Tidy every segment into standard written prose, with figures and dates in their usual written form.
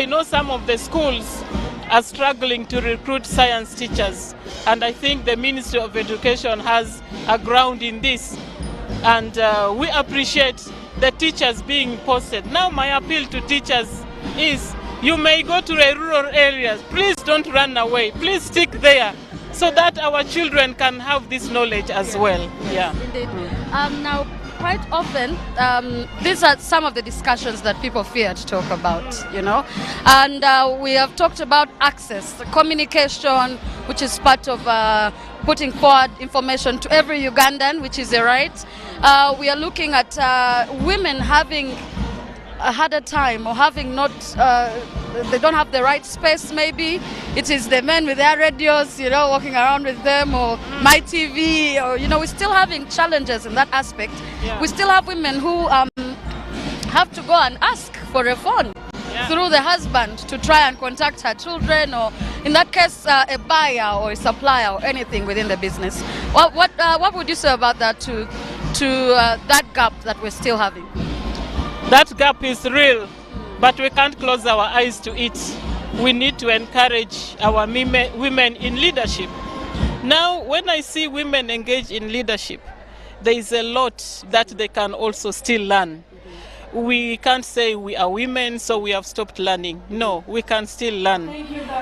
I know some of the schools are struggling to recruit science teachers, and I think the Ministry of Education has a ground in this. And we appreciate the teachers being posted. Now my appeal to teachers is, you may go to the rural areas, please don't run away, please stick there so that our children can have this knowledge as well. Yeah. Indeed. Now, quite often, these are some of the discussions that people fear to talk about, you know. And we have talked about access, communication, which is part of putting forward information to every Ugandan, which is a right. We are looking at women having a harder time or having not, they don't have the right space maybe. It is the men with their radios, walking around with them, or my TV, or, we're still having challenges in that aspect. We still have women who have to go and ask for a phone through the husband to try and contact her children, or in that case, a buyer or a supplier or anything within the business. What would you say about that to that gap that we're still having? That gap is real, but we can't close our eyes to it. We need to encourage our women in leadership. Now, when I see women engage in leadership, there is a lot that they can also still learn. We can't say we are women, so we have stopped learning. No, we can still learn.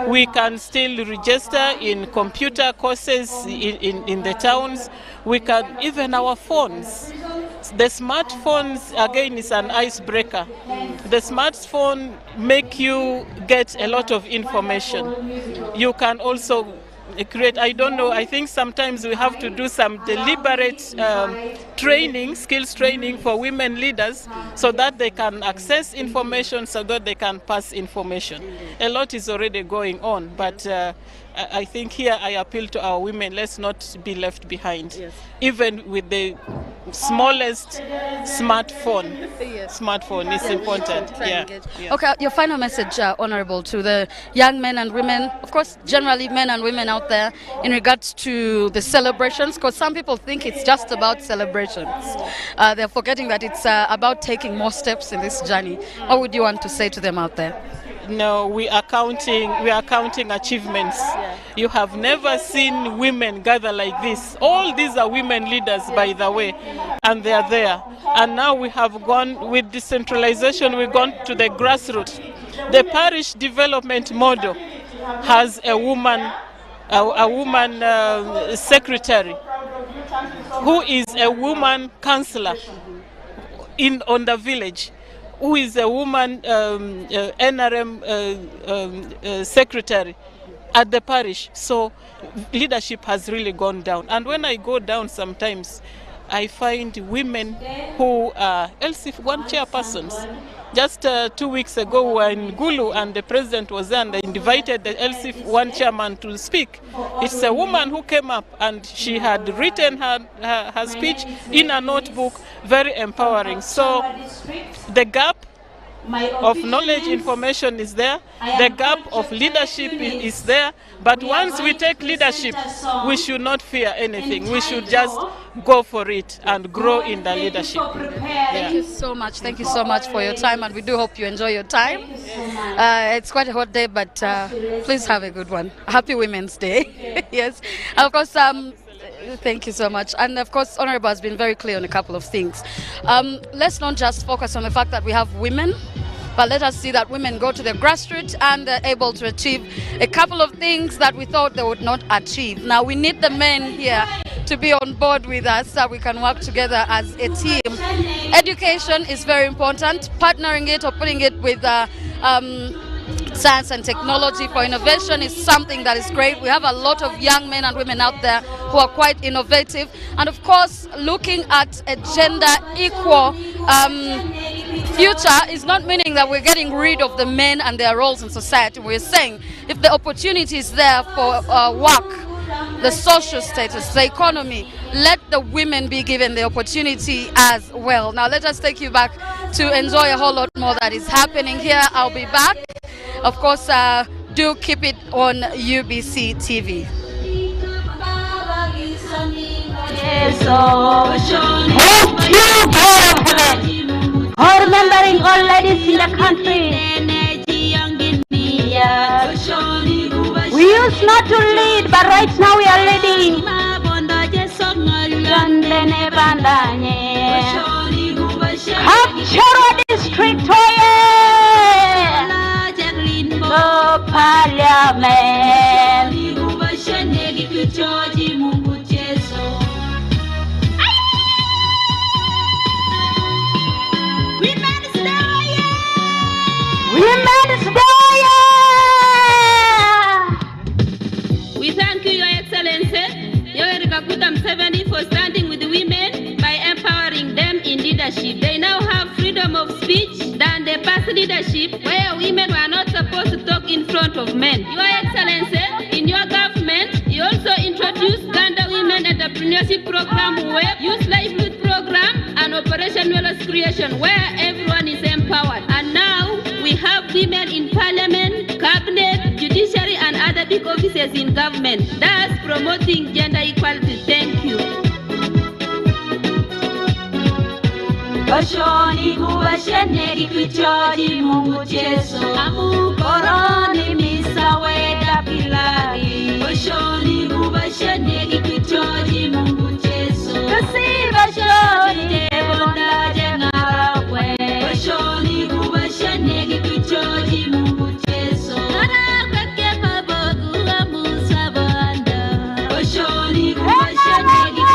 We can still register in computer courses in the towns. We can, even our phones. The smartphones, again, is an icebreaker. The smartphone make you get a lot of information. You can also create, I don't know, I think sometimes we have to do some deliberate training, skills training for women leaders so that they can access information, so that they can pass information. A lot is already going on, but I think here I appeal to our women, let's not be left behind. Even with the smallest smartphone. Smartphone is important. Try and engage. Okay, your final message, Honorable, to the young men and women, of course, generally men and women out there, in regards to the celebrations, because some people think it's just about celebrations. They're forgetting that it's about taking more steps in this journey. What would you want to say to them out there? No, we are counting achievements. You have never seen women gather like this. All these are women leaders, by the way, and they are there. And now we have gone with decentralization, we've gone to the grassroots. The parish development model has a woman secretary who is a woman counselor on the village, who is a woman NRM secretary at the parish. So leadership has really gone down. And when I go down sometimes, I find women who are LC1 chairpersons. Just 2 weeks ago, we were in Gulu and the president was there and they invited the LC1 chairman to speak. It's a woman who came up and she had written her speech in a notebook, very empowering. So the gap of knowledge, information is there, the gap of leadership is there, but once we take leadership, we should not fear anything. We should just go for it and grow in the leadership. Thank you so much. Thank you so much for your time, and we do hope you enjoy your time. It's quite a hot day, but please have a good one. Happy Women's Day. Yes. And of course, thank you so much. And of course, Honorable has been very clear on a couple of things. Let's not just focus on the fact that we have women, but let us see that women go to the grassroots and they're able to achieve a couple of things that we thought they would not achieve. Now, we need the men here to be on board with us so we can work together as a team. Education is very important. Partnering it or putting it with science and technology for innovation is something that is great. We have a lot of young men and women out there who are quite innovative. And of course, looking at a gender equal future is not meaning that we're getting rid of the men and their roles in society. We're saying if the opportunity is there for work, the social status, the economy, let the women be given the opportunity as well. Now let us take you back to enjoy a whole lot more that is happening here. I'll be back. Of course, do keep it on UBC TV. Thank you, God of heaven, for remembering all ladies in the country. It's not to lead, but right now we are leading. Kapchorwa District, oh yeah! Oh, Parliament. Women's Day! Yeah! We thank you, Your Excellency, Yoweri Kaguta Museveni, for standing with the women by empowering them in leadership. They now have freedom of speech than the past leadership where women were not supposed to talk in front of men. Your Excellency, in your government, you also introduced Uganda Women Entrepreneurship Program, WEB, Youth Livelihood Program, and Operation Wealth Creation, where everyone is empowered. And now we have women in parliament, cabinet, judiciary, and other big offices in government, thus promoting gender equality. Thank you.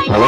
Hello?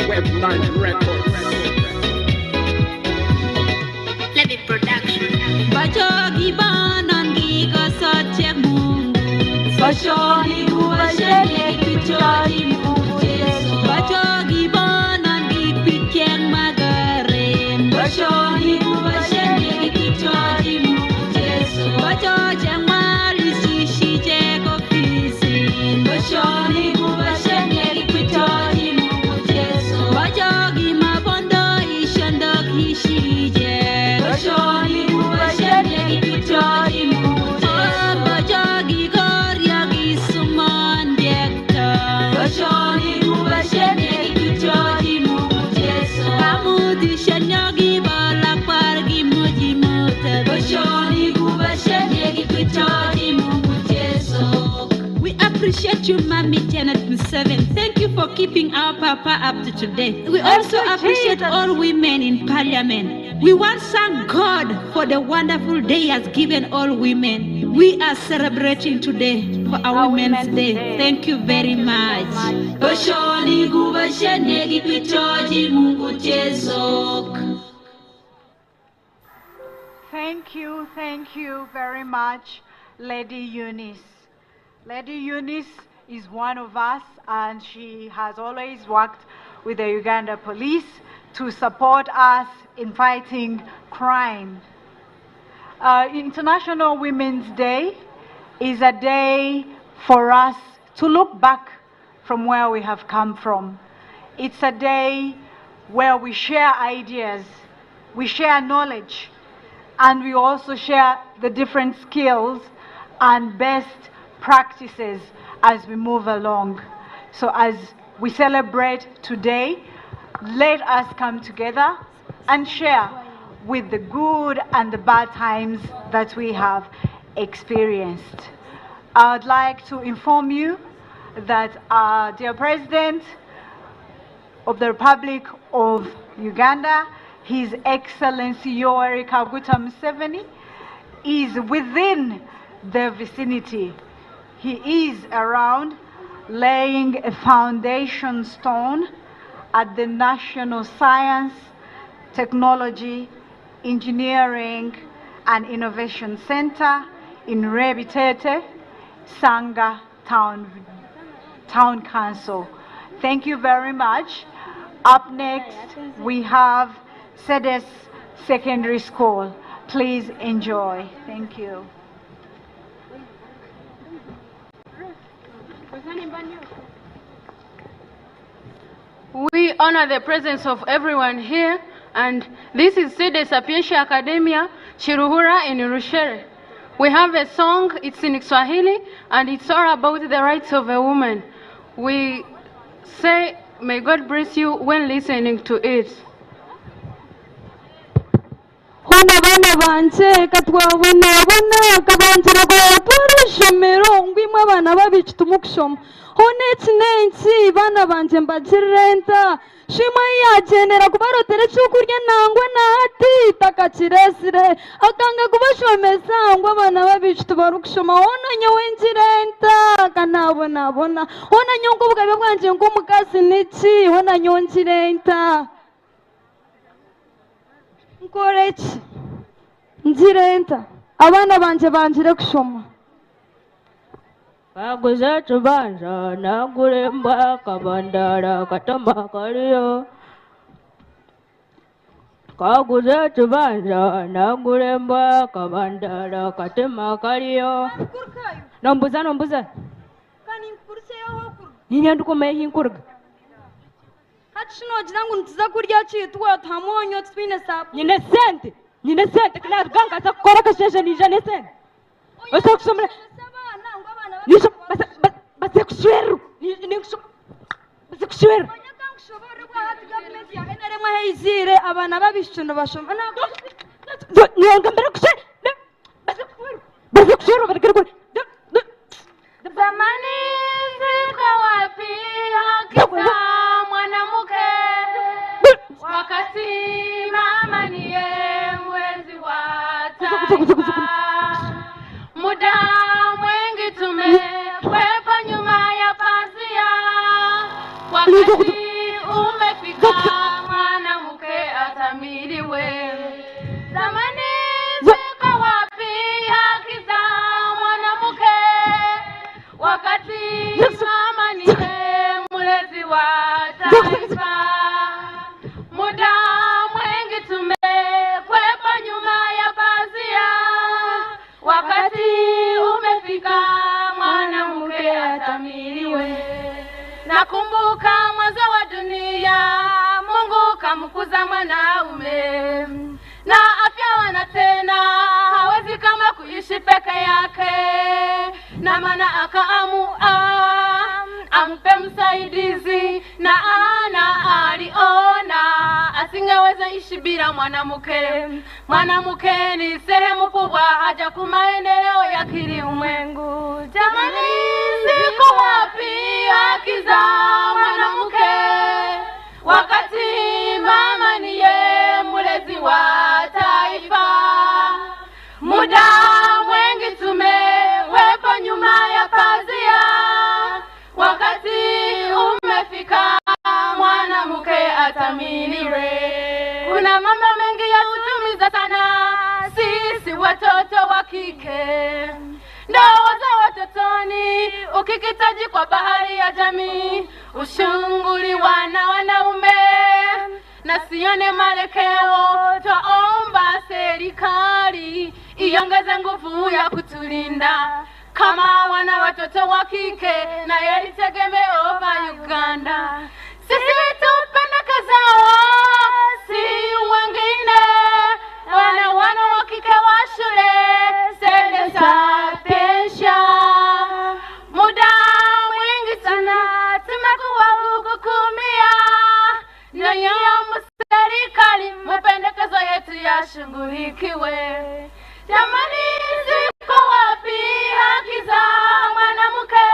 Webline Records. We appreciate you, Mommy Janet Museveni. Thank you for keeping our papa up to today. We also you, appreciate Jesus. all women in parliament. We want to thank God for the wonderful day He has given all women. We are celebrating today for our, Our Women's, Women's Day. Day. Thank you very much. Thank you very much, Lady Eunice. Lady Eunice is one of us, and she has always worked with the Uganda police to support us in fighting crime. International Women's Day is a day for us to look back from where we have come from. It's a day where we share ideas, we share knowledge, and we also share the different skills and best practices as we move along. So as we celebrate today, let us come together and share with the good and the bad times that we have experienced. I'd like to inform you that our dear President of the Republic of Uganda, His Excellency Yoweri Kaguta Museveni, is within the vicinity. He is around laying a foundation stone at the National Science, Technology, Engineering and Innovation Center in Rebitete, Sanga Town Council. Thank you very much. Up next, we have Cedes Secondary School. Please enjoy. Thank you. We honor the presence of everyone here, and this is Sede Sapientia Academia, Kiruhura in Rushere. We have a song, it's in Swahili, and it's all about the rights of a woman. We say, may God bless you when listening to it. Hoona baana bangye ka twabonabona kabangira kubatwara aha ishomero ngu imwe abaana b'abaishiki timukushoma. Hoona eki n'enki baana bangye mbagirire nta? Shoimwe ahi yaagyendera kubarootera ekyokurya nangwa na hati takakireetsire. Akanga kubashomesa ngu abaana b'abaishiki tibarikushoma. Hoona nyowe ngire nta ka naabonabona? Hoona nyowe nk'obugabe bwangye nk'omukazi niki? Hoona nyowe ngire nta? Nkore ki? Ngire nta? Abaana bangye bangire kushoma. Baguze ekibanja nagura embwa kabandara katama kariyo. Kaguze ekibanja nagura embwa kabandara katema kariyo. Nombuza nombuza. Niinyenda okumanya ahi nkuruga. Hati shi noogira ngu nituza kurya ki twata mwonyo titwine saabuuni. Nyine sente, nyine sente naruga nkaza kukora akasheeshe niija n'esente. Osobola kushomera baze kushwerwa baze kushwerwa. NRM ahu eiziire abaana b'abaishiki nibashoma. Ningambira kushwerwa baze kushwerwa barekere kure. Zamani ziko wapi haki za mwanamke? Wakati mama niye mwenzi wa taifa. Muda mwingi tumekwepa nyuma ya pazia. Wakati umefika mwanamke athaminiwe. Zamani ziko wapi haki za mwanamke? Wakati mama niye mlezi wa taifa. Muda mwingi tumekwepa nyuma ya pazia. Wakati umefika mwanamke athaminiwe. Nakumbuka mwanzo wa dunia, Mungu kamkuza mwanaume na afya wana tena, hawezi kama kuishi peke yake, na maana akaamua ampe msaidizi, na ana aliona asingeweza ishi bila mwanamke. Mwanamke ni sehemu kubwa haja kwa maendeleo ya kilimwengu. Jamani, ziko wapi haki za mwanamke? Wakati mama niye mlezi wa taifa. Muda mwingi tumewekwa nyuma ya pazia. Wakati umefika mwanamke athaminiwe. Kuna mambo mengi ya kutumiza sana sisi watoto wa kike. Ndoa za watotoni, ukikitaji kwa bahari ya jamii, ushunguliwa na wanaume na sione marekeo. Twaomba serikali iongeze nguvu ya kutulinda kama wana watoto wa kike, na yali tegemeo pa Uganda. Sisi tupendekezao si wengine, wana wana wa kike wa shule Sede Sapientia. Muda mwingi sana tumekuwa hukukumia nanyi serikali, mapendekezo yetu yashughulikiwe. Jamani, ziko wapi haki za mwanamke?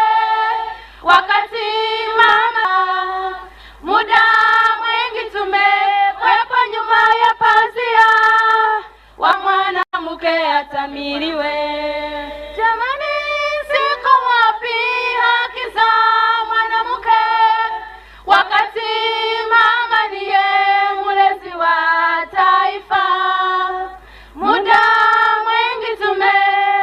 Wakati mama, muda mwingi tumekwepa nyuma ya pazia, wa mwanamke athaminiwe. Jamani, ziko wapi haki za mwanamke? Wakati mama ndiye mlezi wa taifa. Muda mwingi tumekwepa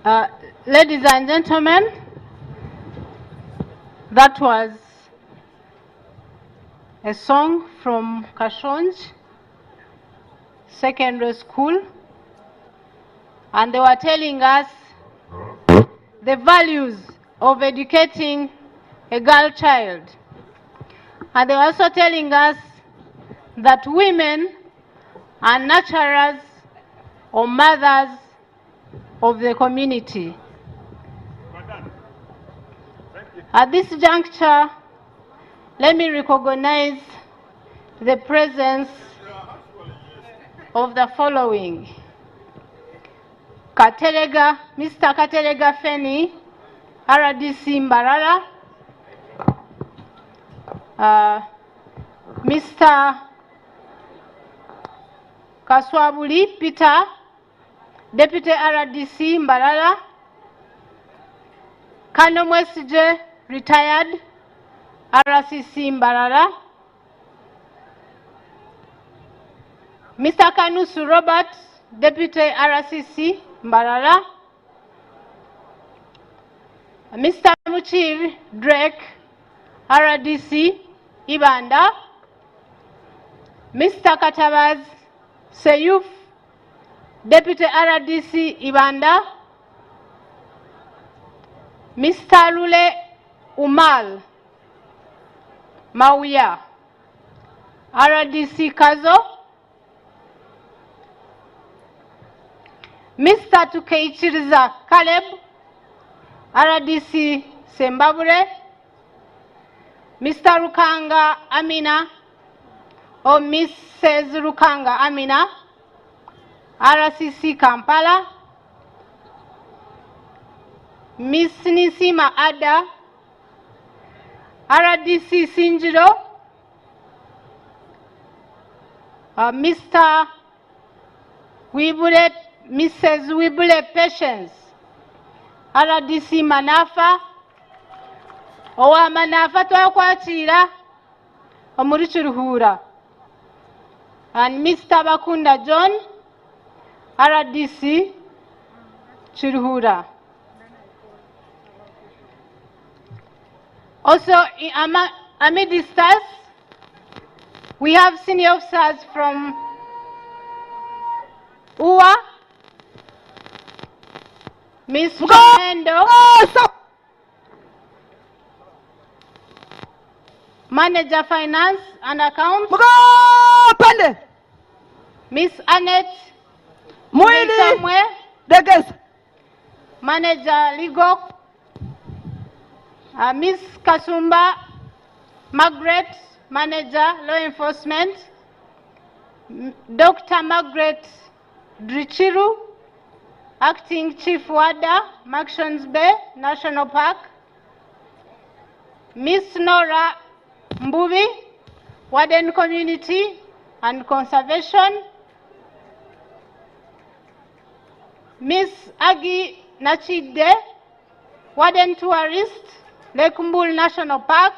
Ladies and gentlemen, that was a song from Kashonj Secondary School, and they were telling us the values of educating a girl child. And they were also telling us that women are nurturers or mothers of the community. At this juncture, let me recognize the presence of the following. Katerega, Mr. Katerega Feni, RDC Mbarara, Mr. Kaswabuli Peter, Deputy RDC Mbarara, Kano Mwesije, retired, RCC Mbarara, Mr. Kanusu Robert, Deputy RCC Mbarara, Mr. Muchir Drake, RDC Ibanda, Mr. Katabaz Seyuf, Deputy RDC Ibanda, Mr. Lule Umal Mawia, RDC Kazo, Mr. Tukeichiriza Caleb, RDC Sembabule, Mr. Rukanga Amina, or Mrs. Rukanga Amina, RCC Kampala, Miss Nisima Ada, RDC Sinjiro, Mr. Wibule, Mrs. Wibule Patience, RDC Manafa, owa Manafa twakwakira omuri Kiruhura, and Mr. Bakunda John, RDC Kiruhura. Also, amidst us, we have senior officers from UWA, Ms. Mendo, Manager Finance and Accounts, Ms. Annette Mwili Degesa, Manager Legal, Ms. Kasumba Margaret, Manager Law Enforcement, Dr. Margaret Drichiru, Acting Chief Warder, Murchison's Bay National Park, Ms. Nora Mbubi, Warden Community and Conservation, Ms. Agi Nachide, Warden Tourist, Lake Mbul National Park,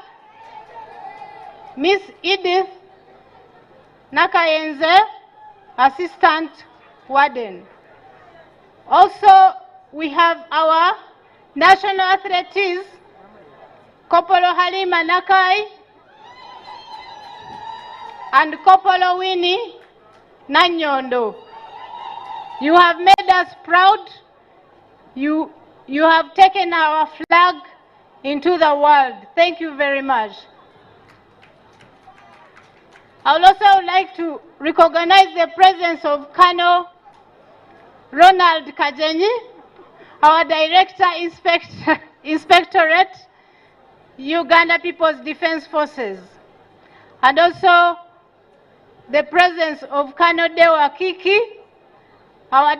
Ms. Edith Nakayenze, Assistant Warden. Also, we have our national athletes, Kopolo Halima Nakai and Kopolo Winnie Nanyondo. You have made us proud. You have taken our flag into the world. Thank you very much. I would also like to recognize the presence of Colonel Ronald Kajenyi, our Director Inspectorate, Uganda People's Defense Forces, and also the presence of Colonel Dewa Kiki, our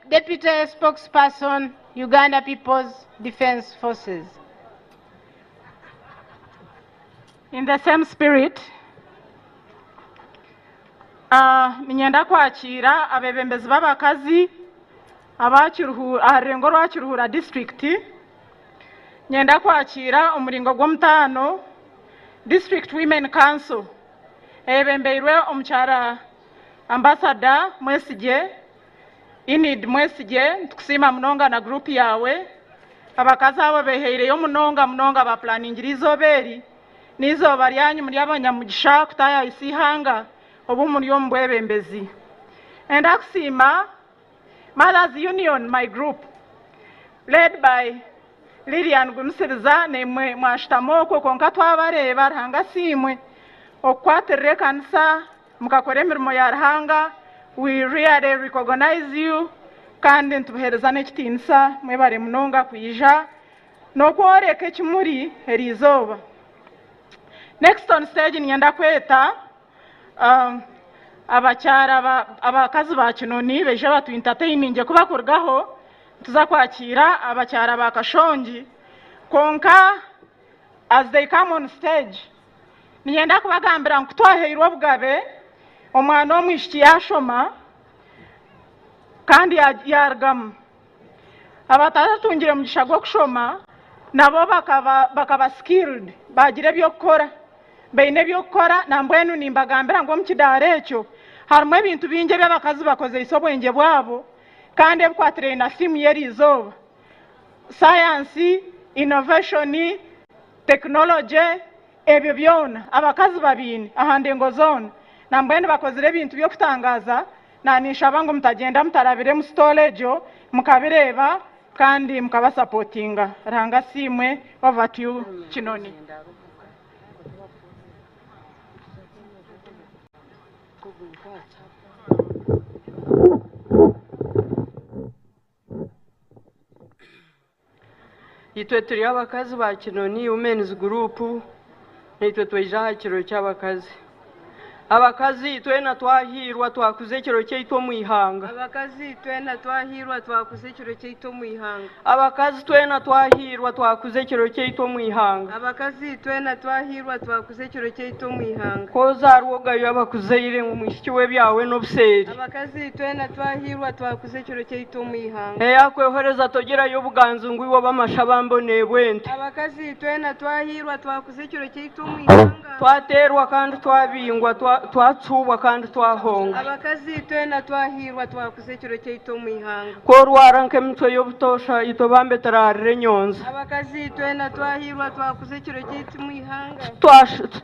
Deputy Spokesperson, Uganda People's Defense Forces. In the same spirit, ninyenda kwakira abebembezi b'abakazi aha rurengo rwa Kiruhura district. Nyenda kwakira omuringo gw'omutaano District Women Council eyebembeirwe omukyara Ambassador Mwesigye. Enid Mwesigye, nitukusiima munonga na guruupu yaawe. Abakazi abo beehaireyo munonga munonga baapulaningira eizooba eri. N'eizooba ryanyu muri abanyamugisha kutaayaayisa eihanga obu muri omu bwebembezi. Enda kusiima Mothers Union, my group, led by Lilian Gumisiriza, naimwe mwashutama okwo kwonka twabareeba, Ruhanga asiimwe okukwatirira ekanisa mukakora emirimo ya Ruhanga, we really recognize you kandi nitubuheereza n'ekitiinisa, mwebare munonga kwija n'okworeka eki muri eri izooba. Next on stage niinyenda kweta abakyara abakazi ba Kinoni baije batu entertaininge ku bakurugaho nituza kwakiira abakyara ba Kashongi kwonka as they come on stage niinyenda kubagambira ngu ku twahairwe obugabe omwana w'omwishiki yaashoma kandi yaarugamu. Abataratungire mugisha gw'okushoma nabo bakaba skilled baagira eby'okukora. Baine eby'okukora nambwenu nimbagambira ngu omu kidaara ekyo harimu ebintu bingi ebi abakazi bakozeise obwengye bwabo kandi ebikwatiraine na theme y'eri izooba, sayansi, innovation, technology, ebyo byona abakazi babiine aha ndengo zoona. Nambwenu bakozire ebintu by'okutangaaza Naninshaba ngu mutagyenda mutarabire mu stall egyo mukabireeba kandi mukabasapotinga. Ruhanga asiimwe. Over to you Kinoni. Itwe turi abakazi ba Kinoni Women's Group, naitwe twaija aha kiro ky'abakazi. Abakazi twena twahiirwa twakuza ekiro kyaitu omu ihanga. Abakazi twena twahiirwa twakuza ekiro kyaitu omu ihanga. Abakazi twena twahiirwa twakuza ekiro kyaitu omu ihanga. Abakazi twena twahiirwa twakuza ekiro kyaitu omu ihanga. Ku ozaarwa ogaywa abakuzaire ngu mwishiki we ebyawe n'obuseeri. Abakazi twena twahiirwa twakuza ekiro kyaitu omu ihanga. Eyakwehoreza togirayo obuganzi ngu iwe obe amashabambe oneebwe ente. Abakazi twena twahiirwa twakuza ekiro kyaitu omu ihanga. Twateerwa kandi twabingwa, twacuubwa kandi twahonga. Abakazi twena twahiirwa twakuza ekiro kyaitu omu ihanga. Ku orwara nk'emicwe y'obutoosha, itwe bambe turaarira enyonza. Abakazi twena twahiirwa twakuza ekiro kyaitu omu ihanga.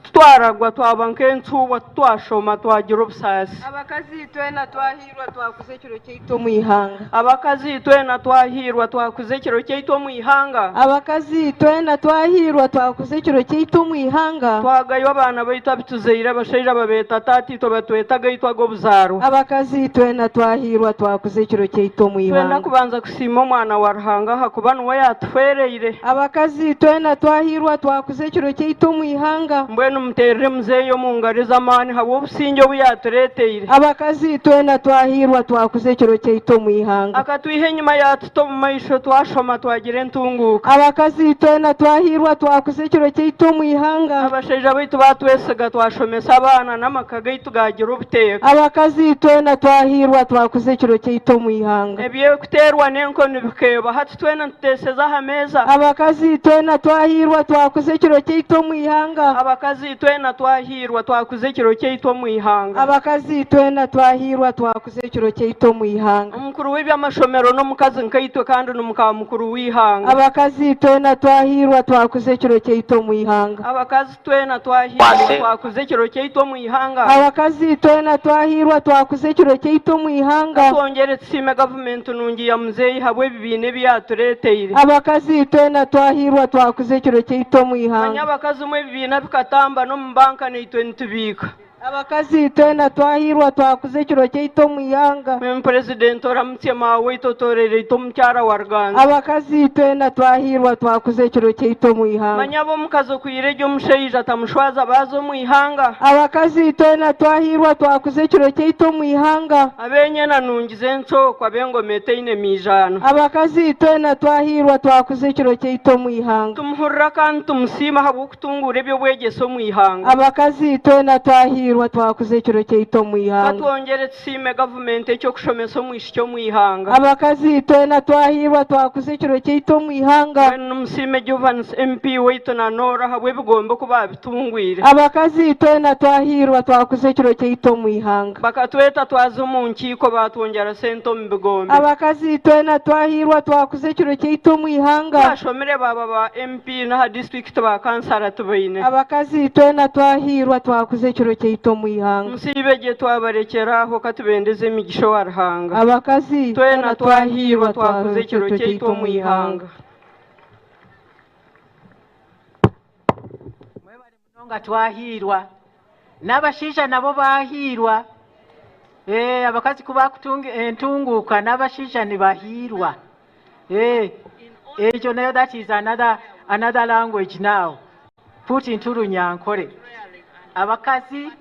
Titwaragwa twaba nk'encuubwa, titwashoma twagira obusaasi. Abakazi twena twahiirwa twakuza ekiro kyaitu omu ihanga. Abakazi twena twahiirwa twakuza ekiro kyaitu omu ihanga. Abakazi twena twahiirwa twakuza ekiro kyaitu omu ihanga. Twagaywa abaana baitu abituzaire, abashaija babeeta taata itwe batweta agaitu ag'obuzaarwa. Abakazi twena twahiirwa twakuza ekiro kyaitu omu Twenda ihanga. kubanza kusiima omwana wa Ruhanga ahakuba niwe yaatufeereire. Abakazi twena twahiirwa twakuza ekiro kyaitu omu ihanga. Mbwenu muteerere muzeeyi omu ngaro ez'amaani habw'obusingye obu yaatureeteire. Abakazi twena twahiirwa twakuza ekiro kyaitu omu ihanga. Akatwiha enyima yaatuta omu maisho twashoma twagira entunguuka. Abakazi twena twahiirwa twakuza ekiro kyaitu omu ihanga. Abashaija baitu baatwesiga twashomesa abaana n'amaka gaitu gaagira obuteeka. Abakazi twena twahiirwa twakuza ekiro kyaitu omu ihanga. Eby'okuteerwa n'enkoni bikeeba hati twena nituteeseza aha meeza. Abakazi twena twahiirwa twakuza ekiro kyaitu omu ihanga. Abakazi twena twahiirwa twakuza ekiro kyaitu omu ihanga. Abakazi twena twahiirwa twakuza ekiro kyaitu omu ihanga. Omukuru w'eby'amashomero n'omukazi nkaitwe kandi ni muka mukuru w'eihanga. Abakazi twena twahiirwa twakuza ekiro kyaitu omu ihanga. Abakazi twena twahiirwa twakuza ekiro kyaitu omu ihanga. Abakazi twena twahiirwa twakuza ekiro kyaitu omu ihanga. Katwongyere tusiime gavumenti nungi ya muzeeyi habw'ebibiina ebi yaatureeteire. Abakazi twena twahiirwa twakuza ekiro kyaitu omu Manya ihanga. abakazi mwe ebibiina bikatamba n'omu banka naitwe nitubiika. Abakazi twena twahiirwa twakuza ekiro kyaitu omu ihanga. Mbwenu Purezidenti oramutsye maawe-itwe otoorere-itwe omukyara wa Ruganza. Abakazi twena twahiirwa twakuza ekiro kyaitu omu ihanga. Manya ab'omukazi okwira egyo omushaija tamushwaza baaza omu ihanga. Abakazi twena twahiirwa twakuza ekiro kyaitu omu ihanga. Ab'enyena nungi z'encooko ab'engoma etaine miijaano. Abakazi twena twahiirwa twakuza ekiro kyaitu omu ihanga. Tumuhurira kandi tumusiima ahabw'okutunguura eby'obwegyese omu ihanga. Abakazi twena twahiirwa. Twahirwa twakuza ekiro kyaitu omu ihanga. Katwongyere tusiime gavumenti eky'okushomesa omwishiki omu ihanga. Abakazi twena twahirwa twakuza ekiro kyaitu omu ihanga. Mbwenu musiime Jovans MP waitu na Norah ahabw'ebigombe oku baabitungwire. Abakazi twena twahirwa twakuza ekiro kyaitu omu ihanga. Bakatweta twaza omu nkiiko baatwongyera sente omu bigombe. Abakazi twena twahirwa twakuza ekiro kyaitu omu ihanga. Bashomire baaba ba MP n'aha disiturikiti ba kansara tubaine. Abakazi twena twahirwa twakuza ekiro kyaitu omu ihanga. Musiibe gye twabarekyera aho katubendeze emigisha owa Ruhanga. Abakazi Twena twahirwa twakuza ekiro kyaitu omu ihanga. Munonga twahiirwa n'abashaija nabo bahiirwa. Eh, abakazi ku bakutunga entunguuka n'abashaija nibahiirwa. Eh, ekyo nayo that is another language now put into Runyankore. Abakazi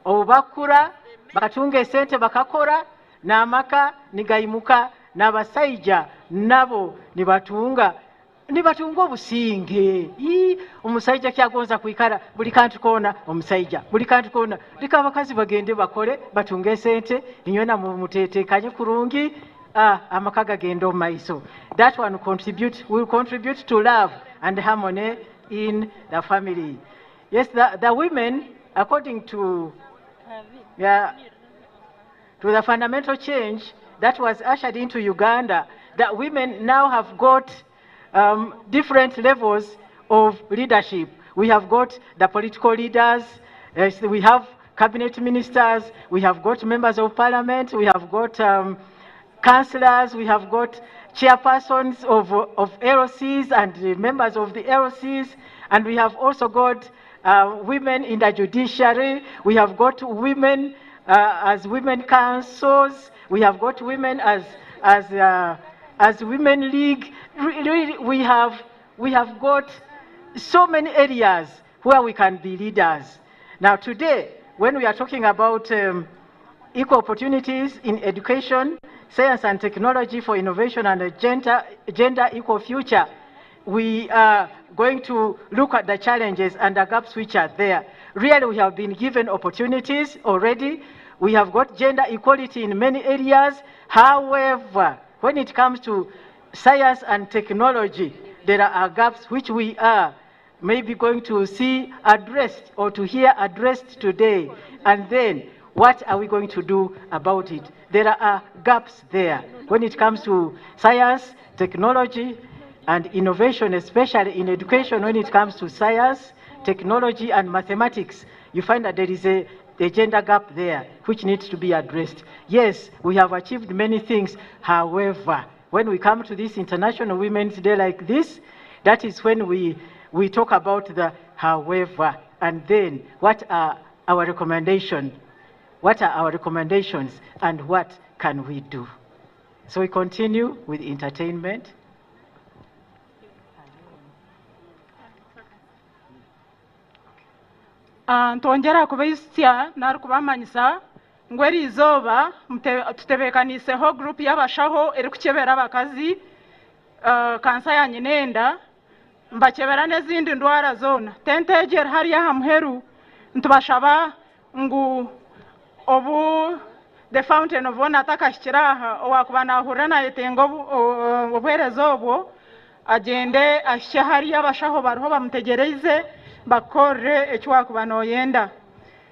obu bakura bakatunga esente bakakora n'amaka nigaimuka, n'abasaija nabo nibatunga obusinge. Ii, omusaija kyagonza kwikara buli kantu koona, omusaija buli kantu koona, leka abakazi bagende bakore batunge esente, inywena mutetekanye kurungi, amaka gagenda omu maiso. That one will contribute to love and harmony in the family. Yes, the women, according to the fundamental change that was ushered into Uganda, that women now have got different levels of leadership. We have got the political leaders, yes, we have cabinet ministers, we have got members of parliament, we have got councillors, we have got chairpersons of LCs and the members of the LCs, and we have also got women in the judiciary, we have got women as women councils, we have got women as women league. Really, we have got so many areas where we can be leaders. Now today, when we are talking about equal opportunities in education, science and technology for innovation and a gender equal future, we are going to look at the challenges and the gaps which are there. Really, we have been given opportunities already. We have got gender equality in many areas. However, when it comes to science and technology, there are gaps which we are maybe going to see addressed or to hear addressed today. And then, what are we going to do about it? There are gaps there when it comes to science, technology, and innovation, especially in education. When it comes to science, technology, and mathematics, you find that there is a gender gap there, which needs to be addressed. Yes, we have achieved many things. However, when we come to this International Women's Day like this, that is when we talk about the however, and then what are our recommendations? What are our recommendations and what can we do? So we continue with entertainment. Ntwongera kubaisya nari kubamanyisa ngu eri izooba tutebekaniiseho group y'abashaho erikukyebera abakazi, kansa ya nyinenda, mbakebera n'ezindi ndwara zoona. Tente egyo eri hariya aha muheru, ntubashaba ngu obu the fountain of one atakahikire aha, owakuba naahurira nayetenga obuheereza obwo, agyende ahikye hariya abashaho bariho bamutegyereize bakukorere eki wakuba nooyenda.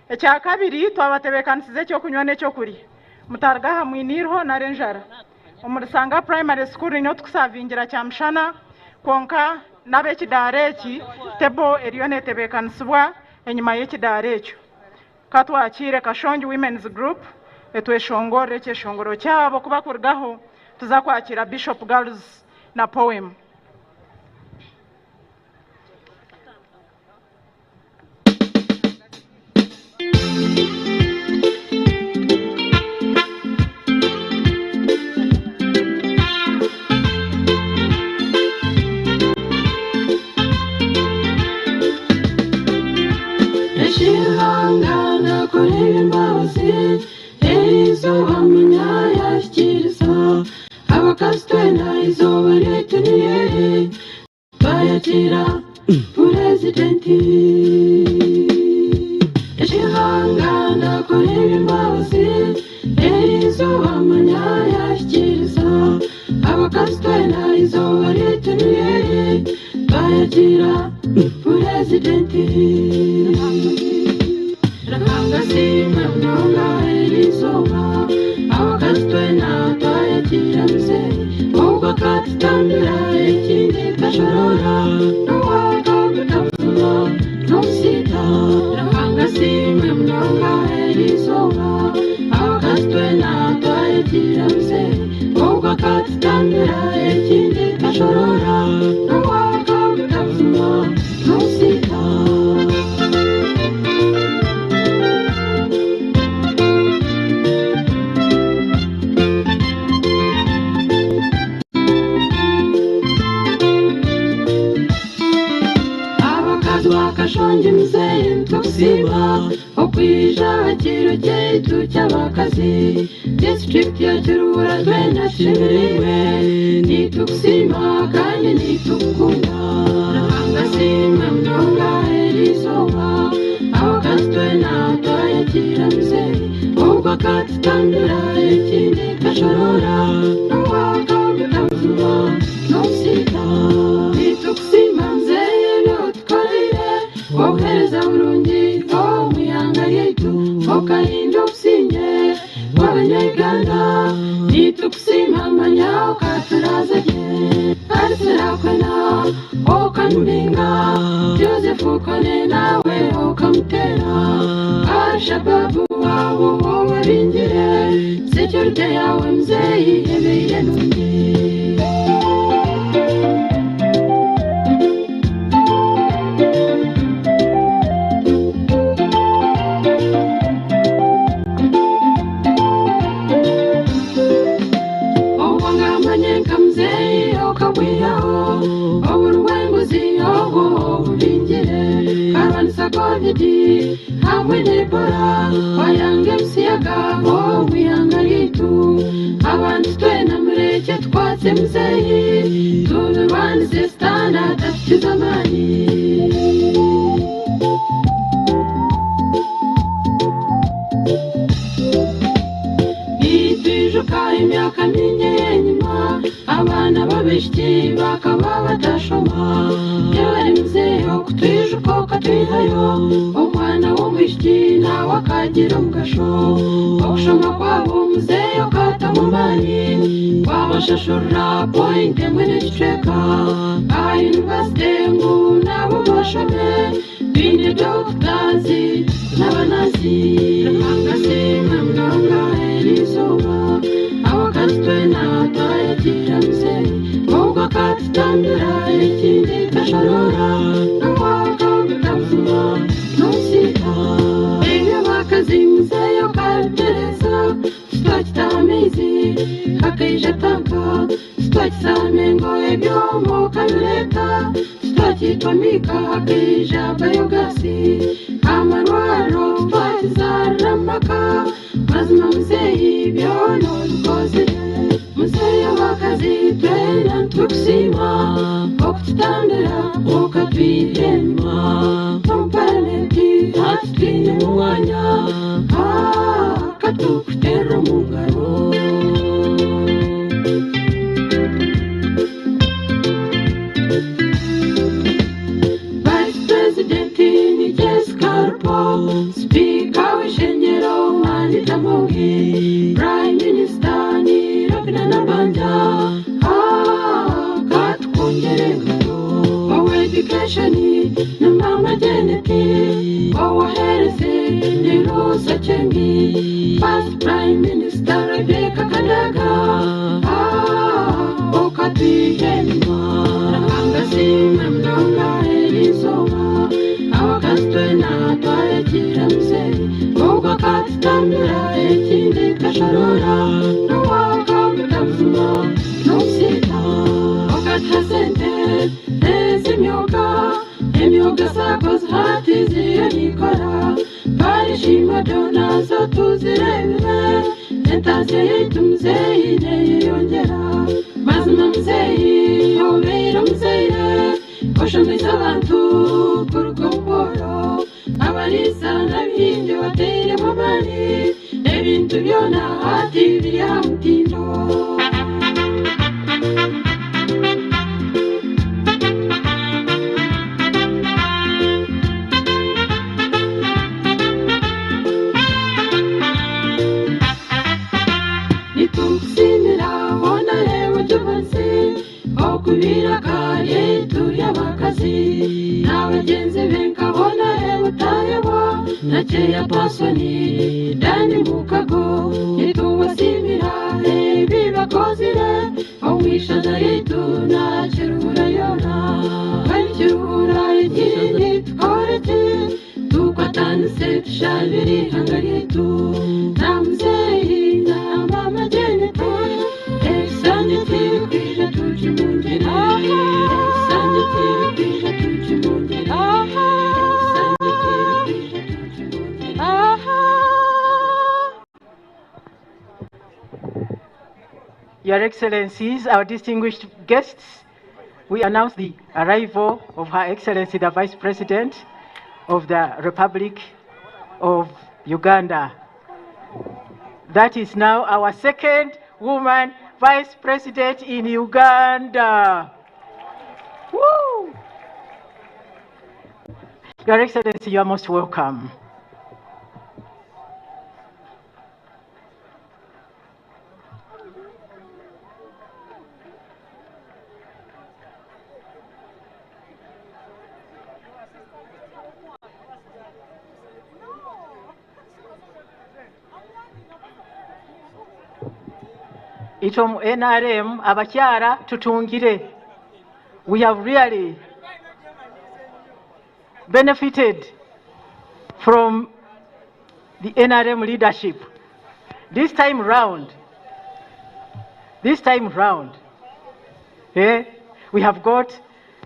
Ekya kabiri, twabatebeekanisize ekyokunywa n'ekyokurya. Mutaruga aha mwine nari enjara. Omu Rusanga Primary School niho tukusavingira kyamushana, kwonka n'ab'ekidaara eki tebo eriyo neetebeekanisibwa enyima y'ekidaara ekyo. Katwakiire Kashongi Women's Group etweshongorere ekyeshongoro kyabo, kuba kurugaho tuza kwakira Bishop Girls na poem. Eshihangana kureba imbabazi erizuba munyayashyikiriza abakazi twena izuba ryetu niyeri twayakira purezidenti. Ekihanga nakora eby'embabazi, eriizooba manya yahikiriza. Abakazi twena izooba ryaitu niryeri, twayakiira purezidenti. Ruhanga asiimwe munonga eriizooba, abakazi twena twayakira muzeeyi. Obwo akatutambira ekindi tashorora, n'owaka gutabuzima n'obusiita. Ruhanga asiimwe munonga eriizooba, abakazi twena twayakira muzeeyi. Obwo akatutambira ekindi tashorora, n'owaka gutabuzima n'obusiita. Abakazi bakashonje muzeeyi nitukusiima okwija aha kiro kyaitu ky'abakazi. Disitulikiti ya Kiruhura twena tushemereirwe, nitukusiima kandi nitukukunda. Ruhanga asiimwe munonga eriizooba, abakazi twena twayakira muzeeyi. Obwo akatutambira ekindi tashorora, n'owaka gutabuzima n'obusiita. Nitukusiima muzeeyi ebyotukoreire, obuheereza burungi omu ihanga ryaitu, okarinda obusinge bw'abanyayuganda. Nitukusiima manya okaturaza gye, Arisirakwena okanuminga, Joseph Kone nawe okamutera, Al-Shababu abo obabingire, security yawe muzeeyi ebeire nungi. Obwangamanye nka muzeeyi okabwihaho, oburwenguzi obwo obubingire, karwanisa COVID hamwe n'Ebola, wayanga ebisiyaga omu ihanga ryaitu. Abantu twena mureke tukwatse muzeeyi, tubirwanise sitaani atatukiza amaani. Nitwijuka emyaka mingi enyima, abaana b'abaishiki bakaba batashoma. Yabari muzeeyi okutwijuka okatwihayo, omwana w'omwishiki nawe akagira omugasho. Okushoma kwabo muzeeyi okatamu amaani, wabashashurira pointi emwe n'ekicweka. Aha yunivasite ngu nabo bashome, twine dogitazi n'abanazi. Ruhanga asiimwe munonga eriizooba, abakazi twena twayakira muzeeyi. Obwo akatutambira ekindi tashorora, n'owaka gutabuzima n'obusiita. Eby'abakazi muzeeyi okabitereza, tutwakita amaizi hakaija tanka, tutwakisa amengo ebyoma okabireta, tutwakitwa miika hakaija bayogasi, amarwariro tutwakizarira mu maka. Mazima muzeeyi byona obikozire. Muzeeyi abakazi twena nitukusiima, okututambira okatwiha enyima. Omu paramenti hati twine omwanya, katukuteerera omu ngaro. Vice President ni Jessica Alupo, Speaker w'Ishengero Anita Among, Prime Minister ni Robinah Nabbanja, katukwongere engaro. Owa Education ni Mama Janet, owa Health ni Ruth Aceng, First Prime Minister Rebecca Kadaga, okatwiha enyima. Ruhanga asiimwe munonga eriizooba, abakazi twena twayakira muzeeyi. Obwo akatutambira ekindi tashorora, n'owaka gutabuzima n'obusiita. Okatuha sente ez'emyoga, emyoga SACCOs hati ziriyo nikora, parishima nazo tuzirebire, entaasya yaitu muzeeyi neyeyongyera. Mazima muzeeyi obeire omuzeire, oshomesa abantu kuruga omu bworo. Abariisa n'abahingi bateiremu amaani, ebintu byona hati biri aha mutindo. Nitukusiimira hoona Juvensi okubira kare turi abakazi n'abagyenzi be nkabona butayebwa na Chairperson Dani Mukago. Nitubasimira ebi bakozire omu ishaza ryaitu na Kiruhura yoona. Kandi Kiruhura ekindi tukore ki? Tukwatanise tushabire ihanga ryaitu na muzeeyi na mama Janet. Ekisanja tirikwija tukimungire, ekisanja tirikwija tukimungire, ekisanja tirikwija tukimungire. Your Excellencies, our distinguished guests, we announce the arrival of Her Excellency the Vice President of the Republic of Uganda. That is now our second woman Vice President in Uganda. Woo! Your Excellency, you are most welcome. Itwe mu NRM abakyara tutungire. We have really benefited from the NRM leadership. This time round, this time round, we have got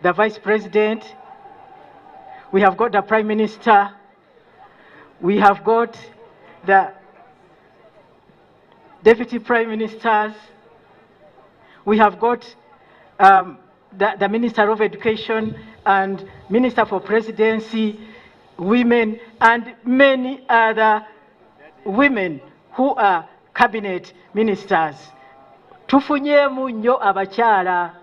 the Vice President, we have got the Prime Minister, we have got the Deputy Prime Ministers, we have got the Minister of Education and Minister for Presidency, women, and many other women who are cabinet ministers. Tufunyemu nnyo abakyala.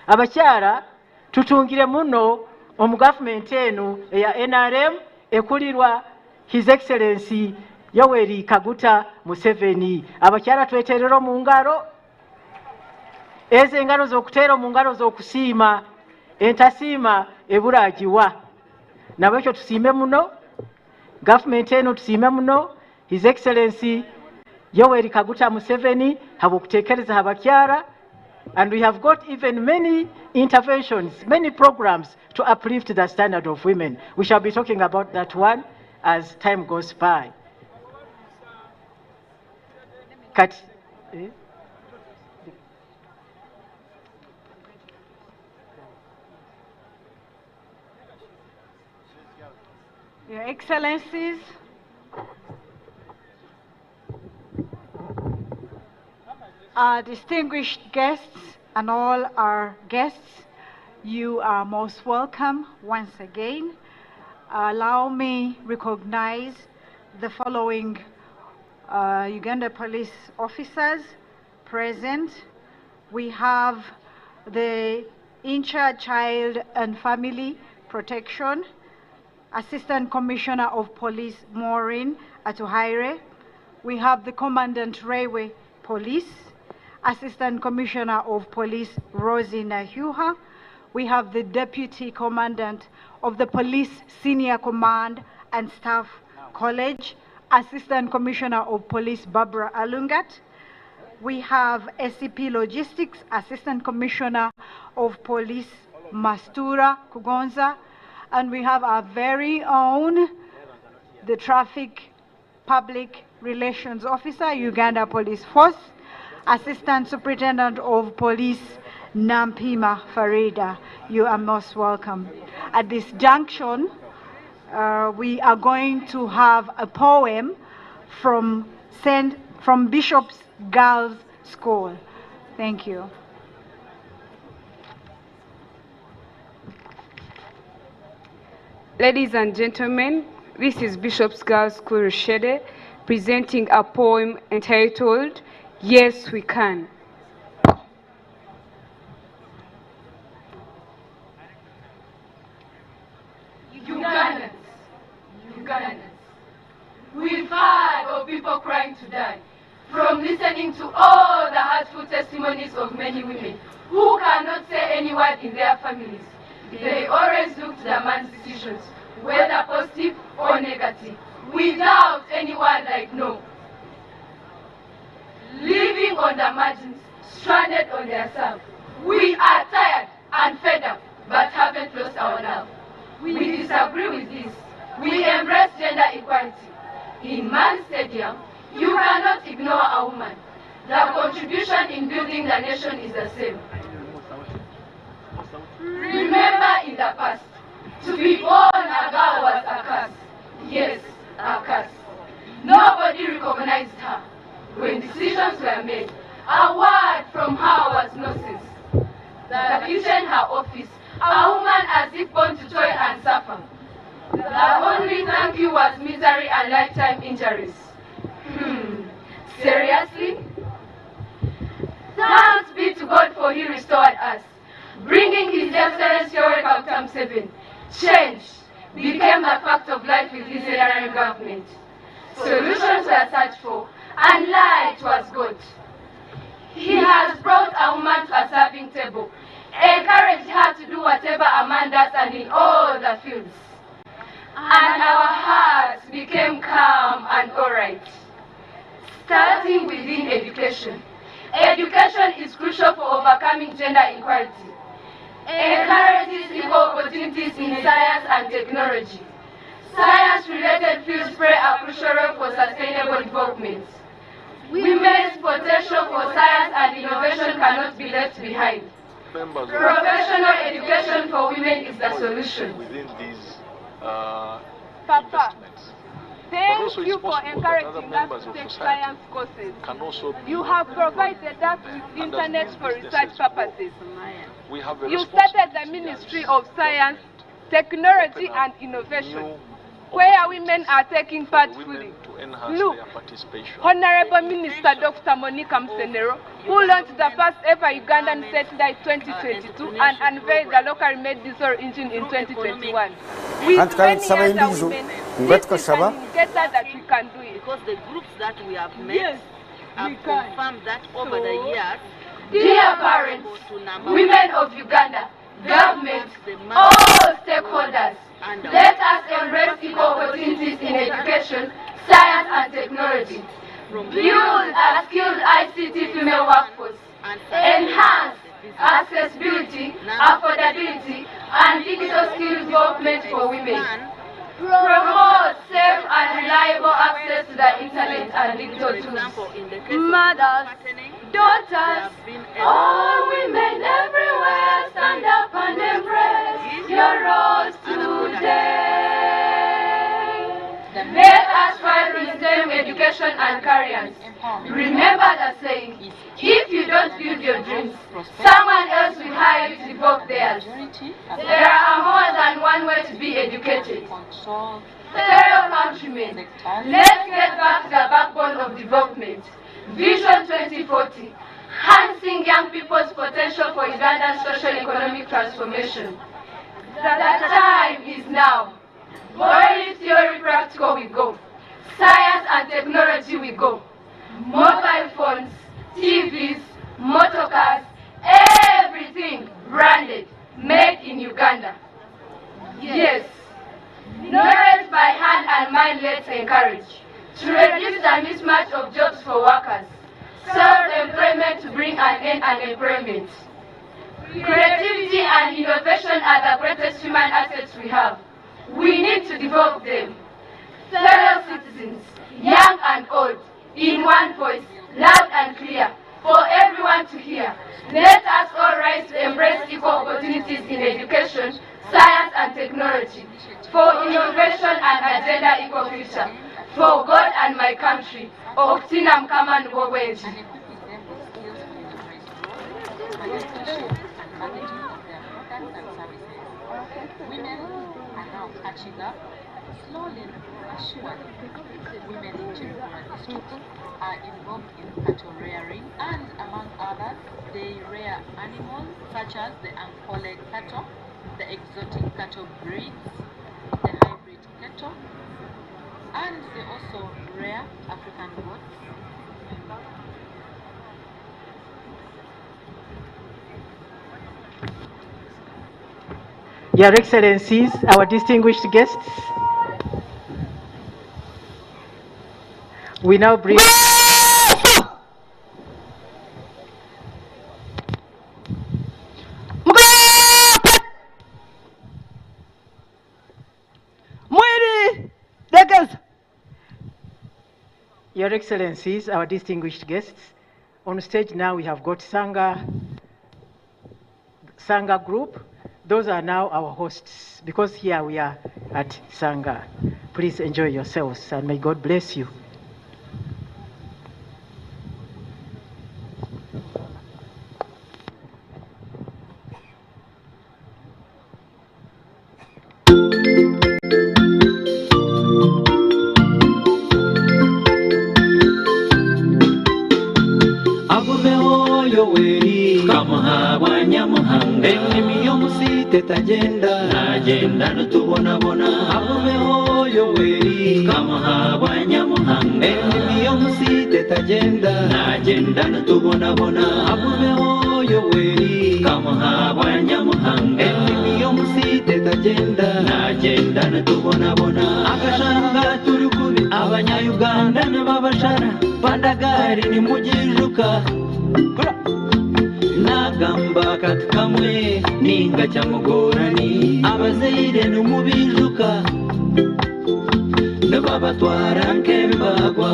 Abakyala tutungire muno omu gavumenti eno eya NRM ekulirwa His Excellency Yoweri Kaguta Museveni. Abakyala tweterera mu ngalo. Ezo engalo z'okuteera mu ngalo z'okusiima, entasiima eburagiwa. Nabwekyo tusiime muno gavumenti eno, tusiime muno His Excellency Yoweri Kaguta Museveni habw'okuteekereza abakyala. And we have got even many interventions, many programs to uplift the standard of women. We shall be talking about that one as time goes by. Kati, eh? Your Excellencies, our distinguished guests and all our guests, you are most welcome once again. Allow me recognize the following Uganda police officers present. We have the in-charge Child and Family Protection, Assistant Commissioner of Police Maureen Atuhaire. We have the Commandant Railway Police, Assistant Commissioner of Police Rosie Nahuha. We have the Deputy Commandant of the Police Senior Command and Staff College, Assistant Commissioner of Police Barbara Alungat. We have SCP Logistics, Assistant Commissioner of Police Mastura Kugonza. And we have our very own, the Traffic Public Relations Officer, Uganda Police Force, Assistant Superintendent of Police Nampima Farida. You are most welcome. At this junction, we are going to have a poem from Bishop's Girls School. Thank you. Ladies and gentlemen, this is Bishop's Girls School Rushere presenting a poem entitled, Yes, We Can. Ugandans, Ugandans, we've heard of people crying to die from listening to all the hurtful testimonies of many women who cannot say any word in their families. They always look to the man's decisions, whether positive or negative, without any word like no. Living on the margins, stranded on their self. We are tired and fed up, but haven't lost our love. We disagree with this. We embrace gender equality. In Man's Stadium, you cannot ignore a woman. The contribution in building the nation is the same. Remember in the past, to be born a girl was a curse. Yes, a curse. Nobody recognized her. When decisions were made, a word from her was nonsense. The kitchen, her office, a woman as if born to toil and suffer. The only thank you was misery and lifetime injuries. Seriously? Thanks be to God for he restored us, bringing His Excellency Yoweri Kaguta Museveni. Change became a fact of life with his engineering government. Solutions were searched for, and light was got. He has brought a woman to a serving table, encouraged her to do whatever a man does and in all the fields. And our hearts became calm and all right. Starting within education. Education is crucial for overcoming gender inequality. Encourages equal opportunities in science and technology. Science-related fields play a crucial role for sustainable development. Women's potential for science and innovation cannot be left behind. Members of Professional education for women is the solution. within these Papa, investments. But thank also it's you for possible that other encouraging us members to of take society science courses. can also be You have provided us with And as internet these for research businesses grow, purposes. we have a You started the Ministry of Science, Technology and Innovation, where women are taking part fully. to enhance Look, their participation. Honorable Minister Dr. Monica Musenero, who launched the first ever Ugandan satellite 2022 and unveiled the locally made diesel engine in 2021. With Anti kandi many tusaba other endiijo women, nga this is an tukashaba indicator that we can do it. Because the groups that we have met Yes, have we can. confirmed that over the years. Dear parents, women of Uganda, government, all stakeholders, let us embrace equal opportunities in education, science and technology. Build a skilled ICT female workforce. Enhance accessibility, affordability, and digital skill development for women. Promote safe and reliable access to the internet and digital tools. Mothers, daughters, all women everywhere, stand up and embrace your roles today. Let us find wisdom, education, and careers. Remember the saying, if you don't build your dreams, someone else will hire you to develop theirs. There are more than one way to be educated. Fellow countrymen, let's get back to the backbone of development. Vision 2040, harnessing young people's potential for Uganda's social economic transformation. The time is now. Boil theory practical we go. Science and technology we go. Mobile phones, TVs, motorcars, everything branded, made in Uganda. Yes. Knowledge by hand and mind let's encourage. To reduce the mismatch of jobs for workers. Self-employment to bring an end unemployment. Creativity and innovation are the greatest human assets we have. We need to develop them. Fellow citizens, young and old, in one voice, loud and clear, for everyone to hear. Let us all rise to embrace equal opportunities in education, science and technology, for innovation and agenda equal future, for God and my country. Oktina Mkama Ngobwenji. products and services. Women are now catching up slowly but surely. Women in Kiruhura district are involved in cattle rearing and, among others, they rear animals such as the Ankole cattle, the exotic cattle breeds, the hybrid cattle, and they also rear African goats. Your Excellencies, our distinguished guests, we now bring Mwiri Degeza. Your Excellencies, our distinguished guests, on stage now we have got Sanga, Sanga Group. Those are now our hosts because here we are at Sanga. Please enjoy yourselves and may God bless you. Agumeho Yoweri tukamuhabwa Nyamuhanga, enimi y'omusite tagenda nagenda nitubonabona. Agumeho Yoweri tukamuhabwa Nyamuhanga, enimi y'omusite tagenda nagenda nitubonabona. Agumeho Yoweri tukamuhabwa Nyamuhanga, enimi y'omusite tagenda nagenda nitubonabona. Akashanga turi kubi abanyayuganda nibabashara pandagari nimugijuka nagamba kati kamwe ninga kyamugorani abazaire nimubijuka nibabatwara nk'embagwa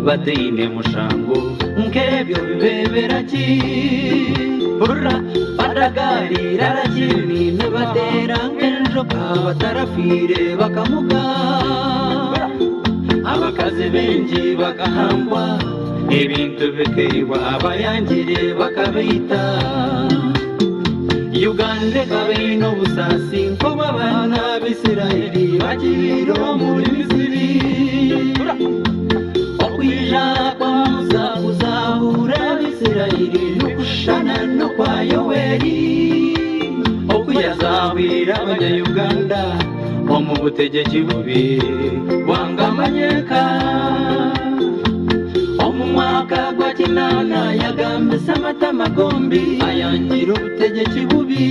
bataine mushango nk'ebyo bibeberaki hurra pandagari rarakini nibatera nk'enjoka batarafiire bakamuga abakazi bengi bakahambwa ebintu bikaibwa abayangire bakabaita. Uganda ekaba eine obusaasi nk'obw'abaana b'Isiraheli bagiire omuri Misiri. Okwija kwa Musa kuzahura Abisiraheli n'okushushana n'okwa Yoweri okuyazahwire abanyayuganda omu butegeki bubi bwangamanyeka. Omu mwaka gwa 8 yagambisa amatama gombi ayangira obutegeki bubi.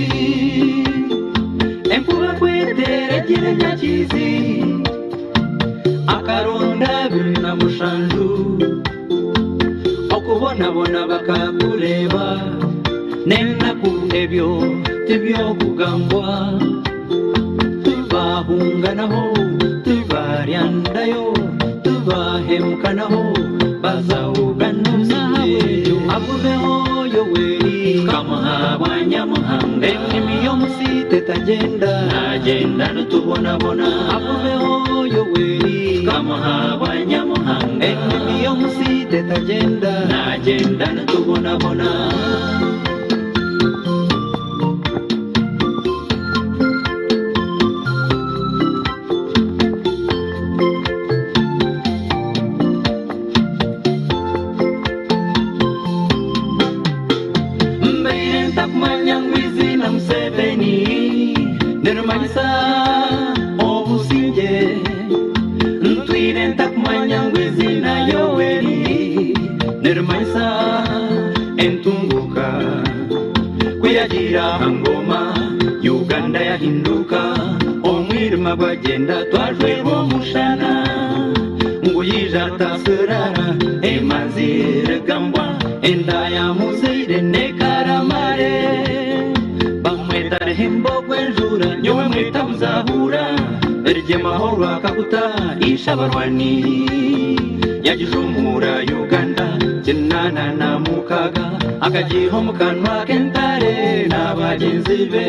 Enkuba kweteregire Nyakizi akaronda 27 okubonabona bakakureba n'enaku ebyo tibyokugambwa. Tubahunganaho tubaryandayo tubahemukanaho bazawuganuzayo. Agumeho Yoweri tukamuhabwa Nyamuhanga, enimi y'omusite tagenda nagenda nitubonabona. Agumeho Yoweri tukamuhabwa Nyamuhanga, enimi y'omusite tagenda nagenda nitubonabona. Mbeire ntakumanya ngu izina Museveni nirumanyisa obusinge, ntwire ntakumanya ngu izina Yoweri nirumanyisa entunguka. Kwiyagira ngoma Uganda yahinduka omwirima gwagenda twajwerwa omushana ngu yija tasurara emanzi regambwa enda ya muzeire nekaramare bamweta rehembo gwenjura nyowe mweta muzahura eryemahoro akaguta ishabarwani yagijumura Uganda 86 akagiha omu kanwa k'entare n'abagenzi be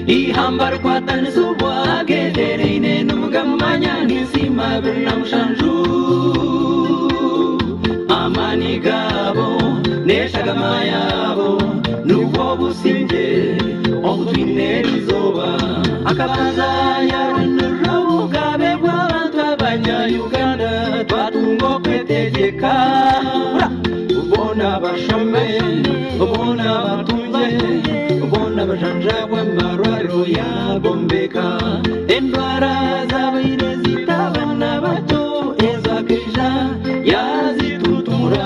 ihamba rikwatanisa obwagendereine n'omugamanya n'ensiima 27 amani gabo n'eshagama yabo nubwo businge Obu twine erizooba akabanza yarwanirira obugabe bw'abantu abanya-Uganda twatunga okwetegyeka boona bashome boona batungye boona bajanjabwe amarwariro yagombeka endwara zabaire zita abaana bato ezakaija yazitutumura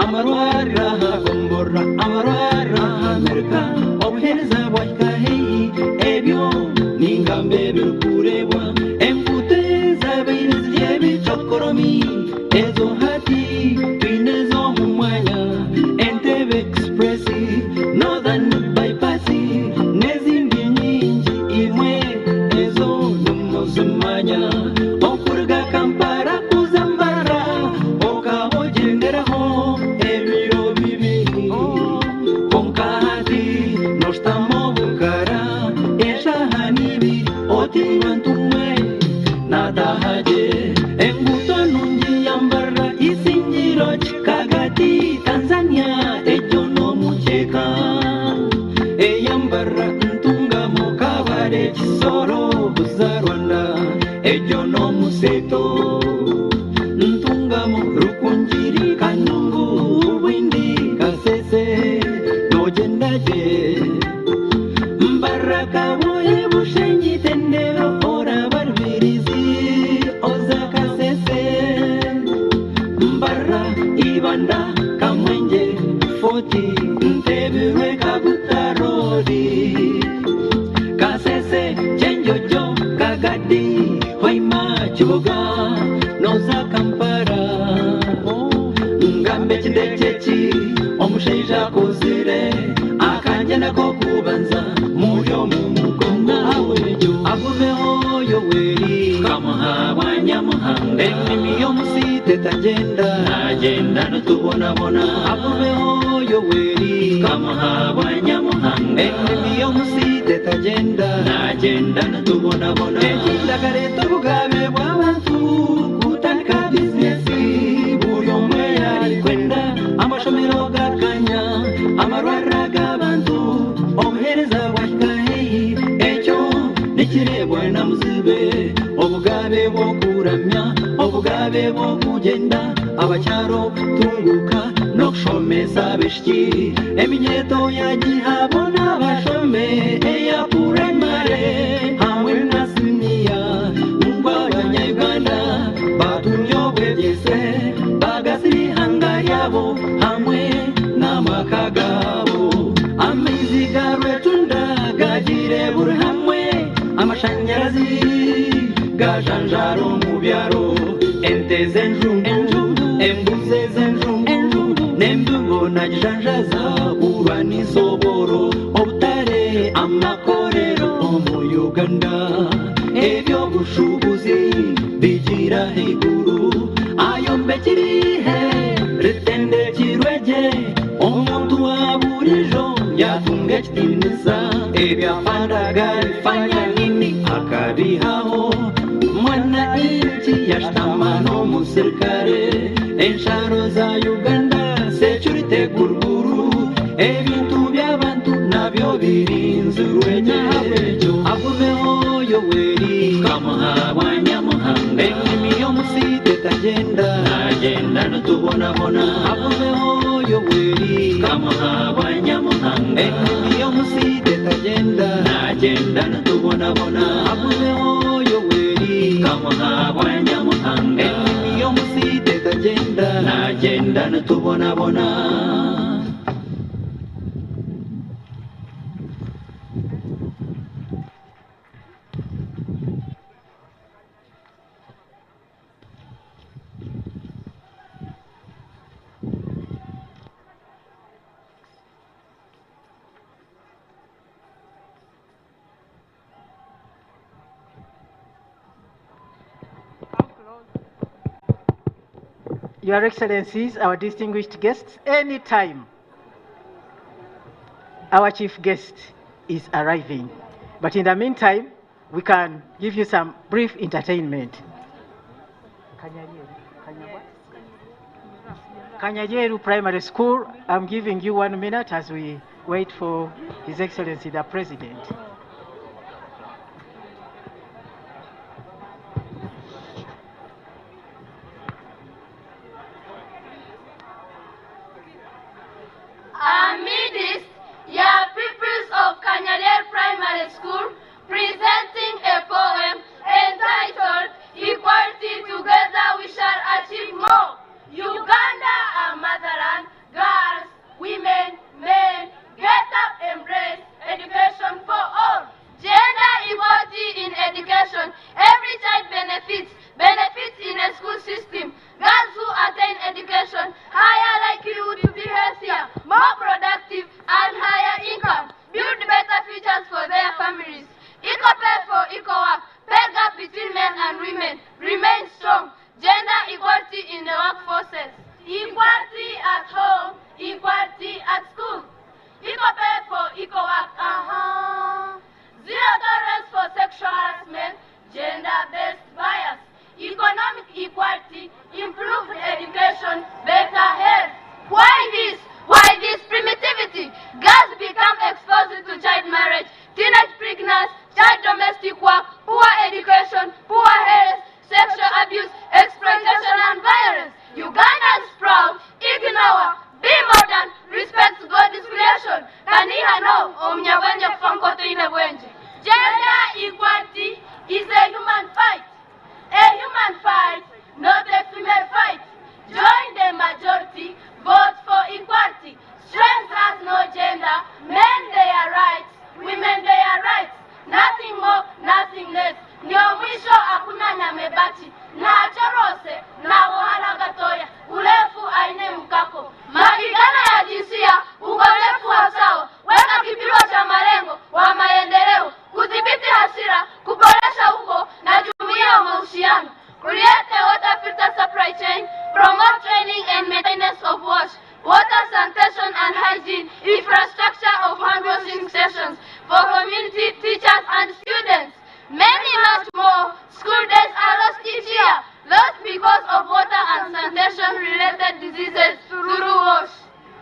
amarwariro ahagomborora amarwariro aha Amerika obuheereza bwahika haihi ebyo ningamba ebirikureebwa enguuto ezabaire ziri ebicokoromi ezo hati twine ez'omu mwanya Entebbe Express, Northern Bypass n'ezindi nyingi imwe ezo nimuzimanya okuruga Kampala kuza Mbarara okaba ogyenderaho ebiro bibiri kwonka hati noshutama obukara eshaaha n'ibiri oti bantu mwe natahagye enguuto nungi ya Mbarara Isingiro Kikagati Tanzania egyo n'omukyeka eya Mbarara Ntungamo Kabale Kisoro kuza Rwanda egyo n'omuseto Ntungamo Rukungiri Kanungu Bwindi Kasese nogyenda gye Mbarara Kaboye Bushenyi Tendero oraba Rubirizi oza Kasese Mbarara Ibanda Kamwenge Fort Ntebbe Kaguta Road Kasese Kyenjojo Kagadi Hoima Kiboga noza Kampala ngambe kindekeki omushaija akuzire akanje nako kubanza muri omu mugongo agumeho Yoweri tukamuha Nyamuhanga enimi y'omusite tagenda nagenda nitubonabona agumeho Yoweri tukamuha Nyamuhanga enimi y'omusite tagenda nagenda nitubonabona ekindagareeta obugabe bw'abantu kutandika bizinesi buri omwe yarikwenda amashomero gakanya amarwariro g'abantu obuheereza bwahika haihi ekyo nikireebwa na muzibe obugabe bw'okuramya obugabe bw'okugyenda abakyaro kutunguka n'okushomesa abaishiki eminyeto yagiha boona bashome eya purayimare hamwe na siniya ngu abanya-Uganda batunge obwegyese bagasira ihanga ryabo hamwe n'amaka gabo amaizi ga Rwetunda gagire buri hamwe amashanyarazi gajanjara omu byaro ente z'enjungu embuzi ez'enjungu n'embibo nagijanjaza kurwanisa obworo obutare amakorero omu Uganda eby'obushubuzi bigira haiguru ayombekirihe ritendekirwe omuntu wa burijo yatunga ekitiinisa ebyafandaga bifanya nini akabihaho mwananchi yashitama n'omusirikare ensharo za Uganda security guruguru ebintu by'abantu nabyo birinzirwe agumeho Yoweri tukamuha Nyamuhanga enimi y'omusite tagenda nagenda nitubonabona agumeho Yoweri tukamuha Nyamuhanga enimi y'omusite tagenda nagenda nitubonabona agumeho Yoweri tukamuha Nyamuhanga enimi y'omusite tagenda nagenda nitubonabona. Your Excellencies, our distinguished guests, anytime our chief guest is arriving. But in the meantime, we can give you some brief entertainment. Kanyajeru Primary School, I'm giving you 1 minute as we wait for His Excellency the President. Amidst your pupils of Kanyadel Primary School presenting a poem entitled Equality Together We Shall Achieve More. Uganda, our motherland, girls, women, men, get up, embrace education for all. Gender equality in education. Every child benefits, benefits in a school system. Girls who attain education, higher likelihood to be healthier, more productive, and higher income. Build better futures for their families. Equal pay for equal work. Pay gap between men and women remains strong. Gender equality in the workforces. Equality at home, equality at school. Equal pay for equal work. Uh-huh. Zero tolerance for sexual harassment, gender-based bias, economic equality, improved education, better health. Why this? Why this primitivity? Girls become exposed to child marriage, teenage pregnancy, child domestic work, poor education, poor health, sexual abuse, exploitation and violence. Ugandans proud, ignore, be modern, respect God's creation. Kaniha no, omunyabwenge kufa nkotoine bwenge. Gender equality is a human fight. A human fight, not a female fight. Join the majority, vote for equality. Strength has no gender. Men their rights, women their rights. Nothing more, nothing less. Ndio mwisho hakuna nyamebaki. Na chorose na wohala gatoya. Urefu aine mkako. Mapigano ya jinsia, ukosefu wa usawa. Weka kipimo cha malengo wa maendeleo, kudhibiti hasira, kuboresha uko na jumuiya ya mahusiano. Create a water filter supply chain, promote training and maintenance of wash, water sanitation and hygiene, infrastructure of hand washing stations for community teachers and students. Many much more school days are lost each year, lost because of water and sanitation related diseases through wash.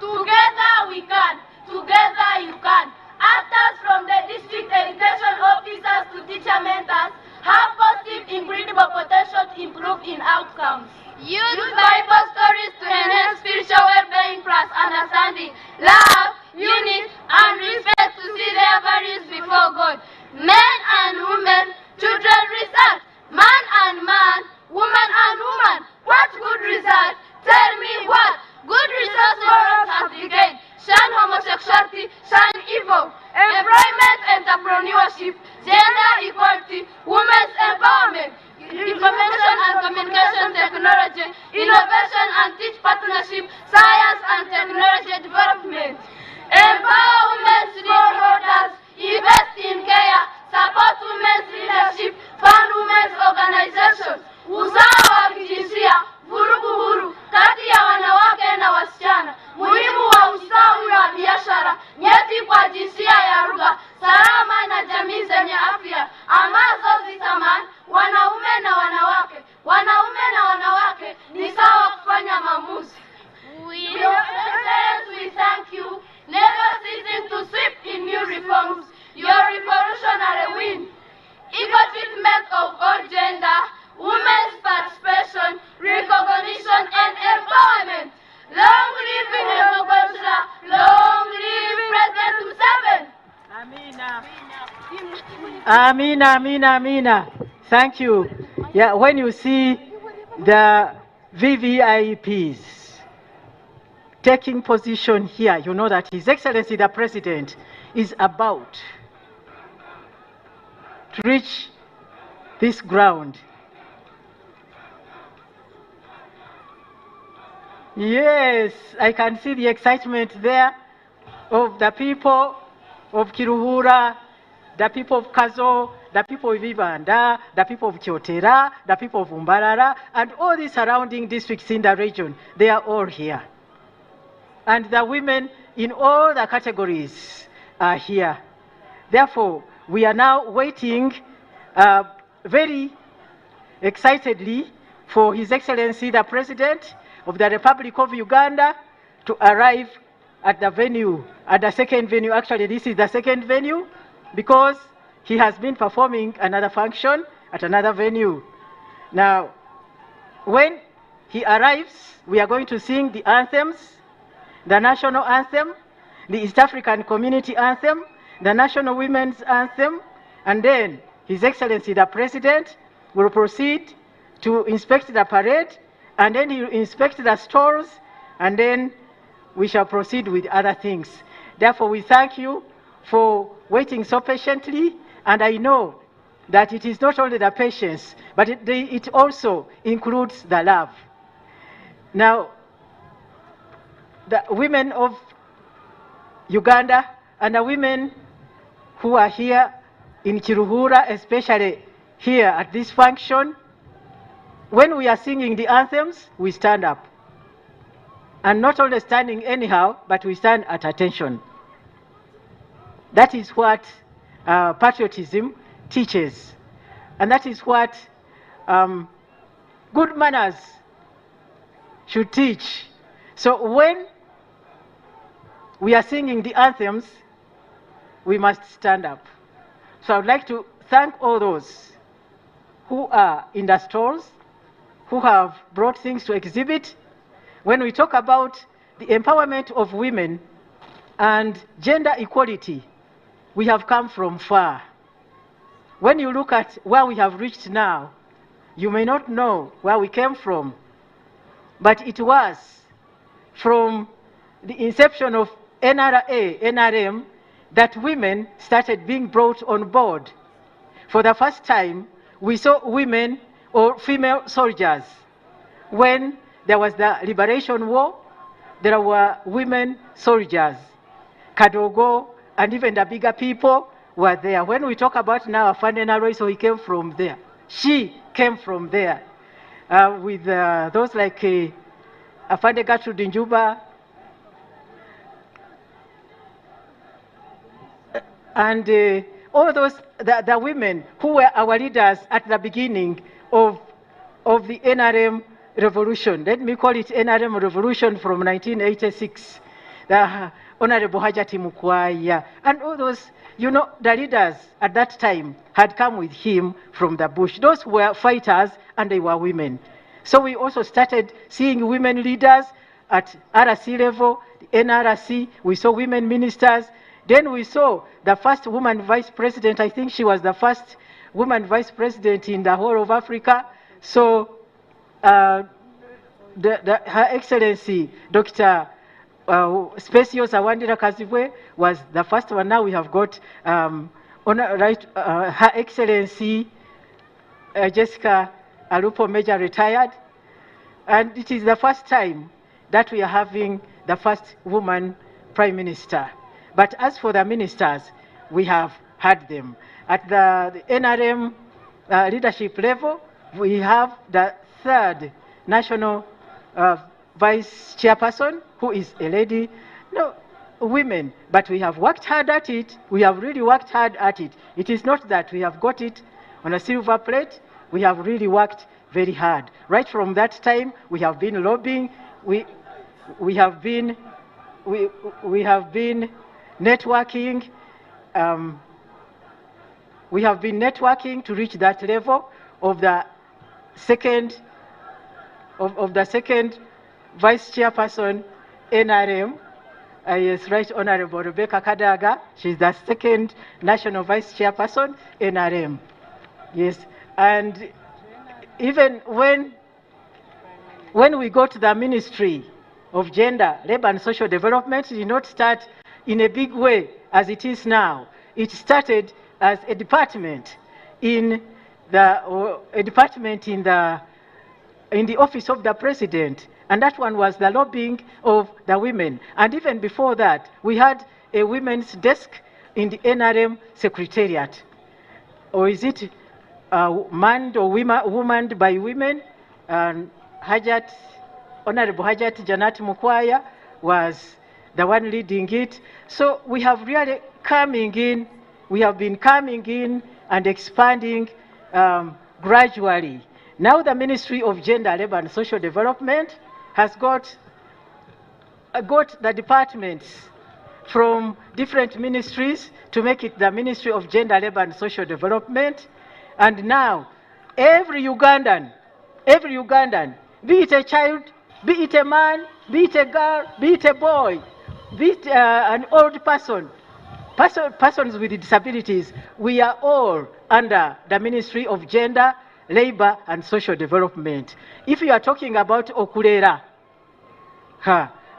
Together we can, together you can. Actors from the district education officers to teacher mentors have positive, incredible potential to improve in outcomes. Use Bible stories to enhance spiritual well-being plus understanding, love, unity, and respect to see their values before God. Men and women, children result. Man and man, woman and woman. What good result? Tell me what? Good results morals have decayed. Shun homosexuality, shun evil. Employment, entrepreneurship, gender equality, women's empowerment, information and communication technology, innovation and teach partnership, science and technology development. Empower women smallholders, invest in care, support women's leadership, fund women's organizations. Usawa wa kijinsia, vurugu huru kati ya wanawake na wasichana, muhimu wa ustawi wa biashara nyeti kwa jinsia ya lugha salama na jamii zenye afya ambazo zitamani wanaume na wanawake, wanaume na wanawake ni sawa kufanya maamuzi. Your Excellency, we thank you, never ceasing to sweep in new reforms, your revolutionary win. Equal treatment of all gender, women's participation, recognition and empowerment. Long live Democracy, long live President Museveni. Amina. Amina, Amina, Amina. Thank you. Yeah, when you see the VVIPs taking position here, you know that His Excellency the President is about to reach this ground. Yes, I can see the excitement there of the people of Kiruhura, the people of Kazo, the people of Ibanda, the people of Kyotera, the people of Mbarara, and all the surrounding districts in the region. They are all here. And the women in all the categories are here. Therefore, we are now waiting very excitedly for His Excellency the President of the Republic of Uganda to arrive at the venue, at the second venue. Actually, this is the second venue because he has been performing another function at another venue. Now, when he arrives, we are going to sing the anthems, the national anthem, the East African Community Anthem, the National Women's Anthem, and then His Excellency the President will proceed to inspect the parade, and then he will inspect the stores, and then we shall proceed with other things. Therefore, we thank you for waiting so patiently, and I know that it is not only the patience, but it also includes the love. Now, the women of Uganda and the women who are here in Kiruhura, especially here at this function, when we are singing the anthems, we stand up. And not only standing anyhow, but we stand at attention. That is what patriotism teaches. And that is what good manners should teach. So when we are singing the anthems, we must stand up. So I would like to thank all those who are in the stalls, who have brought things to exhibit. When we talk about the empowerment of women and gender equality, we have come from far. When you look at where we have reached now, you may not know where we came from, but it was from the inception of NRA, NRM, that women started being brought on board. For the first time, we saw women or female soldiers. When there was the Liberation War, there were women soldiers. Kadogo and even the bigger people were there. When we talk about now Afande Nalweyiso, so he came from there. She came from there. With those like Afande Gertrude Njuba, and all those, the women who were our leaders at the beginning of the NRM revolution. Let me call it NRM revolution from 1986. The Honorable Hajati Mukwaya, and all those, you know, the leaders at that time had come with him from the bush. Those were fighters and they were women. So we also started seeing women leaders at RC level, the NRC, we saw women ministers. Then we saw the first woman vice president. I think she was the first woman vice president in the whole of Africa. So Her Excellency, Dr. Speciosa Wandira Kazibwe was the first one. Now we have got Her Excellency Jessica Alupo Major retired. And it is the first time that we are having the first woman prime minister. But as for the ministers, we have had them. At the NRM leadership level, we have the third national vice chairperson, who is a lady. No, women, but we have worked hard at it. We have really worked hard at it. It is not that we have got it on a silver plate. We have really worked very hard. Right from that time, we have been lobbying. We have been networking. We have been networking to reach that level of the second vice chairperson, NRM. Yes, Right Honorable Rebecca Kadaga. She's the second national vice chairperson, NRM. Yes, and even when we go to the Ministry of Gender, Labor and Social Development, it did not start in a big way as it is now. It started as a department in the office of the president, and that one was the lobbying of the women. And even before that, we had a women's desk in the NRM secretariat. Or is it manned or woman by women? And Hajat, Honorable Hajat Janat Mukwaya was the one leading it. So we have really coming in, we have been coming in and expanding gradually. Now the Ministry of Gender, Labor and Social Development has got got the departments from different ministries to make it the Ministry of Gender, Labor and Social Development. And now, every Ugandan, every Ugandan, be it a child, be it a man, be it a girl, be it a boy, be it an old person, persons with disabilities, we are all under the Ministry of Gender, Labor and Social Development. If you are talking about okulera,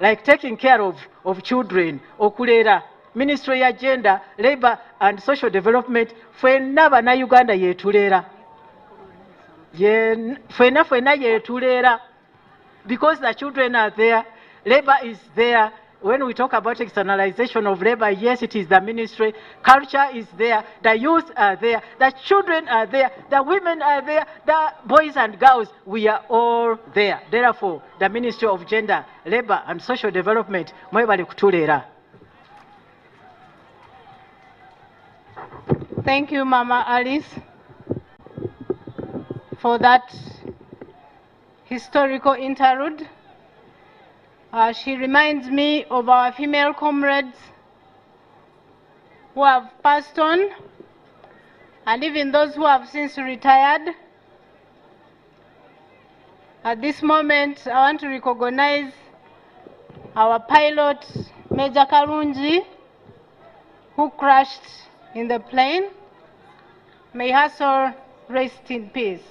like taking care of children, okulera, Ministry ya Gender, Labor and Social Development, ffenna Bannayuganda yeetulera. Ffenna ffenna yeetulera. Because the children are there, labor is there. When we talk about externalization of labor, yes, it is the ministry. Culture is there, the youth are there, the children are there, the women are there, the boys and girls, we are all there. Therefore, the Ministry of Gender, Labor and Social Development, mwebale kutuleera. Thank you, Mama Alice, for that historical interlude. She reminds me of our female comrades who have passed on, and even those who have since retired. At this moment, I want to recognize our pilot, Major Karungi, who crashed in the plane. May her soul rest in peace.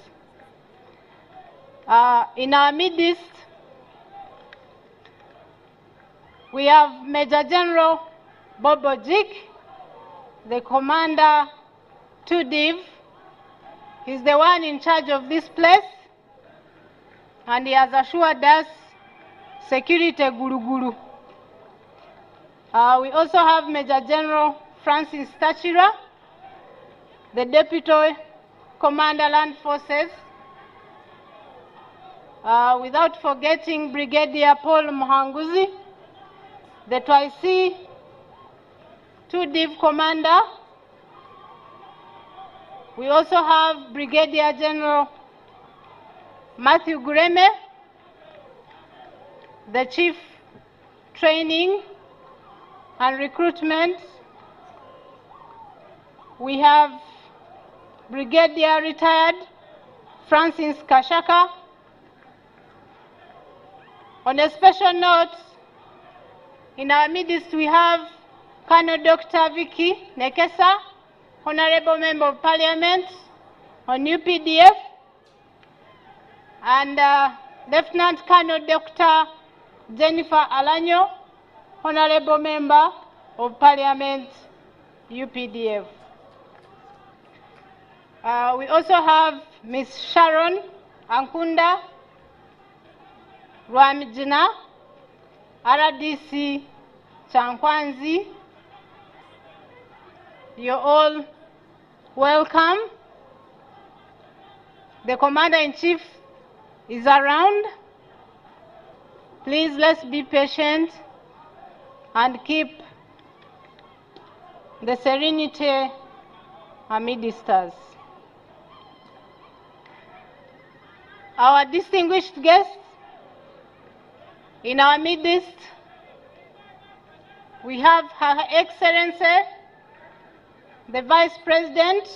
In our midst, we have Major General Bobo Jik, the commander 2 Div. He's the one in charge of this place, and he has assured us security guruguru. We also have Major General Francis Tachira, the Deputy Commander Land Forces, without forgetting Brigadier Paul Muhanguzi, the TYC 2 Div Commander. We also have Brigadier General Matthew Gureme, the Chief Training and Recruitment. We have Brigadier Retired Francis Kashaka. On a special note, in our midst we have Colonel Dr. Vicky Nekesa, Honorable Member of Parliament on UPDF, and Lieutenant Colonel Dr. Jennifer Alanyo, Honorable Member of Parliament, UPDF. We also have Ms. Sharon Ankunda Rwamijina, RDC Kyankwanzi. You're all welcome. The Commander-in-Chief is around. Please, let's be patient and keep the serenity amidst us. Our distinguished guests, in our midst, we have Her Excellency, the Vice President,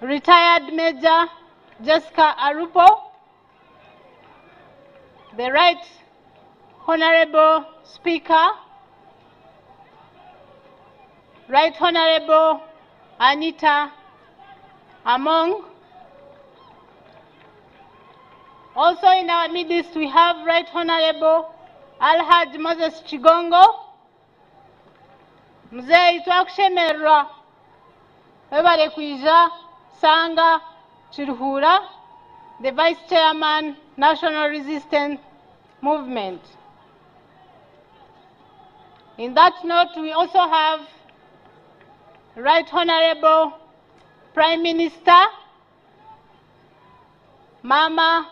retired Major Jessica Alupo, the Right Honorable Speaker, Right Honorable Anita Among. Also in our midst, we have Right Honorable Alhaj Moses Kigongo. Mzee twakushemererwa webale kwija Sanga Kiruhura, the Vice Chairman, National Resistance Movement. In that note, we also have Right Honorable Prime Minister Mama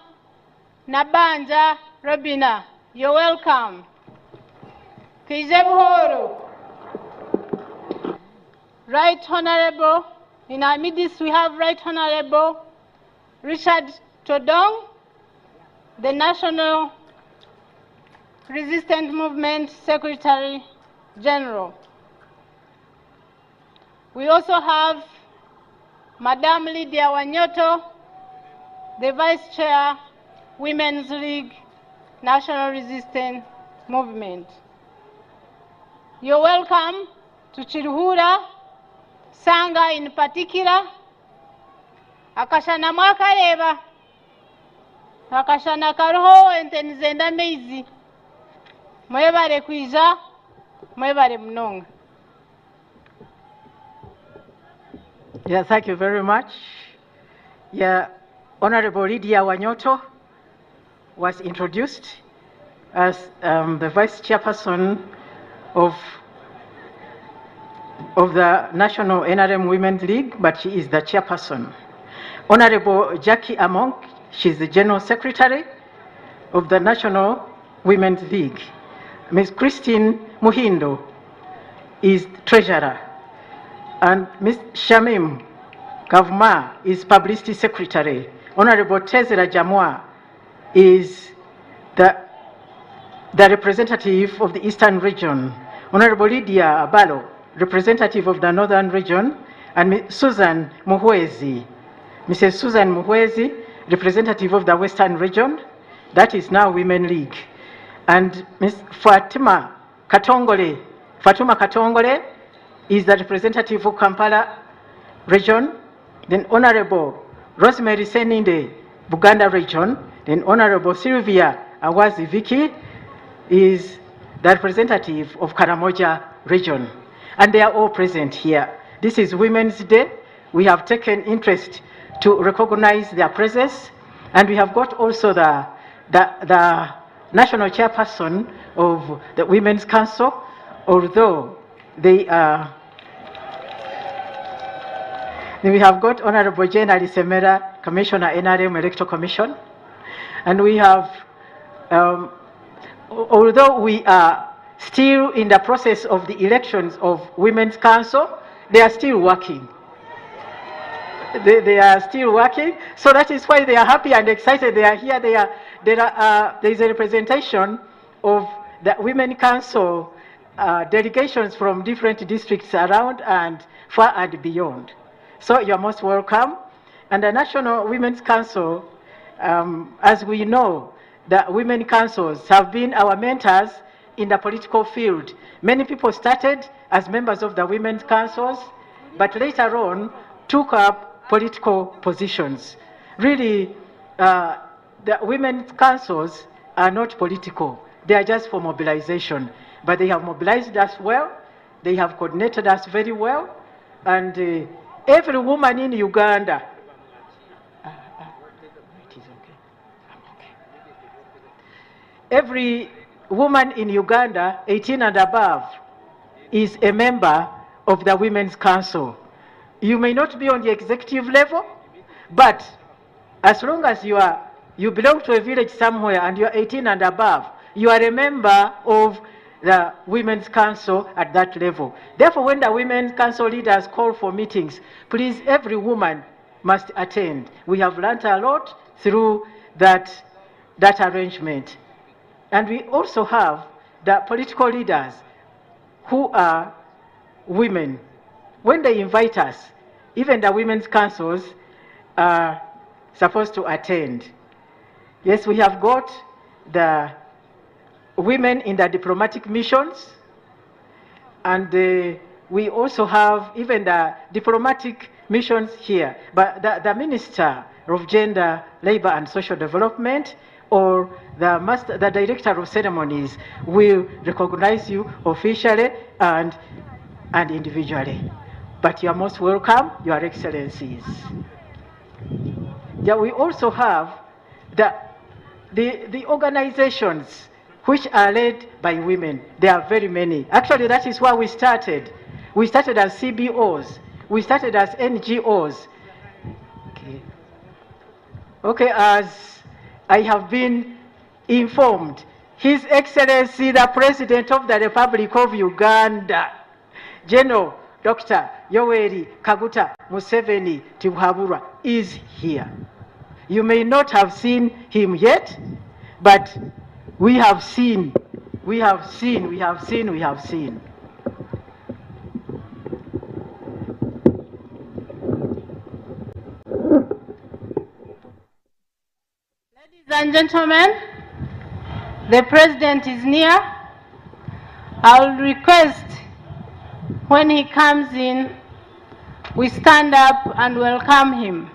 Nabanja Robina. You're welcome. Twije buhoro. Right Honorable, in our midst we have Right Honorable Richard Todong, the National Resistance Movement Secretary General. We also have Madame Lydia Wanyoto, the Vice Chair, Women's League, National Resistance Movement. You're welcome to Kiruhura, Sanga in particular. Akashana mwakareeba, akashana kariho ente nizenda amaizi. Mwebare kwija, mwebare munonga. Yeah, thank you very much. Yeah, Honorable Lydia Wanyoto was introduced as the Vice Chairperson of the National NRM Women's League, but she is the chairperson. Honorable Jackie Among, she's the General Secretary of the National Women's League. Ms. Christine Muhindo is Treasurer. And Ms. Shamim Kavuma is Publicity Secretary. Honorable Tezera Jamwa is the representative of the Eastern Region. Honorable Lydia Abalo, representative of the Northern Region, and Ms. Susan Muhwezi. Mrs. Susan Muhwezi, representative of the Western Region, that is now Women League. And Ms. Fatima Katongole is the representative of Kampala Region. Then Honorable Rosemary Seninde, Buganda Region. Then Honorable Sylvia Awazi Viki is the representative of Karamoja Region. And they are all present here. This is Women's Day. We have taken interest to recognize their presence. And we have got also the national chairperson of the Women's Council, although they are. Then we have got Honorable Jane Alisemera, Commissioner, NRM Electoral Commission. And we have, although we are still in the process of the elections of Women's Council, they are still working. They are still working, so that is why they are happy and excited. They are here. There is a representation of the Women's Council delegations from different districts around and far and beyond. So you are most welcome. And the National Women's Council, as we know, the women councils have been our mentors in the political field. Many people started as members of the women's councils, but later on took up political positions. Really, the women's councils are not political. They are just for mobilization. But they have mobilized us well. They have coordinated us very well. And every woman in Uganda, it is okay. I'm okay. Every woman in Uganda, 18 and above, is a member of the Women's Council. You may not be on the executive level, but as long as you belong to a village somewhere and you are 18 and above, you are a member of the Women's Council at that level. Therefore, when the Women's Council leaders call for meetings, please, every woman must attend. We have learned a lot through that arrangement. And we also have the political leaders who are women. When they invite us, even the women's councils are supposed to attend. Yes, we have got the women in the diplomatic missions, and we also have even the diplomatic missions here. But the Minister of Gender, Labor and Social Development, or the Director of Ceremonies will recognize you officially and individually. But you are most welcome, Your Excellencies. Yeah, we also have the organizations which are led by women. There are very many. Actually, that is where we started. We started as CBOs. We started as NGOs. Okay, as I have been informed, His Excellency, the President of the Republic of Uganda, General Dr. Yoweri Kaguta Museveni Tibuhaburwa, is here. You may not have seen him yet, but we have seen, we have seen, we have seen, we have seen. Ladies and gentlemen, the president is near. I will request when he comes in, we stand up and welcome him.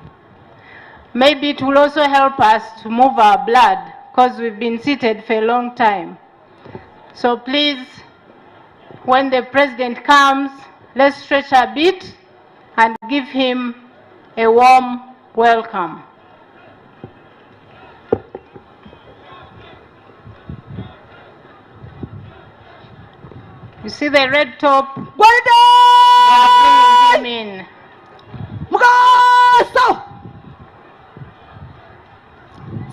Maybe it will also help us to move our blood because we've been seated for a long time. So please, when the president comes, let's stretch a bit and give him a warm welcome. You see the red top? They are bringing him in. Mugaso!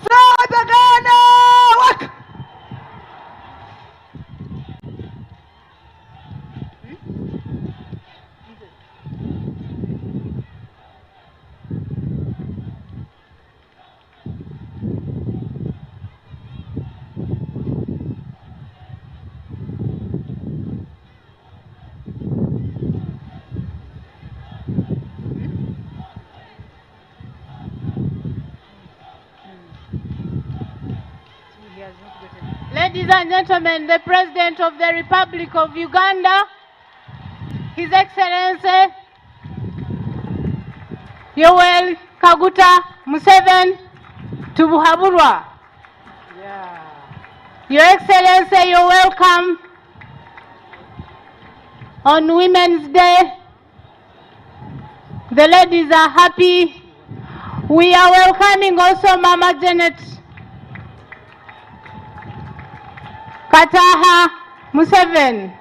Sabagana wak! Ladies and gentlemen, the President of the Republic of Uganda, His Excellency Yoweri Kaguta Museveni Tibuhaburwa. Your Excellency, you're welcome on Women's Day. The ladies are happy. We are welcoming also Mama Janet Kataha Museveni.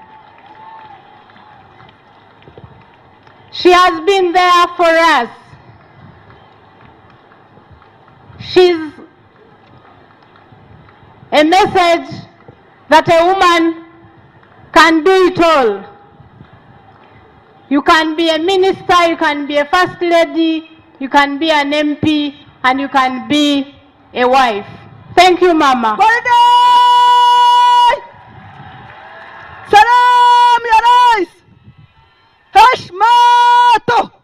She has been there for us. She's a message that a woman can do it all. You can be a minister, you can be a first lady, you can be an MP, and you can be a wife. Thank you, Mama. Salam ya Rais! Heshmato!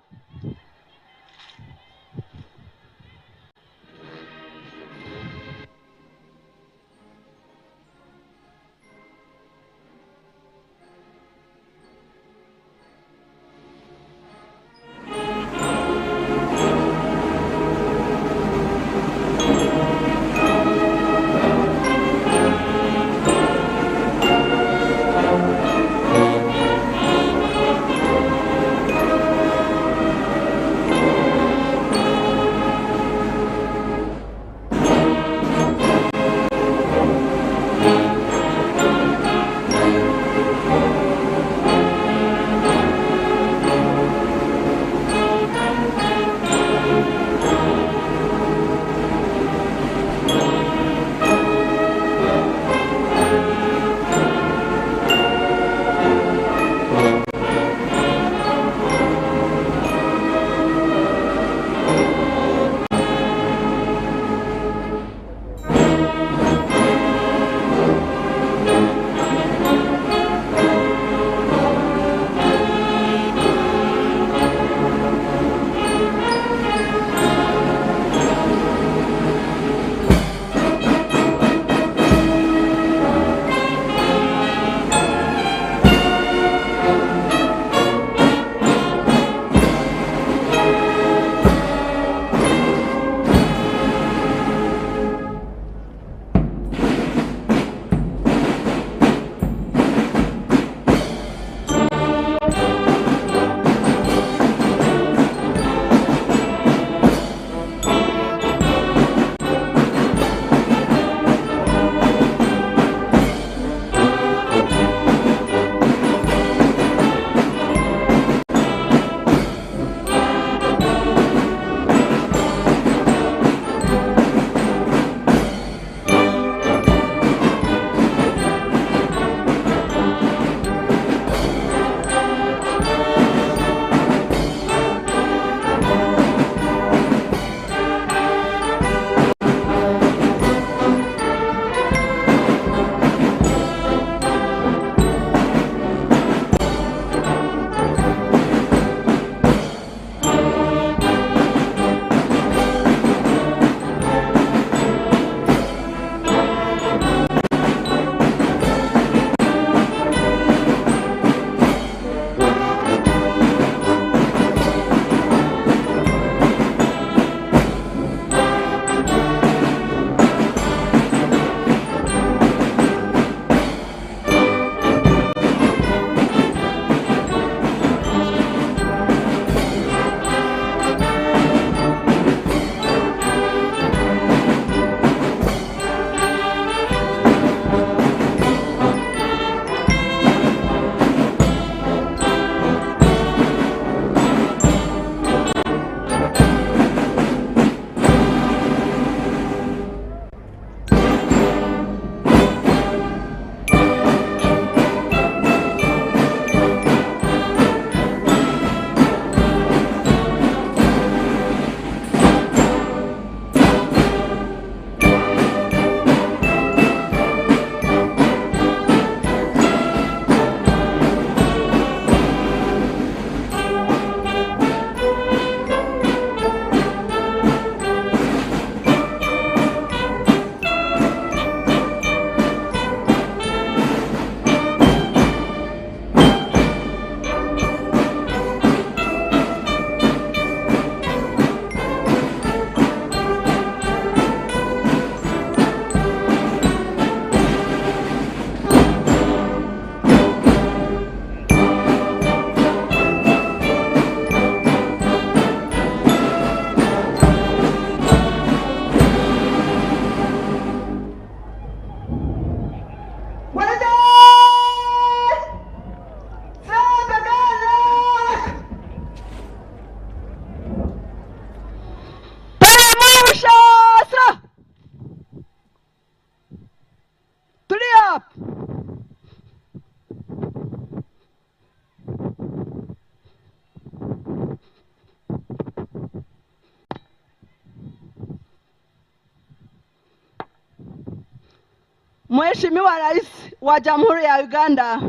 Mheshimiwa Rais wa Jamhuri ya Uganda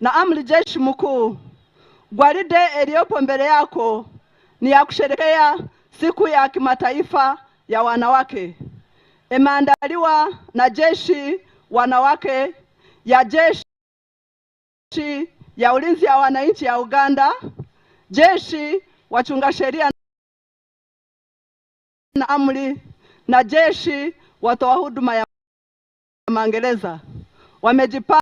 na Amri Jeshi Mkuu, gwaride iliyopo mbele yako ni ya kusherekea siku ya kimataifa ya wanawake. Imeandaliwa na jeshi wanawake ya jeshi ya ulinzi ya wananchi ya Uganda, jeshi wachunga sheria na amri na jeshi watoa huduma ya magereza. Wamejipanga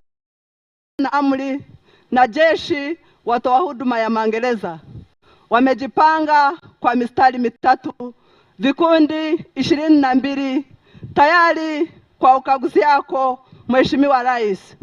na amri na jeshi watoa huduma ya magereza. Wamejipanga kwa mistari mitatu, vikundi 22 tayari kwa ukaguzi yako Mheshimiwa Rais.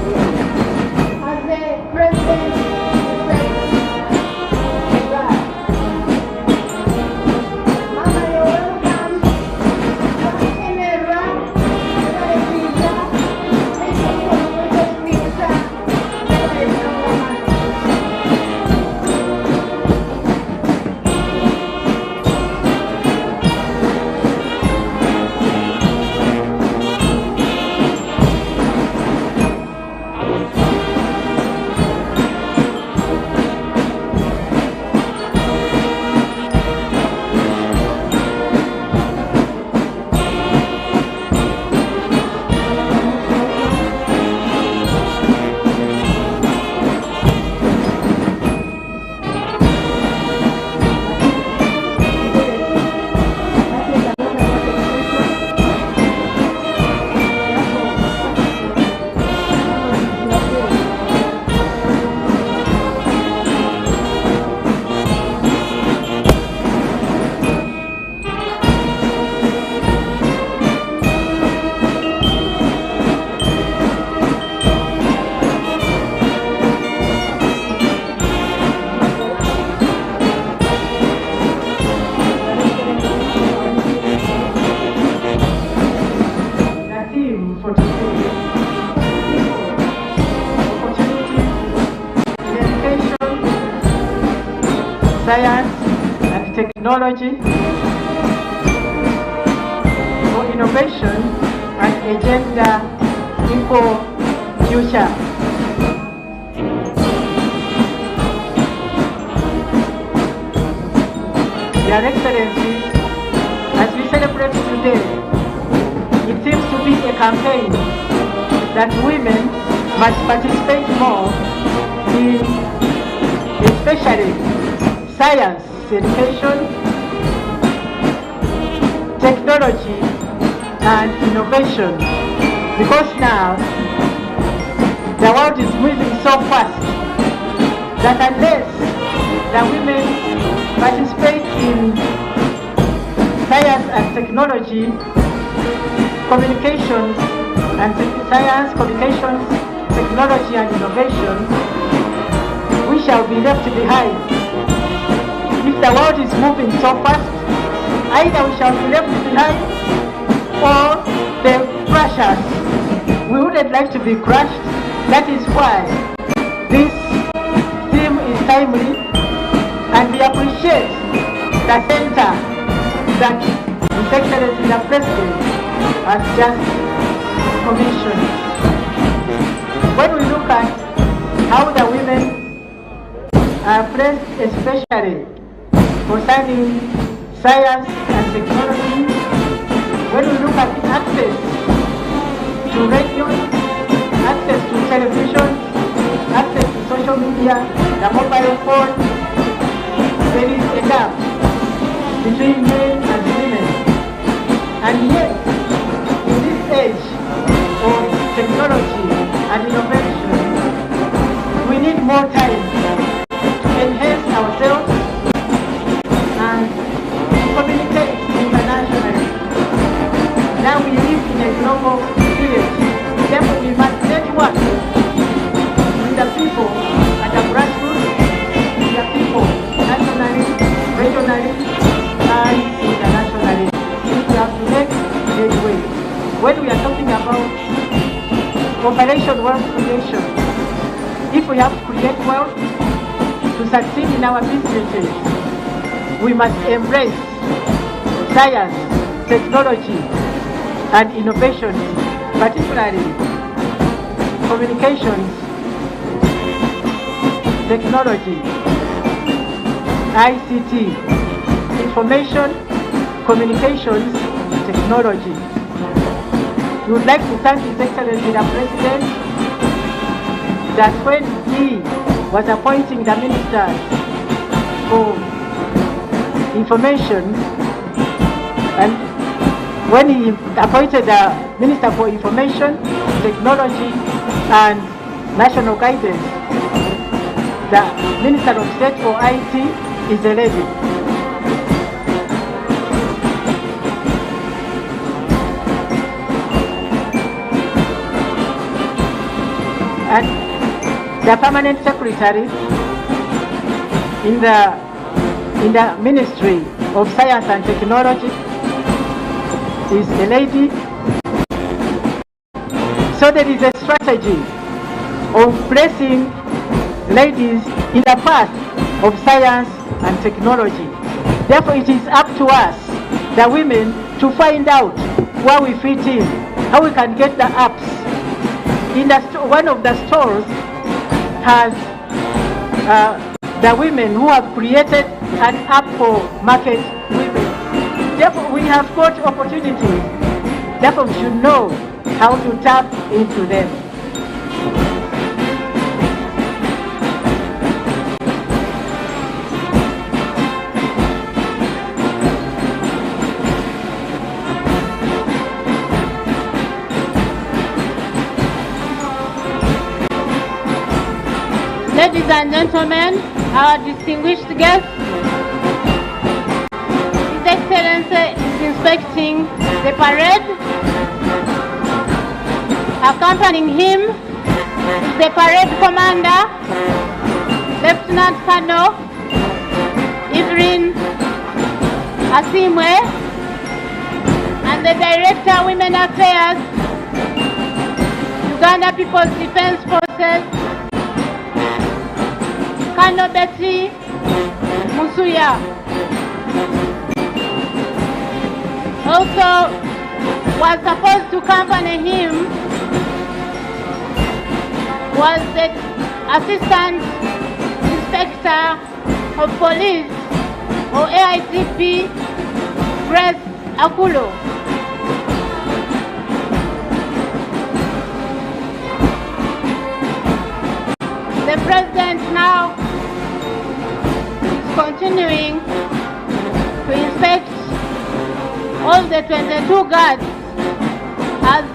As the president said, Mama, you're welcome. Emerra, The theme for today opportunities in education, science and technology for innovation and agenda equal future. Your Excellencies, as we celebrate today, it seems to be a campaign that women must participate more in especially science education, technology, and innovation. Because now the world is moving so fast that unless the women participate in science and technology, communications and science, communications, technology and innovation, we shall be left behind. If the world is moving so fast, either we shall be left behind or they crush us. We wouldn't like to be crushed. That is why this theme is timely, and we appreciate the center that His Excellency the President has just commissioned. When we look at how the women are placed, especially concerning science and technology, when we look at access to radio, access to television, access to social media, the mobile phone, there is a gap between men and women. And yet, in this age of technology and innovation, we need more time to enhance ourselves and to communicate internationally. Now we live in a global village. Therefore, we must network with the people at the grassroots, with the people nationally, regionally, and internationally. creation. If we have to create wealth, to succeed in our businesses, we must embrace science, technology, and innovations, particularly communications, technology, ICT, information, communications, technology. We would like to thank His Excellency the President that when he was appointing the ministers for information and when he appointed the Minister for Information, Technology and National Guidance, the Minister of State for IT is a lady. And the permanent secretary in the Ministry of Science and Technology is a lady. So there is a strategy of placing ladies in the path of science and technology. Therefore, it is up to us, the women, to find out where we fit in, how we can get the apps. One of the stores has the women who have created an app for market women. Therefore, we have got opportunities. Therefore, we should know how to tap into them. Ladies and gentlemen, our distinguished guests, His Excellency is inspecting the parade. Accompanying him is the parade commander, Lieutenant Colonel Evelyn Asimwe, and the Director, Women Affairs, Uganda People's Defense Forces, Colonel Betty Musuya. Also was supposed to accompany him was the Assistant Inspector of Police, or AIGP, Grace Akulo. The President now is continuing to inspect all the 22 guards as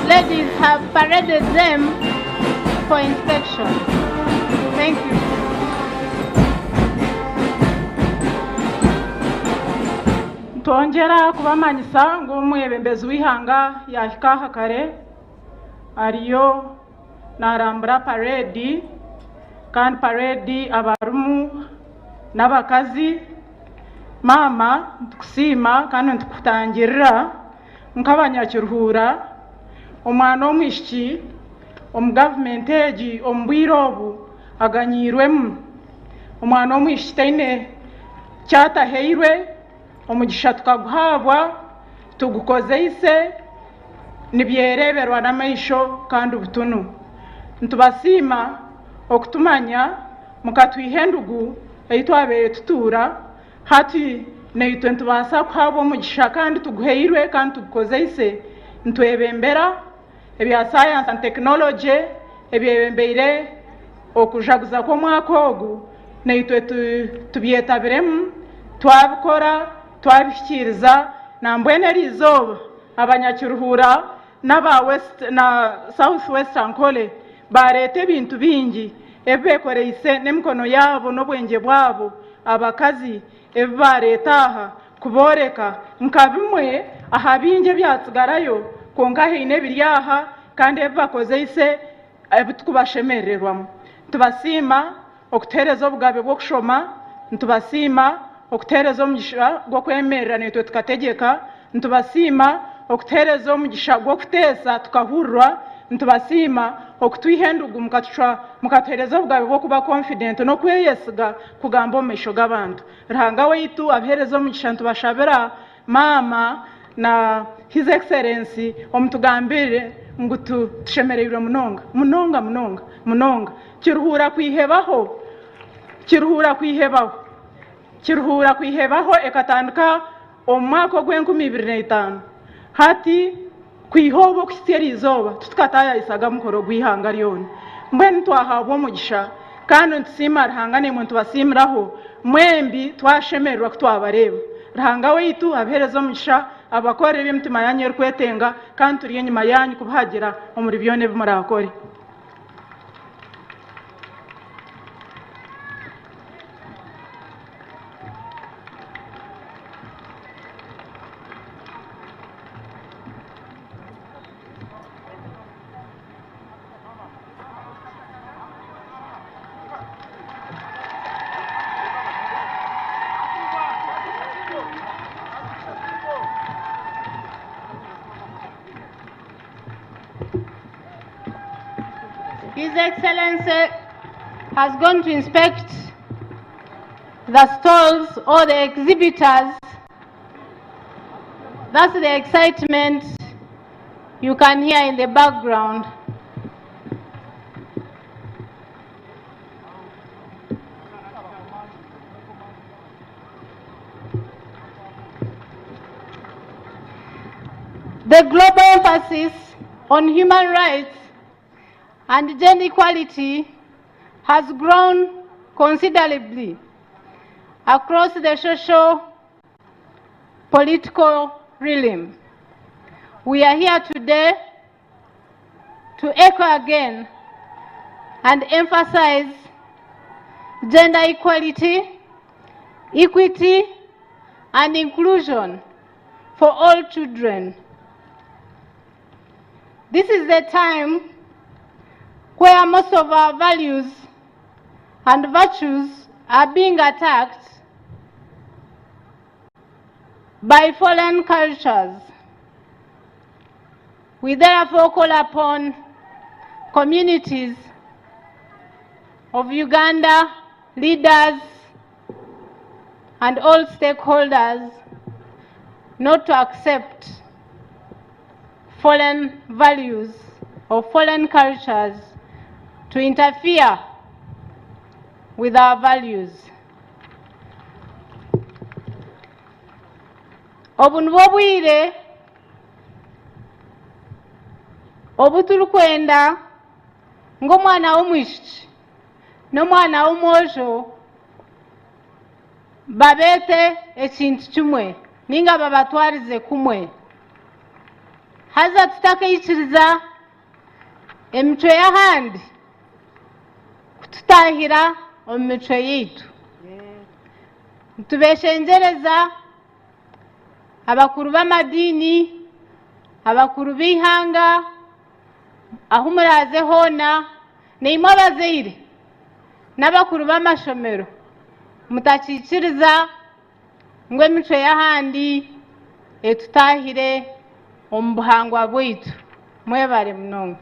ladies have paraded them for inspection. Thank you. Ntwongyera kubamanyisa ngu omwebembezi w'eihanga yahika aha kare ariyo narambura parade, kandi parade abarimu n'abakazi. Mama, nitukusiima kandi nitukutangirira nk'abanyakiruhura omwana w'omwishiki omu gavumenti egi omu bwire obu aganyiirwemu. Omwana w'omwishiki taine kyataheirwe, omugisha tukaguhabwa tugukozeise nibyereberwa n'amaisho kandi butunu. Nitubasiima okutumanya mukatwiha endugu ei twabaire tutuura, hati naitwe nitubaasa kuhabwa omugisha kandi tuguheirwe kandi tugukozeise. Nitwebembera ebya science and technology ebyebembeire okujaguza kw'omwaka ogu, naitwe tubyetabiremu, twabikora, twabihikiiriza. Nambwenu eri izooba abanyakiruhura n'aba West na South West Ankole bareeta ebintu bingi ebi bekoreise n'emikono yaabo n'obwengye bwabo, abakazi ebi bareeta aha kubooreka nka bimwe aha bingi ebyatsigarayo, kwonka haine ebiri aha kandi ebi bakozeise ebi tukubashemerererwamu. Nitubasiima okutuheereza obugabe bw'okushoma, nitubasiima okutuheereza omugisha gw'okwemerera naitwe tukategyeka, nitubasiima okutuheereza omugisha gw'okuteesa tukahurirwa, nitubasiima okutwiha endugu mukatucwa mukatuhereza obugabe bw'okuba confident n'okweyesiga kugamba omu maisho g'abantu. Ruhanga waitu abihereze omugisha. Nitubashabira maama na His Excellency omutugambire ngu tushemereirwe munonga munonga munonga munonga. Kiruhuura kwihebaho, Kiruhuura kwihebaho, Kiruhuura kwihebaho ekatandika omu mwaka ogw'enkumi ibiri n'etaano. Hati kwiha obu okuhitsya eri izooba titukataayayisaga mukoro gw'ihanga ryona. Mbwenu twahabwa omugisha kandi nitusiima Ruhanga, naimwe nitubasiimiraho mwembi. Twashemererwa ku twabareeba. Ruhanga waitu abihereza omugisha, abakorere eby'emitima yanyu erikwetenga, kandi turi enyima yanyu kubahagira omuri byona ebi murakore. His Excellency has gone to inspect the stalls or the exhibitors. That's the excitement you can hear in the background. The global emphasis on human rights and gender equality has grown considerably across the social political realm. We are here today to echo again and emphasize gender equality, equity, and inclusion for all children. This is the time where most of our values and virtues are being attacked by foreign cultures. We therefore call upon communities of Uganda, leaders, and all stakeholders not to accept foreign values or foreign cultures to interfere with our values. Obu nibwo bwire obu turikwenda ngu omwana w'omwishiki n'omwana w'omwojo babeete ekintu kimwe ninga babatwarize kumwe, haza tutakaikiriza emicwe y'ahandi kututahira omu micwe yaitu. Nitubeshengyereza abakuru b'amadiini, abakuru b'eihanga, ahu muraze hoona, naimwe abazaire n'abakuru b'amashomero, mutakiikiriza ngu emicwe y'ahandi etutahire omu buhangwa bwaitu. Mwebare munonga.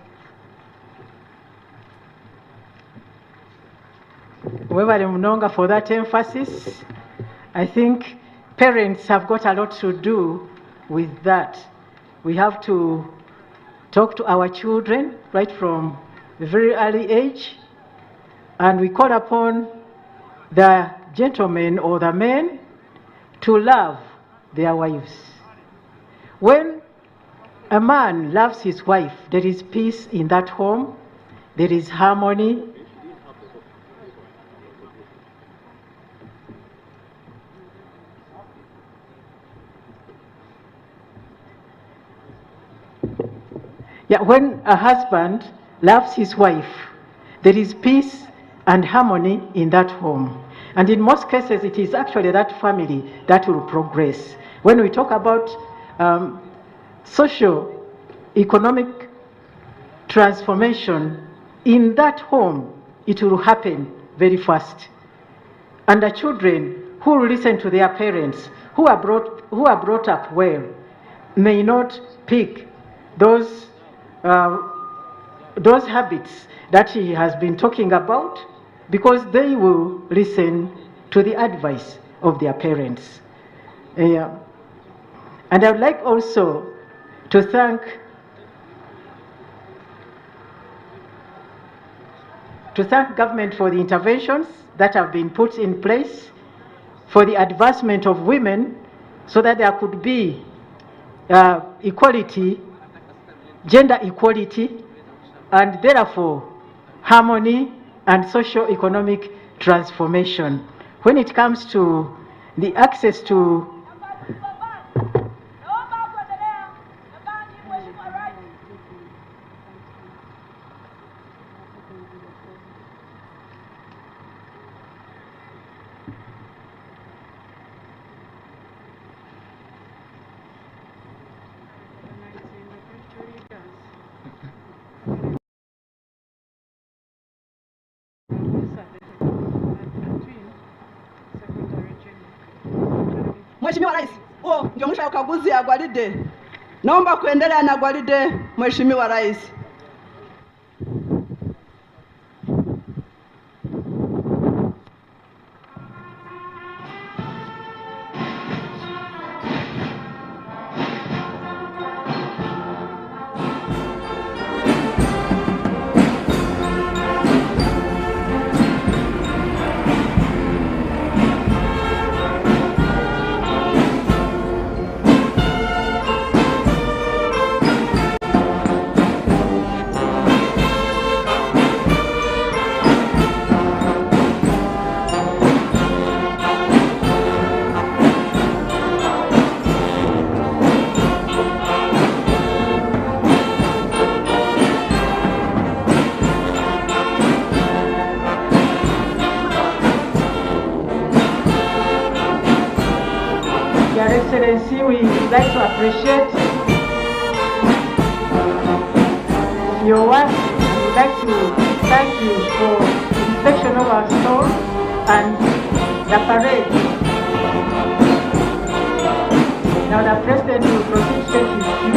Webale munonga for that emphasis. I think parents have got a lot to do with that. We have to talk to our children right from a very early age, and we call upon the gentlemen or the men to love their wives. When a man loves his wife, there is peace in that home, there is harmony. Yeah, when a husband loves his wife, there is peace and harmony in that home. And in most cases, it is actually that family that will progress. When we talk about social economic transformation in that home, it will happen very fast. And the children who listen to their parents, who are brought up well, may not pick those those habits that he has been talking about because they will listen to the advice of their parents. Yeah. And I would like also to thank government for the interventions that have been put in place for the advancement of women so that there could be equality, gender equality, and therefore harmony and socio-economic transformation. When it comes to the access to Mheshimiwa Rais, huo ndio mwisho wa ukaguzi ya gwaride. Naomba kuendelea na gwaride, Mheshimiwa Rais. Your Excellency, we would like to appreciate your work. We would like to thank you for the inspection of our store and the parade. Now the President will proceed to take his seat.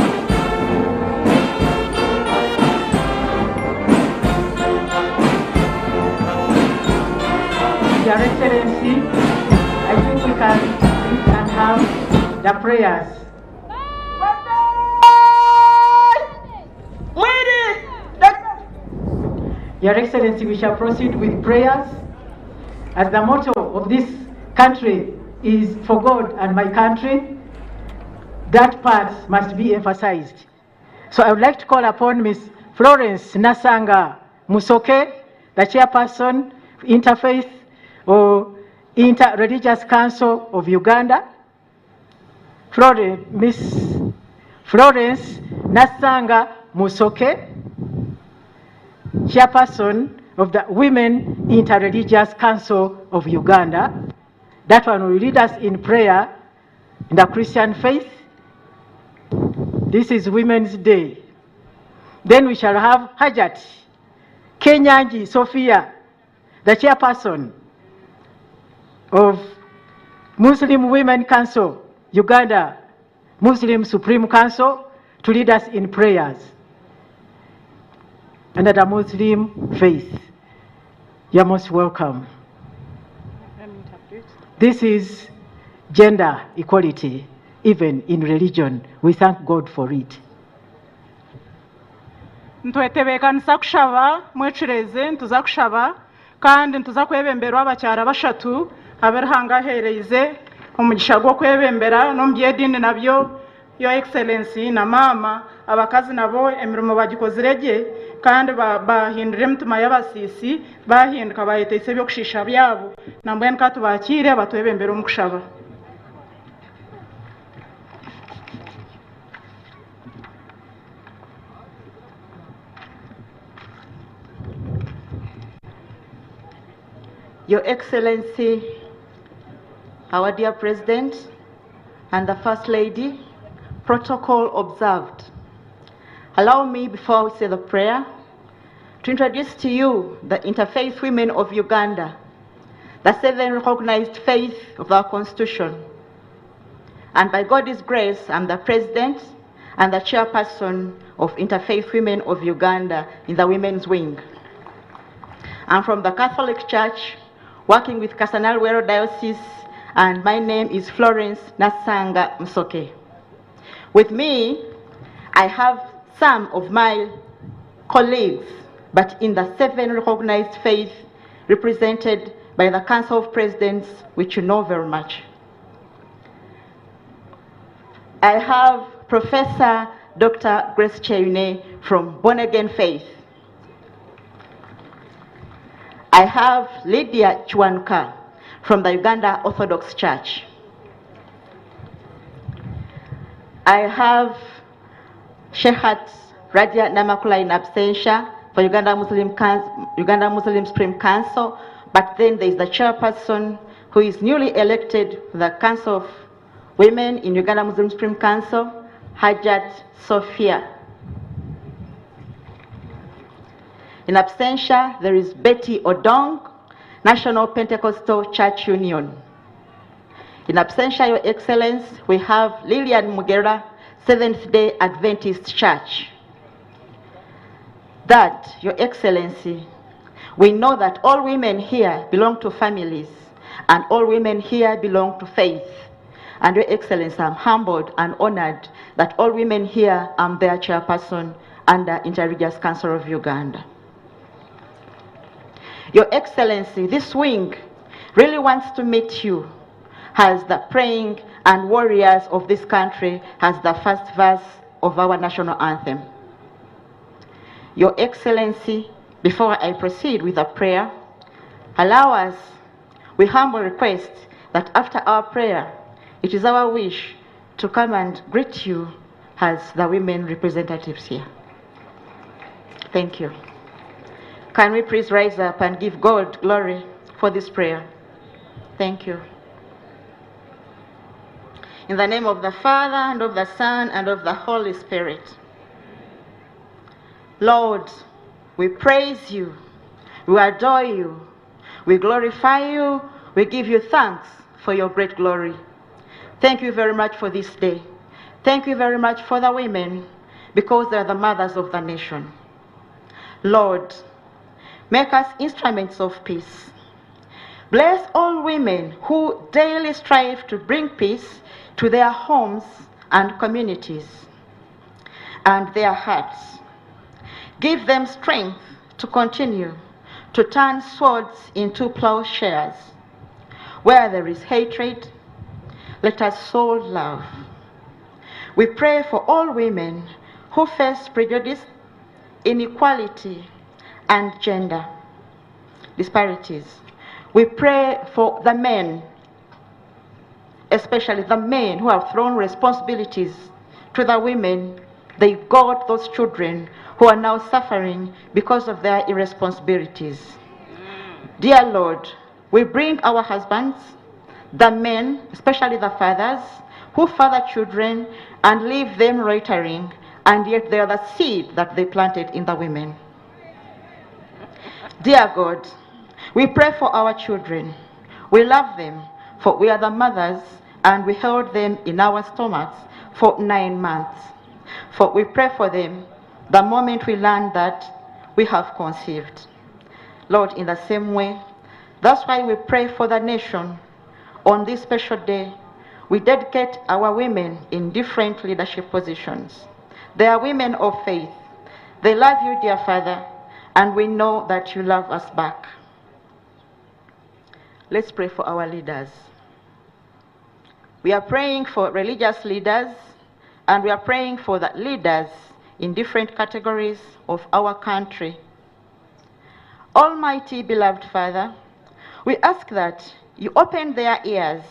Your Excellency, I think we can sit and have the prayers. Your Excellency, we shall proceed with prayers, as the motto of this country is for God and my country. That part must be emphasized. So I would like to call upon Ms. Florence Nasanga Musoke, the chairperson of Interfaith or Inter-Religious Council of Uganda. Ms. Florence Nasanga Musoke, chairperson of the Women Interreligious Council of Uganda. That one will lead us in prayer in the Christian faith. This is Women's Day. Then we shall have Hajat Kenyanji Sophia, the chairperson of Muslim Women Council, Uganda Muslim Supreme Council, to lead us in prayers under the Muslim faith. You're most welcome. This is gender equality, even in religion. We thank God for it. Ntwetebeekanisa kushaba mwecureze ntuza kushaba kandi ntuza kwebemberwa abakyara bashatu aberuhanga ahereize omugisha gw'okwebembera n'omu by'ediini nabyo. Your Excellency na mama, abakazi nabo emirimo bagikozire gye kandi bahindura emitima y'abasiisi bahinduka bayeteisa ebyokushiisha byabo. Nambwenu ka tubakiire batwebembere omu kushaba. Your Excellency, our dear President and the First Lady, protocol observed. Allow me, before we say the prayer, to introduce to you the Interfaith Women of Uganda, the seven recognized faith of our Constitution. And by God's grace, I'm the President and the chairperson of Interfaith Women of Uganda in the Women's Wing. I'm from the Catholic Church, working with Kasana Luweero Diocese, and my name is Florence Nasanga Msoke. With me, I have some of my colleagues, but in the seven recognized faiths represented by the Council of Presidents, which you know very much. I have Professor Dr. Grace Kyeyune from Born Again Faith. I have Lydia Kiwanuka from the Uganda Orthodox Church. I have Sheikhat Radia Namakula in absentia for Uganda Muslim, Uganda Muslim Supreme Council, but then there is the chairperson who is newly elected for the Council of Women in Uganda Muslim Supreme Council, Hajat Sophia. In absentia, there is Betty Odong, National Pentecostal Church Union. In absentia, Your Excellence, we have Lilian Mugera, Seventh-day Adventist Church. That, Your Excellency, we know that all women here belong to families, and all women here belong to faith. And Your Excellency, I'm humbled and honored that all women here, I'm their chairperson under Interreligious Council of Uganda. Your Excellency, this wing really wants to meet you as the praying and warriors of this country, as the first verse of our national anthem. Your Excellency, before I proceed with the prayer, allow us, we humbly request that after our prayer, it is our wish to come and greet you as the women representatives here. Thank you. Can we please rise up and give God glory for this prayer? Thank you. In the name of the Father, and of the Son, and of the Holy Spirit. Lord, we praise you, we adore you, we glorify you, we give you thanks for your great glory. Thank you very much for this day. Thank you very much for the women, because they are the mothers of the nation. Lord, make us instruments of peace. Bless all women who daily strive to bring peace to their homes and communities and their hearts. Give them strength to continue to turn swords into plowshares. Where there is hatred, let us sow love. We pray for all women who face prejudice, inequality, and gender disparities. We pray for the men, especially the men who have thrown responsibilities to the women. They got those children who are now suffering because of their irresponsibilities. Dear Lord, we bring our husbands, the men, especially the fathers, who father children and leave them loitering, and yet they are the seed that they planted in the women. Dear God, we pray for our children. We love them, for we are the mothers, and we held them in our stomachs for 9 months. For we pray for them the moment we learn that we have conceived. Lord, in the same way, that's why we pray for the nation. On this special day, we dedicate our women in different leadership positions. They are women of faith. They love you, dear Father, and we know that you love us back. Let's pray for our leaders. We are praying for religious leaders, and we are praying for the leaders in different categories of our country. Almighty beloved Father, we ask that you open their ears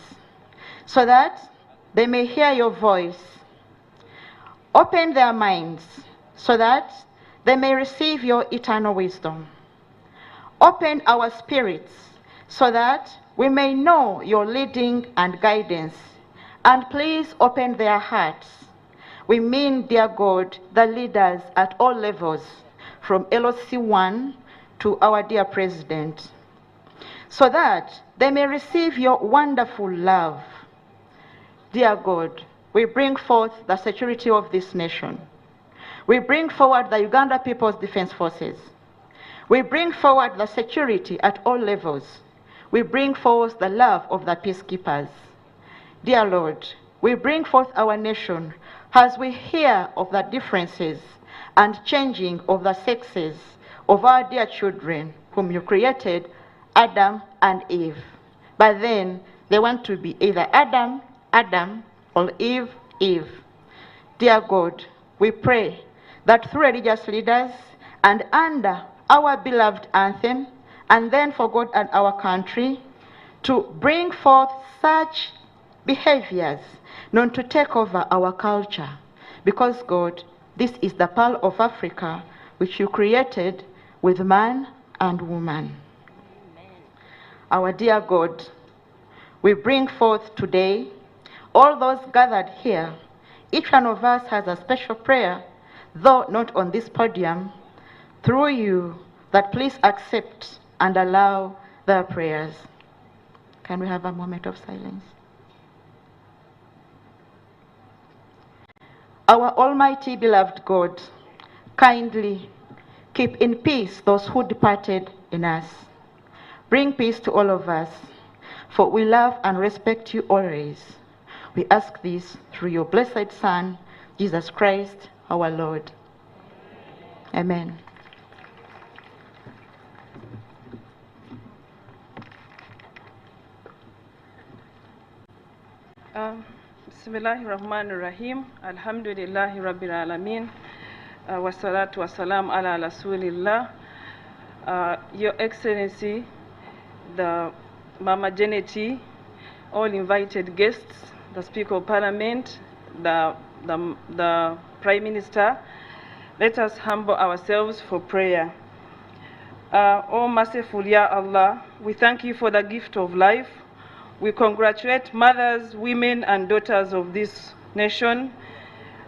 so that they may hear your voice. Open their minds so that they may receive your eternal wisdom. Open our spirits so that we may know your leading and guidance. And please open their hearts. We mean, dear God, the leaders at all levels, from LOC1 to our dear president, so that they may receive your wonderful love. Dear God, we bring forth the security of this nation. We bring forward the Uganda People's Defense Forces. We bring forward the security at all levels. We bring forth the love of the peacekeepers. Dear Lord, we bring forth our nation as we hear of the differences and changing of the sexes of our dear children whom you created, Adam and Eve. But then they want to be either Adam, Adam, or Eve, Eve. Dear God, we pray that through religious leaders and under our beloved anthem, and then for God and our country, to bring forth such behaviors not to take over our culture. Because, God, this is the pearl of Africa which you created with man and woman. Our dear God, we bring forth today all those gathered here. Each one of us has a special prayer, though not on this podium, through you, that please accept and allow their prayers. Can we have a moment of silence? Our Almighty beloved God, kindly keep in peace those who departed in us. Bring peace to all of us, for we love and respect you always. We ask this through your blessed Son, Jesus Christ, our Lord. Amen. Bismillahi Rahman Rahim. Alhamdulillahi Rabbil Alameen. Wassalatu wassalam ala Rasulillah. Your Excellency, the Mama Janeti, all invited guests, the Speaker of Parliament, the Prime Minister, let us humble ourselves for prayer. O merciful Ya Allah, we thank you for the gift of life. We congratulate mothers, women, and daughters of this nation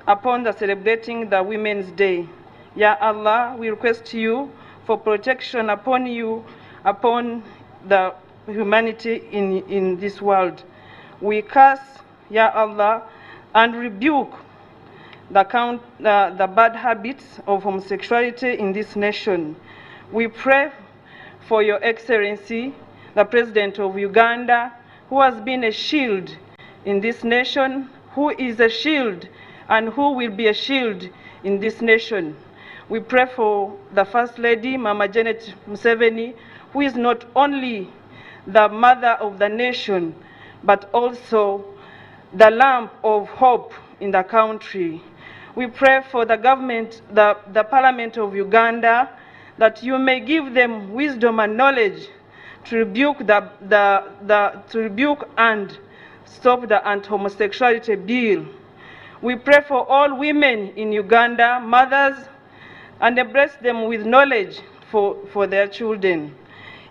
upon the celebrating the Women's Day. Ya Allah, we request you for protection upon you, upon the humanity in this world. We curse, Ya Allah, and rebuke the bad habits of homosexuality in this nation. We pray for Your Excellency, the President of Uganda, who has been a shield in this nation, who is a shield and who will be a shield in this nation. We pray for the First Lady, Mama Janet Museveni, who is not only the mother of the nation, but also the lamp of hope in the country. We pray for the government, the Parliament of Uganda, that you may give them wisdom and knowledge to rebuke to rebuke and stop the anti-homosexuality bill. We pray for all women in Uganda, mothers, and bless them with knowledge for their children.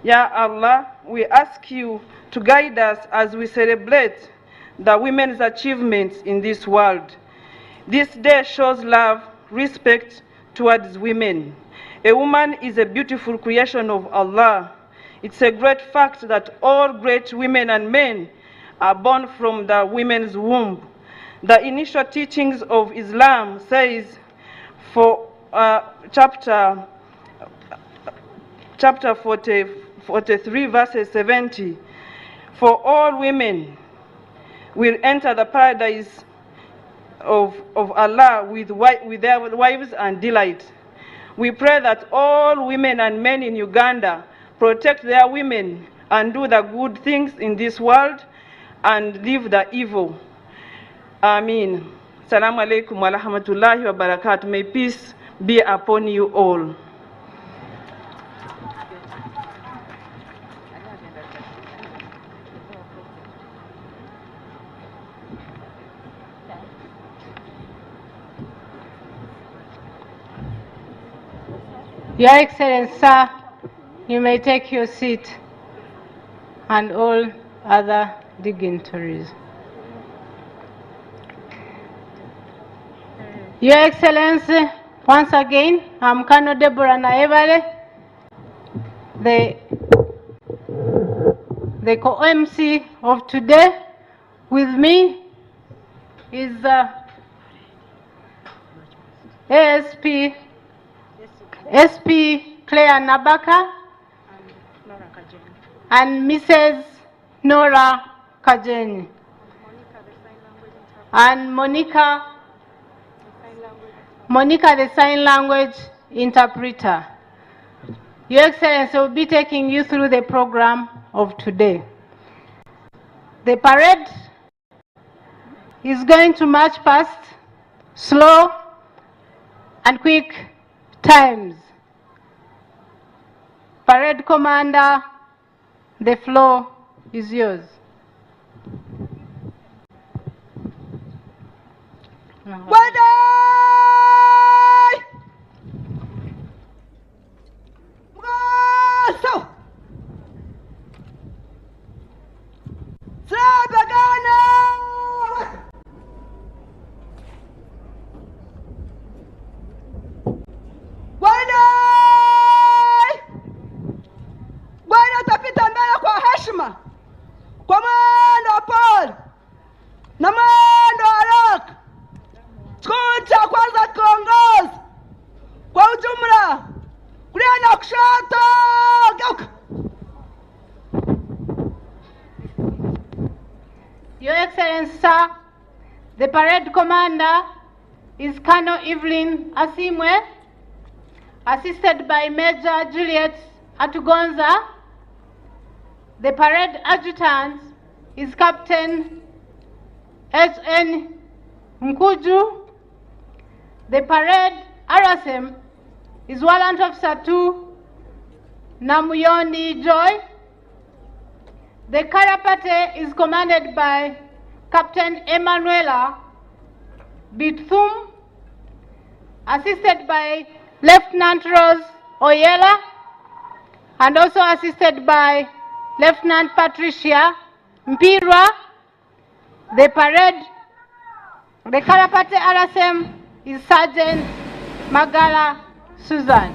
Ya Allah, we ask you to guide us as we celebrate the women's achievements in this world. This day shows love, respect towards women. A woman is a beautiful creation of Allah. It's a great fact that all great women and men are born from the women's womb. The initial teachings of Islam says for chapter 43, verses 70, for all women will enter the paradise of Allah with their wives and delight. We pray that all women and men in Uganda protect their women and do the good things in this world and leave the evil. Ameen. Salamu alaikum wa rahmatullahi wa barakatuh. May peace be upon you all. Your Excellency, sir, you may take your seat, and all other dignitaries. Your Excellency, once again, I'm Colonel Deborah Naebale, the co-MC of today. With me is ASP SP Claire Nabaka and Mrs. Nora Kajeni and Monica, Monica the sign language interpreter. Your Excellency will be taking you through the program of today. The parade is going to march past slow and quick times. Parade Commander, the floor is yours. Gwadai! Mgoso! Sabagana! Gwadai! Bwana utapita mbele kwa heshima, kwa mwendo wa pole na mwendo wa haraka. Kikundi cha kwanza kiongozi kwa ujumla, kulia na kushoto, geuka. Your Excellency, sir, the parade commander is Colonel Evelyn Asimwe, assisted by Major Juliet Atugonza. The parade adjutant is Captain H.N. Nkuju. The parade RSM is Warrant Officer 2 Namuyondi Joy. The Karapate is commanded by Captain Emanuela Bithum, assisted by Lieutenant Rose Oyela, and also assisted by Lieutenant Patricia Mpirwa. The parade, the Karapate RSM is Sergeant Magala Susan.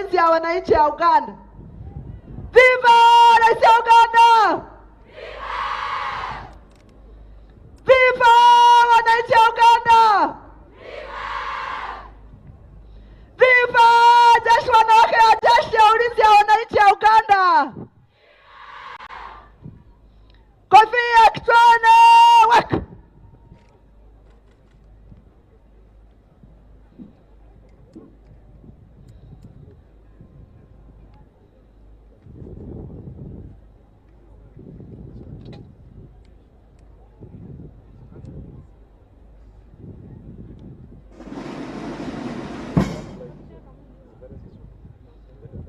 ulinzi ya wananchi ya Uganda. Viva rais ya Uganda! Viva wananchi ya Uganda! Viva jeshi wanawake ya jeshi ya ulinzi ya wananchi ya Uganda! Kofia kichwani, weka!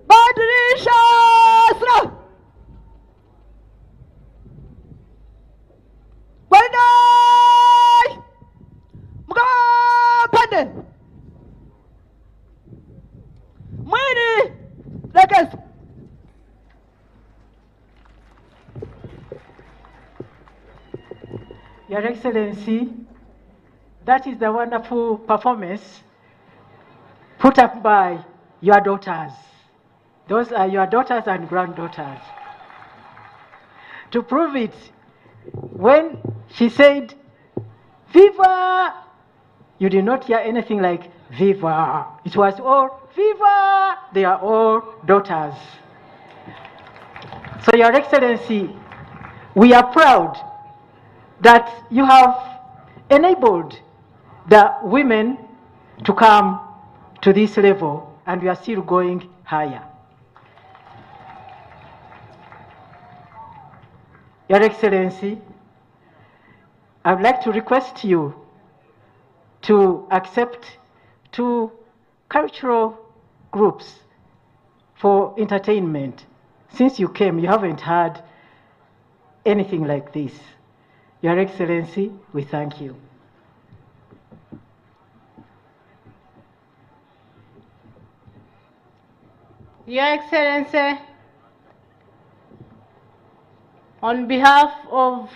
Badilisha silaha. Gwaride! Mkapande! Mwili legeza. Your Excellency, that is the wonderful performance put up by your daughters. Those are your daughters and granddaughters. To prove it, when she said, Viva! You did not hear anything like Viva. It was all Viva! They are all daughters. So, Your Excellency, we are proud that you have enabled the women to come to this level, and we are still going higher. Your Excellency, I would like to request you to accept two cultural groups for entertainment. Since you came, you haven't had anything like this. Your Excellency, we thank you. Your Excellency, on behalf of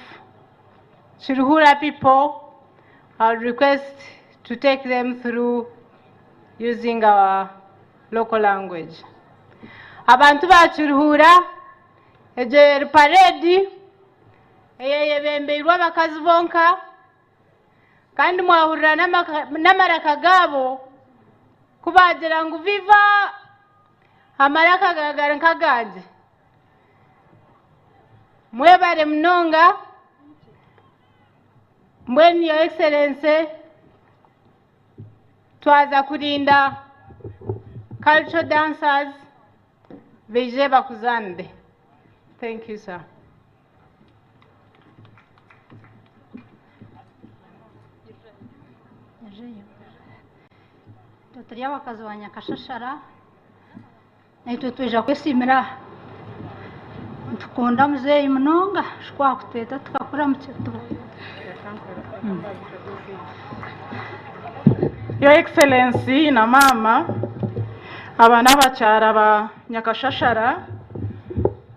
Chiruhura people, I would request to take them through using our local language. Abantu ba Kiruhura, egyo eri parade eyeyebembeirwe abakazi bonka, kandi mwahurira n'amaraka gaabo ku baagira ngu viva amaraka gagari nk'agangye. Mwebare munonga, mbwenu Your Excellency, twaza kurinda cultural dancers baije bakuzanire. Thank you, sir. Itwe turi abakazi ba Nyakashashara, naitwe twija kwesimira nitukunda muzeeyi munonga shikwakutweta tukakura Your Excellency na mama, aba n'abakyara ba Nyakashashara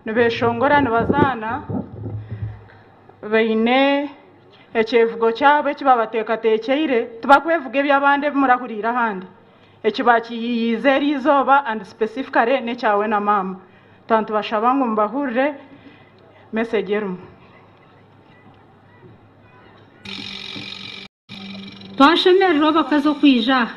nibeshongora nibazaana baine ekyevugo kyabo eki babateekateekyeire tibakwevuga eby'abandi ebi murahuriire ahandi eki bakiyiiyiize eri izooba and specifically n'ekyawe na maama twaba nitubashaba ngu mubahurire message erimu. Twashemererwa abakazi okwija aha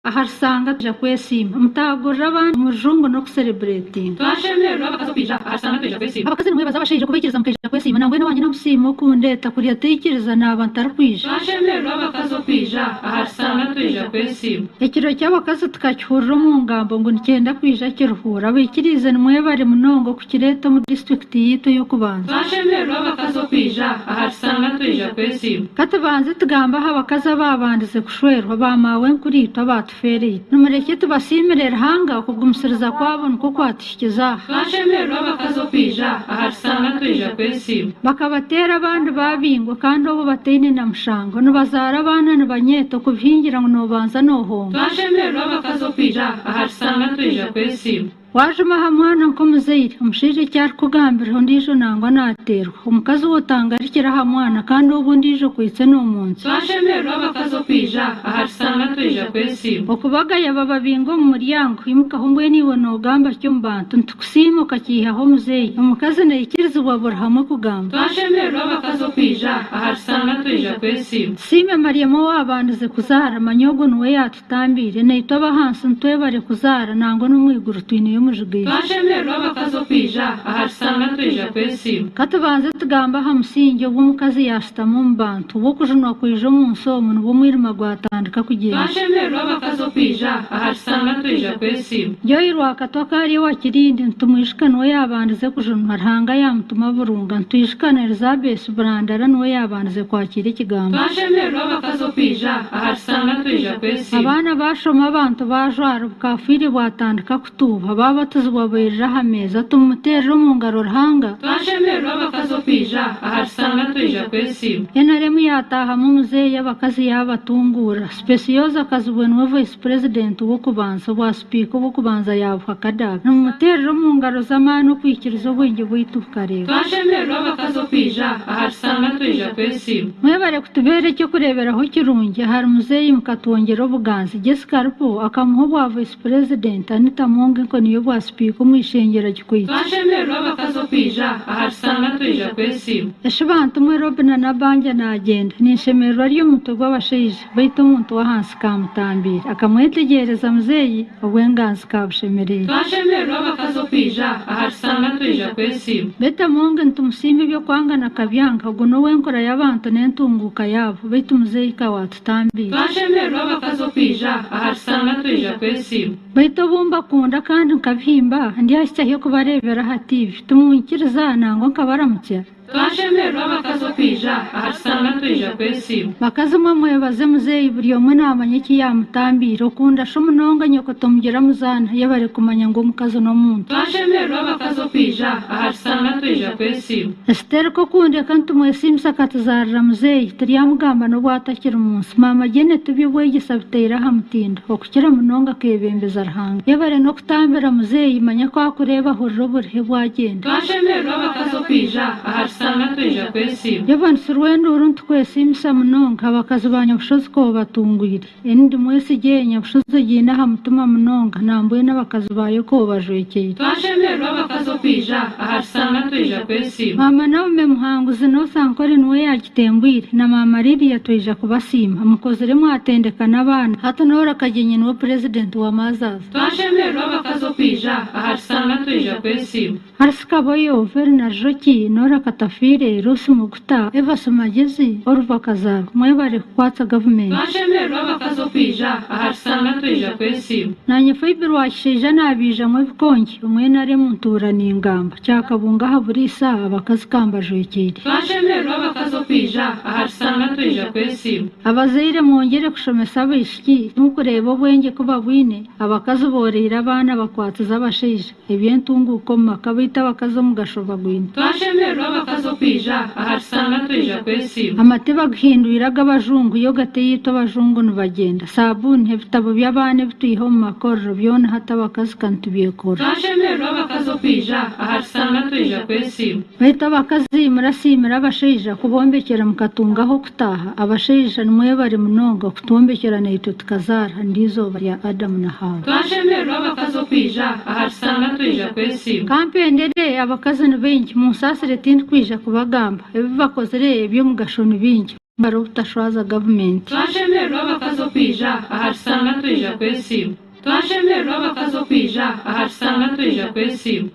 aha rusanga twija kwesiima mutagurira abandi omu rujungu n'okusereburetinga. Twashemererwa abakazi okwija aha rusanga twija kwesiima. Abakazi nimwebaza abashaija okubaikiriza mukaija kwesiima nangwenu owangye n'omusiima okundeeta kuriya taikiriza naaba ntarikwija. Twashemererwa abakazi okwija aha rusanga twija kwesiima. Ekiro ky'abakazi tukakihurira omu ngambo ngu nikyenda kwija kiruhuura abaikiriize nimwebare munonga okukireeta omu disiturikiti yaitu ey'okubanza. Twashemererwa abakazi okwija aha rusanga twija kwesiima. Ka tubanze tugambe aha bakazi abaabandize kushwerwa ba maawenkuriitwe abaatufeereire. Nimurekye tubasiimire Ruhanga okugumisiriza kwabo nikwo kwatuhikiza aha. Twashemererwa abakazi okwija aha rusanga twija kwesiima. Bakabateera abandi baabingwa kandi obu bataine na mushango nibazaara abaana nibanyeeta okubihingira ngu noobanza noohonga. Twashemererwa abakazi okwija aha rusanga twija kwesiima. Waajuma aha mwana nk'omuzaire, omushaija eki arikugambira ondiijo nangwa naateerwa. Omukazi we otangarikira aha mwana kandi obwo ondiijo okwaitse noomwontsa. Twashemererwa abakazi okwija aha Rusanga twija kwesiima. Okubagaya bababinga omu muryango, imukaho mbwenu iwe noogamba ki omu bantu? Nitukusiima okakiihaho muzeeyi. Omukazi naikirizibwa buri hamwe kugamba. Twashemererwa abakazi okwija aha Rusanga twija kwesiima. Tusiime Mariamu owaabandize kuzaara, manya ogwo niwe yaatutambiire. Naitwe ab'ahansi nitwebare kuzaara, nangwa n'omu iguru twineyo omujigaijo. Twashemererwa abakazi okwija aha Rusanga twija kwesiima. Ka tubanze tugambe aha musingi obu omukazi yaashutama omu bantu. Obu okujunwa kwija omu nsi omu, nibwo omwirima gwatandika kugyenda. Twashemererwa abakazi okwija aha Rusanga twija kwesiima. Joy Rwakatwa ka ari owa Kirindi, nitumwijuka niwe yaabandize kujunwa, Ruhanga yaamutuma Burunga. Nitwijuka na Elizabesi Burandara niwe yaabandize kwakiira ekigambo. Twashemererwa abakazi okwija aha Rusanga twija kwesiima. Abaana baashoma abantu baajwara, obukafiire bwatandika kutuuba, baabatizibwa bairira aha meeza, tumumuteerere omu ngaro Ruhanga. Twashemererwa abakazi okwija aha Rusanga twija kwesiima. NRM yaataahamu muzeeyi abakazi yaabatunguura. Specioza Kazibwe niwe Vice President w'okubanza, obwa Sipiika obw'okubanza yaabuha Kadaga. Nimumuteerera omu ngaro z'amaani okwikiriza obwengye bwaitu bukareebwa. Twashemererwa abakazi okwija aha Rusanga twija kwesiima. Mwebare kutubeera eky'okureeberaho kirungi ahari muzeeyi mukatwongyera obuganzi. Jessica Alupo akamuha obwa Vice President, Anita Among enkoni y'obwa Sipiika omu ishengyero agikwaitse. Twashemererwa abakazi okwija aha Rusanga twija kwesiima. Eshi bantu mwe Robina Nabbanja naagyenda, ninshemererwa ari omutwe gw'abashaija. Baitu omuntu w'ahansi kaamutambiire, akamwetegyereza muzeeyi, obw'enganzi kaabushemereire. Twashemererwa abakazi okwija aha Rusanga twija kwesiima. Beitu Amongi nitumusiima eby'okwanga na kabyanga, ogu n'owenkura y'abantu n'entunguuka yaabo, beitu muzeeyi ka waatutambiire. Twashemererwa abakazi okwija aha Rusanga twija kwesiima. Beitu obu mbakunda kandi nkabihimba, ndyahitsya hi okubareebera aha tiivi? Timunyikiriza nangwa nkabaramutsya? Twashemererwa abakazi okwija aha Rusanga twija kwesiima. Bakazi mwe mwebaze muzeeyi buri omwe namanya eki yamutambiire okunda sho munonga nyoko tomugira muzaana yebare kumanya ngu omukazi nomuntu. Twashemererwa abakazi okwija aha Rusanga twija kwesiima. Esiteri ku okundeka nitumwesiimisa akatuzarira muzeeyi tiryamugamba nobu atakiri munsi maama Janet ebyobwegyese abiteire aha mutindo okukira munonga akebembeza Ruhanga yebare nokutambira muzeeyi manya ku akureeba ahurira oburihe bwagyenda. Twashemererwa abakazi okwija aha Rusanga twija kwesiima. Evans Rwenduru Nitukwesiimisa munonga abakazi ba Nyabushozi kobatungwire. Eni ndi mwesigye Nyabushozi egiine aha mutima munonga nambwenu abakazi baayo kobajwekyeire. Twashemererwa abakazi okwija aha Rusanga twija kwesiima. Maama Naume Muhanguzi North Ankole niwe yagitembwire na maama Lydia twija kubasiima. Mukozire mwatendeka n'abaana. Hati Norah Kagyenyi niwe purezidenti wa Mothers. Twashemererwa abakazi okwija aha Rusanga twija kwesiima. Alice Kaboyo, Verna Rujoki, Norah Katafiire, Ruth Muguta, Evas Magyezi, Oliver Kazaarwa, mwebare kukwatsa gavumenti. Twashemererwa abakazi okwija aha Rusanga twija kwesiima. Naanye Phoebe Rwakishaija naabiijamu ebikongi, omwe nrm ntuura ningamba, Kyakabunga aha buriisa abakazi ka mbajwekyeire. Twashemererwa abakazi okwija aha Rusanga twija kwesiima. Abazaire mwongyere kushomesa abaishiki, timukureeba obwengye ku babwine, abakazi booreire abaana bakwatsize abashaija. Eby'entunguuka omu maka baitu abakazi omugasho bagwine. Twashemererwa abakazi okwija aha Rusanga twija kwesiima. Amate bagahindwire ag'abajungu yo gateyitwe abajungu nibagyenda. Saabuuni, ebitabo by'abaana ebi twiha omu makorero byona hati abakazi ka nitubyekorera. Twashemererwa abakazi okwija aha Rusanga twija kwesiima. Baitu abakazi murasiimire abashaija kubombekyera mukatunga ah'okutaaha. Abashaija nimwebare munonga kutwombekyera naitwe tukazaara nd'eizooba rya Adamu na Haawa. Twashemererwa abakazi okwija aha Rusanga twija kwesiima. Kampendere, abakazi ni baingi, munsaasire tindikwija kubagamba. Ebi bakozire eby'omugasho ni bingi. Mwebare obutashwaza gavumenti. Twashemererwa abakazi okwija aha Rusanga twija kwesiima. Twashemererwa abakazi okwija aha Rusanga twija kwesiima.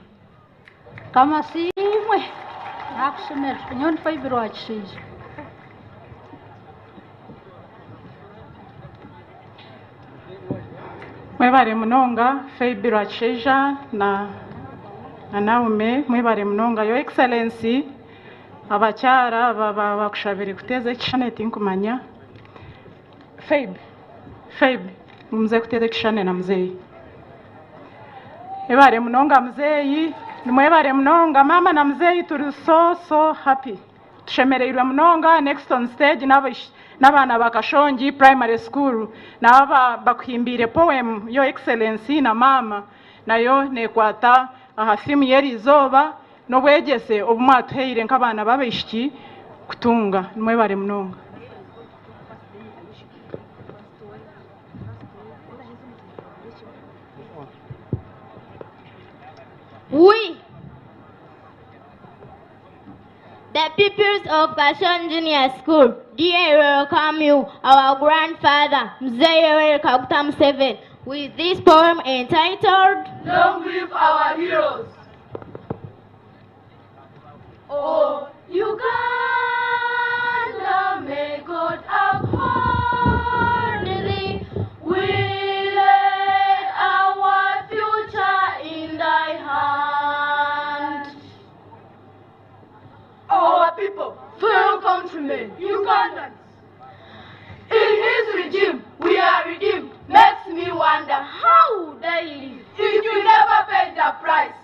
Mukama asiimwe nakushemererwa nyowe ndi Phoebe Rwakishaija. Mwebare munonga Phoebe Rwakishaija na na Naume mwebare munonga Your Excellency abakyara aba bakushabire kuteeza ekishushani tinkumanya Phoebe Phoebe ngu muze kuteeza ekishushani na muzeeyi. Mwebare munonga muzeeyi, nimwebare munonga maama na muzeeyi turi so so happy. Tushemereirwe munonga next on stage n'abaana ba Kashongi primary school nabo bakuhimbiire poem your excellency na maama. Nayo neekwata aha thiimu y'eri izooba n'obwegyese obu mwatuhaire nk'abaana b'abaishiki kutunga. Mwebare munonga. We, the pupils of Kashon Junior School, dear welcome you, our grandfather, Mzee Yoweri Kaguta Museveni, with this poem entitled Long live our heroes. Oh, Uganda, may God uphold thee. We lay our future in thy hand. Our people, fellow countrymen, Ugandans. In his regime, we are redeemed. Makes me wonder, how would I live if you never paid the price?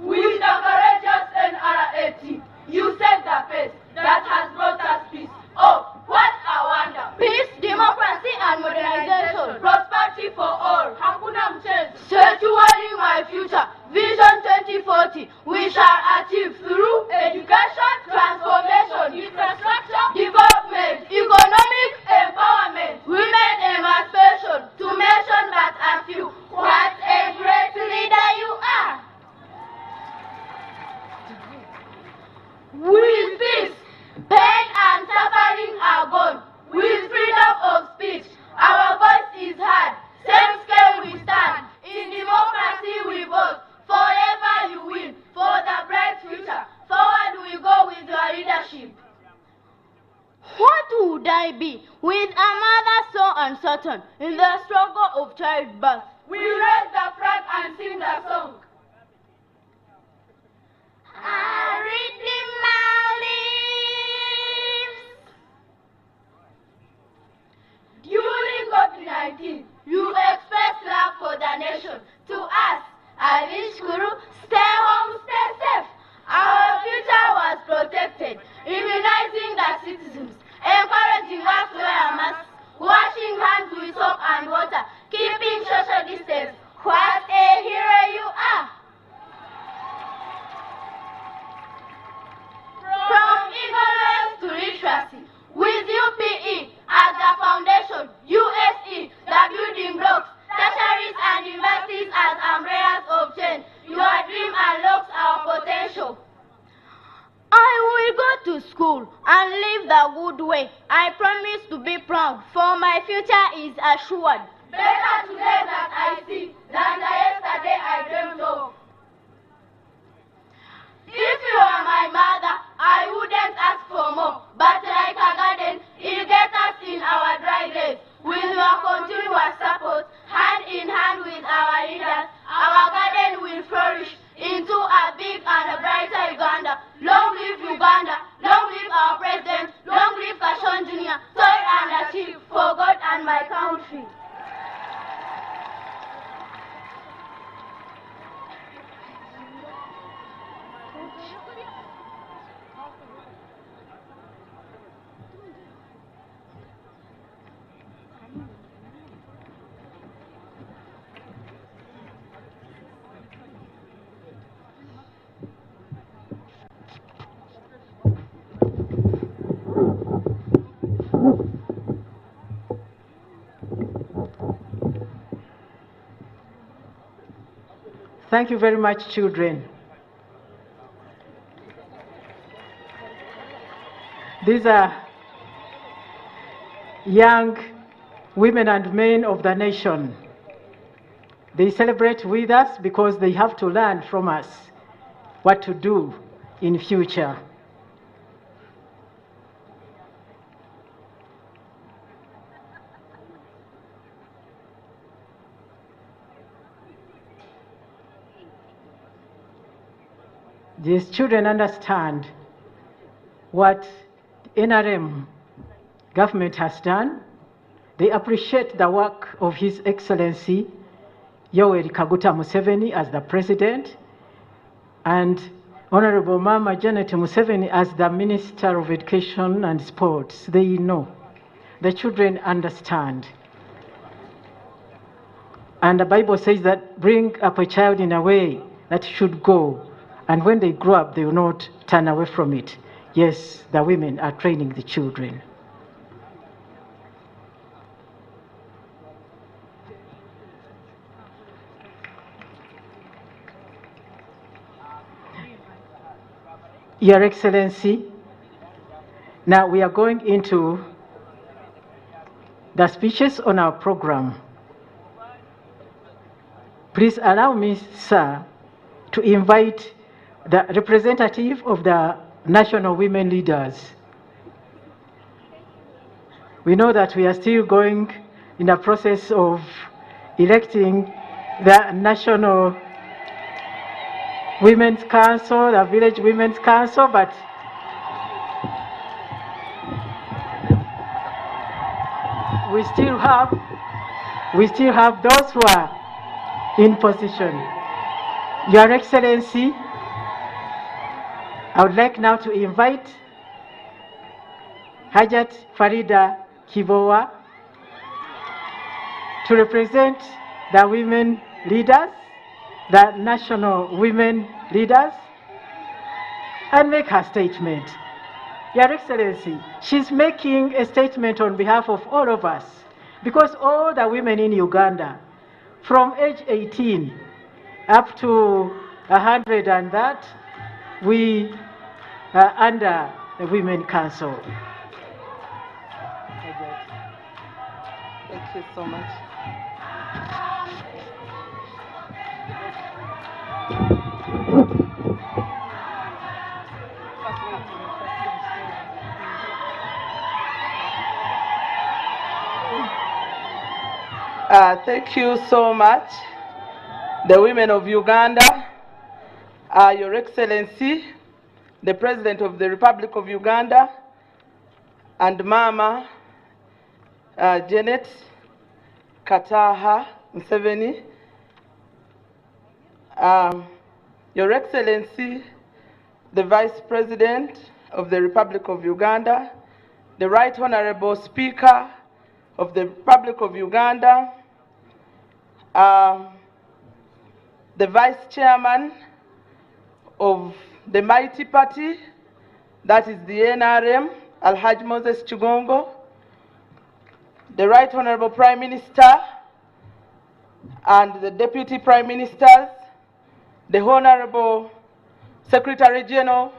With the courageous NRA team, you set the pace that has brought us peace. Oh, what a wonder! Peace, democracy, and modernization. Prosperity for all. Hakuna mchezo. Securing my future. Vision 2040. We shall achieve through education, transformation, infrastructure, development, economic empowerment, women emancipation, to mention but a few. What a great leader you are! With peace, pain and suffering are gone. With freedom of speech, our voice is heard. Same scale we stand. In democracy we vote. Forever you win. For the bright future. Forward we go with your leadership. What would I be with a mother so uncertain in the struggle of childbirth? We raise the flag and sing the song. I read in my lips. During COVID-19, you expressed love for the nation. To us, Avishkuru, stay home, stay safe. Our future was protected, immunizing the citizens, encouraging us to wear masks, washing hands with soap and water, keeping social distance. What a hero you are! From ignorance to literacy, with UPE as the foundation, USE the building blocks, tertiaries and universities as umbrellas of change, your dream unlocks our potential. I will go to school and live the good way. I promise to be proud, for my future is assured. Better today that I see than the yesterday I dreamt of. If you were my mother, I wouldn't ask for more. But like a garden, you get us in our dry days. With your continuous support, hand in hand with our leaders, our garden will flourish into a big and a brighter Uganda. Long live Uganda. Long live our president. Long live Kashon Jr. Toil and achieve for God and my country. Thank you very much, children. These are young women and men of the nation. They celebrate with us because they have to learn from us what to do in future. These children understand what NRM government has done. They appreciate the work of His Excellency Yoweri Kaguta Museveni as the president and Honorable Mama Janet Museveni as the Minister of Education and Sports. They know. The children understand. And the Bible says that bring up a child in a way that should go, and when they grow up, they will not turn away from it. Yes, the women are training the children. Your Excellency, now we are going into the speeches on our program. Please allow me, sir, to invite the representative of the National Women Leaders. We know that we are still going in the process of electing the National Women's Council, the Village Women's Council, but we still have we still have those who are in position. Your Excellency, I would like now to invite Hajat Farida Kibowa to represent the women leaders, the national women leaders, and make her statement. Your Excellency, she's making a statement on behalf of all of us because all the women in Uganda, from age 18 up to 100 and that, we are under the Women Council. Thank you so much. Thank you so much, the women of Uganda, Your Excellency, the President of the Republic of Uganda, and Mama Janet Kataha Museveni, Your Excellency, the Vice President of the Republic of Uganda, the Right Honorable Speaker of the Republic of Uganda, the Vice Chairman of the Mighty Party, that is the NRM, Alhaji Moses Kigongo, the Right Honorable Prime Minister and the Deputy Prime Ministers, the Honorable Secretary General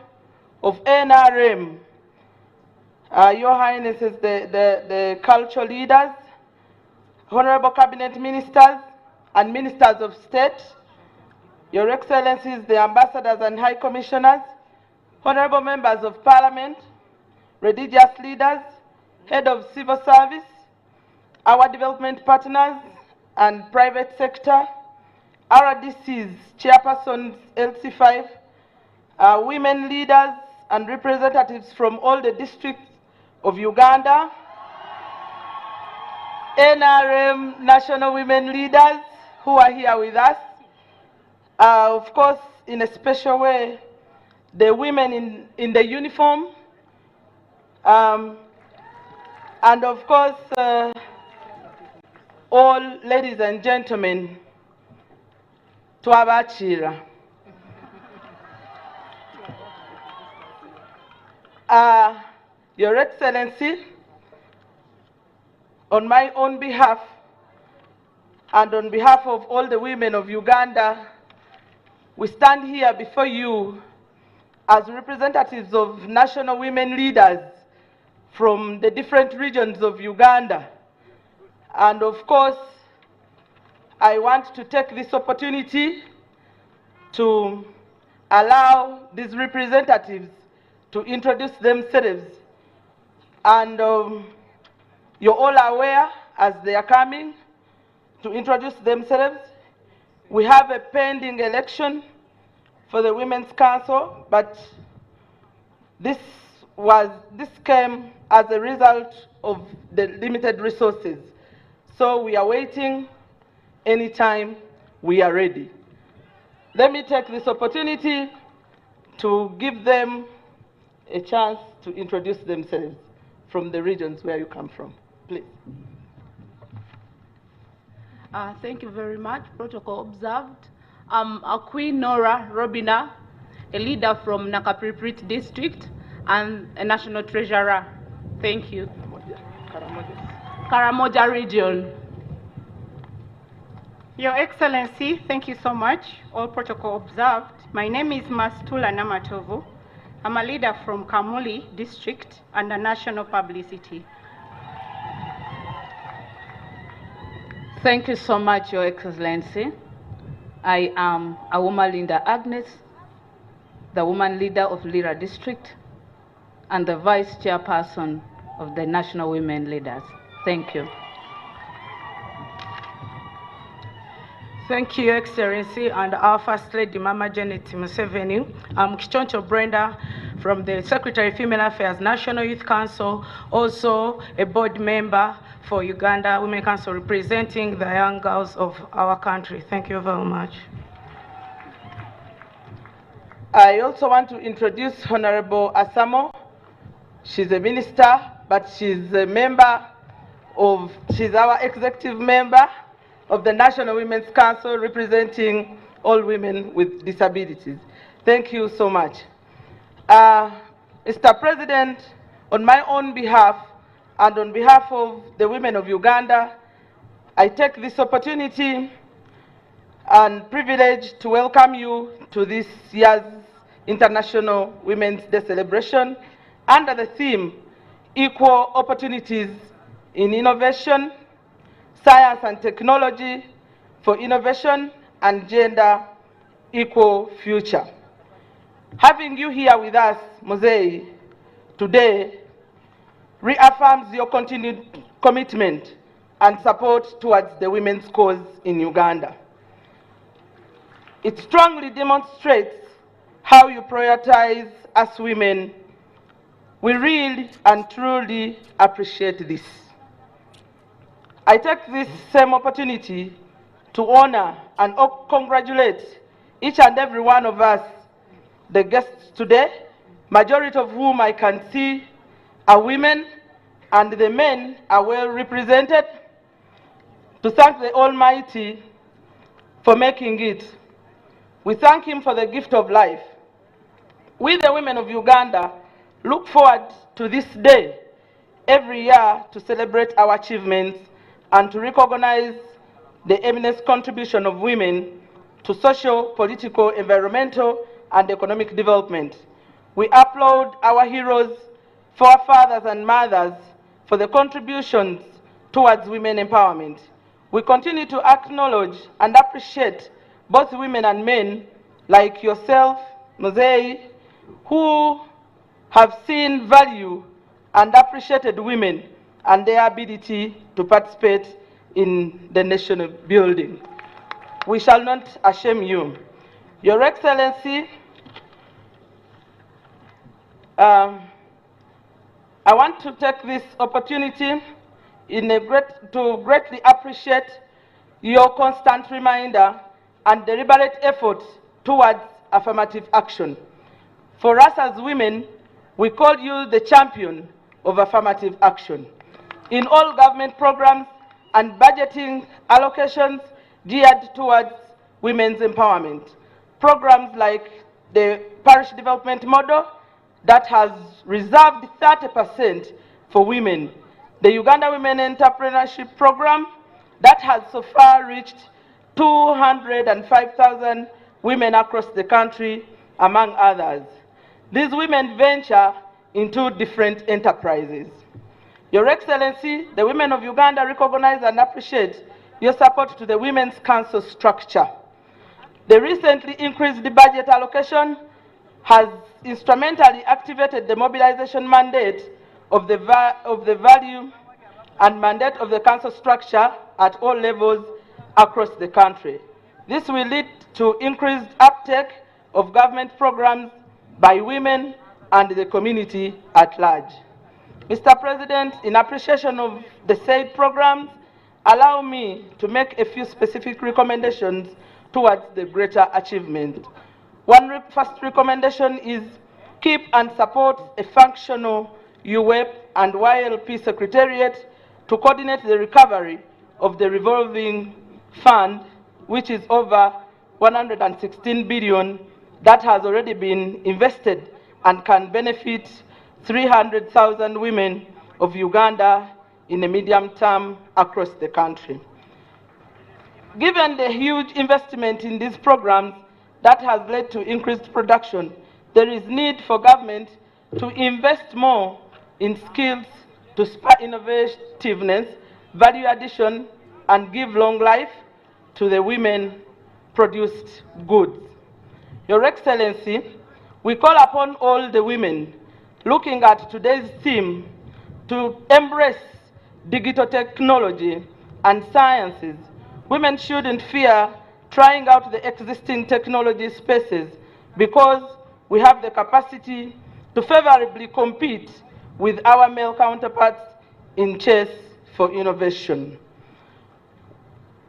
of NRM, Your Highnesses, the cultural leaders, Honorable Cabinet Ministers and Ministers of State, Your Excellencies, the Ambassadors and High Commissioners, Honorable Members of Parliament, religious leaders, Head of Civil Service, our development partners and private sector, RDCs, chairpersons, LC5, women leaders and representatives from all the districts of Uganda, NRM national women leaders who are here with us, of course, in a special way, the women in the uniform, and of course, all ladies and gentlemen, twabakira. Your Excellency, on my own behalf and on behalf of all the women of Uganda, we stand here before you as representatives of national women leaders from the different regions of Uganda. And of course, I want to take this opportunity to allow these representatives to introduce themselves. And you're all aware, as they are coming to introduce themselves, we have a pending election for the Women's Council, but this came as a result of the limited resources. So we are waiting. Anytime we are ready. Let me take this opportunity to give them a chance to introduce themselves from the regions where you come from. Please. Thank you very much. Protocol observed. I'm Queen Nora Robina, a leader from Nakapiripirit District and a national treasurer. Thank you. Karamoja region. Your Excellency, thank you so much. All protocol observed. My name is Mastula Namatovu. I'm a leader from Kamuli District and a national publicity. Thank you so much, Your Excellency. I am Awuma Linda Agnes, the woman leader of Lira District and the vice chairperson of the National Women Leaders. Thank you. Thank you, Your Excellency, and our First Lady, Mama Janet Museveni. I'm Kichoncho Brenda from the Secretary of Female Affairs National Youth Council, also a board member for Uganda Women Council, representing the young girls of our country. Thank you very much. I also want to introduce Honorable Asamo. She's a minister, but she's a member of, she's our executive member of the National Women's Council, representing all women with disabilities. Thank you so much. Mr. President, on my own behalf and on behalf of the women of Uganda, I take this opportunity and privilege to welcome you to this year's International Women's Day celebration under the theme Equal Opportunities in Innovation, Science and Technology for Innovation and Gender Equal Future. Having you here with us, Mosei, today reaffirms your continued commitment and support towards the women's cause in Uganda. It strongly demonstrates how you prioritize us women. We really and truly appreciate this. I take this same opportunity to honor and congratulate each and every one of us, the guests today, majority of whom I can see are women, and the men are well represented, to thank the Almighty for making it. We thank him for the gift of life. We, the women of Uganda, look forward to this day every year to celebrate our achievements and to recognize the eminent contribution of women to social, political, environmental, and economic development. We applaud our heroes, forefathers and mothers, for the contributions towards women empowerment. We continue to acknowledge and appreciate both women and men like yourself, Mosei, who have seen value and appreciated women and their ability to participate in the nation building. We shall not shame you. Your Excellency, I want to take this opportunity to greatly appreciate your constant reminder and deliberate effort towards affirmative action. For us as women, we call you the champion of affirmative action. In all government programs and budgeting allocations geared towards women's empowerment. Programs like the Parish Development Model that has reserved 30% for women. The Uganda Women Entrepreneurship Program that has so far reached 205,000 women across the country, among others. These women venture into different enterprises. Your Excellency, the women of Uganda recognize and appreciate your support to the Women's Council structure. The recently increased budget allocation has instrumentally activated the mobilization mandate of the value and mandate of the council structure at all levels across the country. This will lead to increased uptake of government programs by women and the community at large. Mr. President, in appreciation of the said programs, allow me to make a few specific recommendations towards the greater achievement. One first recommendation is keep and support a functional UWEP and YLP Secretariat to coordinate the recovery of the revolving Fund, which is over 116 billion that has already been invested and can benefit 300,000 women of Uganda in the medium term across the country. Given the huge investment in these programs that has led to increased production, there is need for government to invest more in skills to spur innovativeness, value addition, and give long life to the women produced goods. Your Excellency, we call upon all the women looking at today's theme to embrace digital technology and sciences. Women shouldn't fear trying out the existing technology spaces because we have the capacity to favorably compete with our male counterparts in chase for innovation.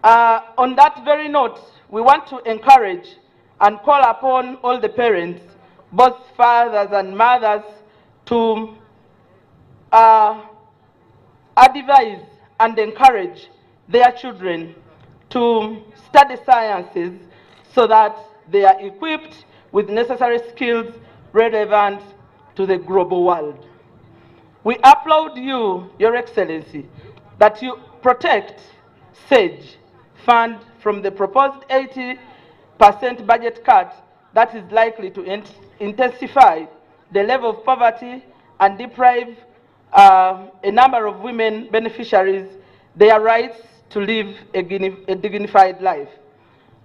On that very note, we want to encourage and call upon all the parents, both fathers and mothers, to advise and encourage their children to study sciences so that they are equipped with necessary skills relevant to the global world. We applaud you, Your Excellency, that you protect SAGE fund from the proposed 80% budget cut that is likely to intensify the level of poverty and deprive a number of women beneficiaries their rights to live a dignified life.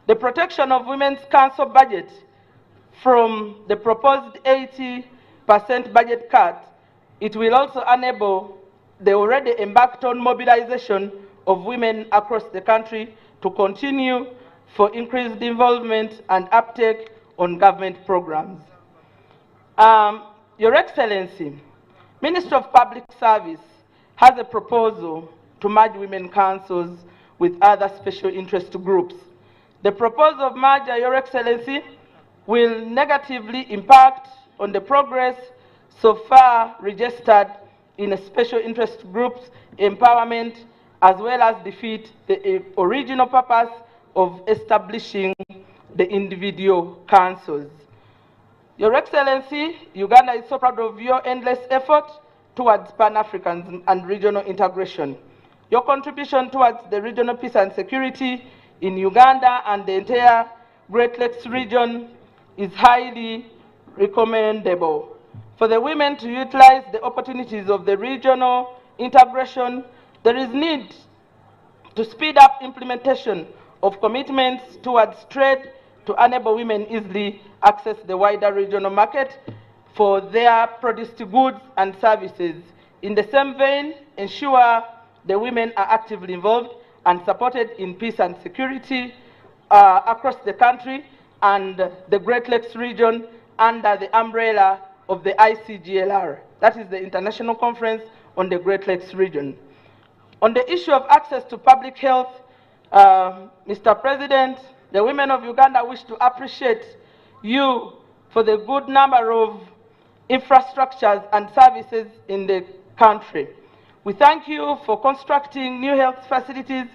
The protection of Women's Council budget from the proposed 80% budget cut, it will also enable the already embarked on mobilization of women across the country to continue for increased involvement and uptake on government programs. Your Excellency, Minister of Public Service has a proposal to merge women councils with other special interest groups. The proposal of merger, Your Excellency, will negatively impact on the progress so far registered in a special interest groups empowerment, as well as defeat the original purpose of establishing the individual councils. Your Excellency, Uganda is so proud of your endless effort towards Pan-Africanism and regional integration. Your contribution towards the regional peace and security in Uganda and the entire Great Lakes region is highly recommendable. For the women to utilize the opportunities of the regional integration, there is need to speed up implementation of commitments towards trade to enable women easily access the wider regional market for their produced goods and services. In the same vein, ensure the women are actively involved and supported in peace and security across the country and the Great Lakes region under the umbrella of the ICGLR, that is the International Conference on the Great Lakes Region. On the issue of access to public health, Mr. President, the women of Uganda wish to appreciate you for the good number of infrastructures and services in the country. We thank you for constructing new health facilities,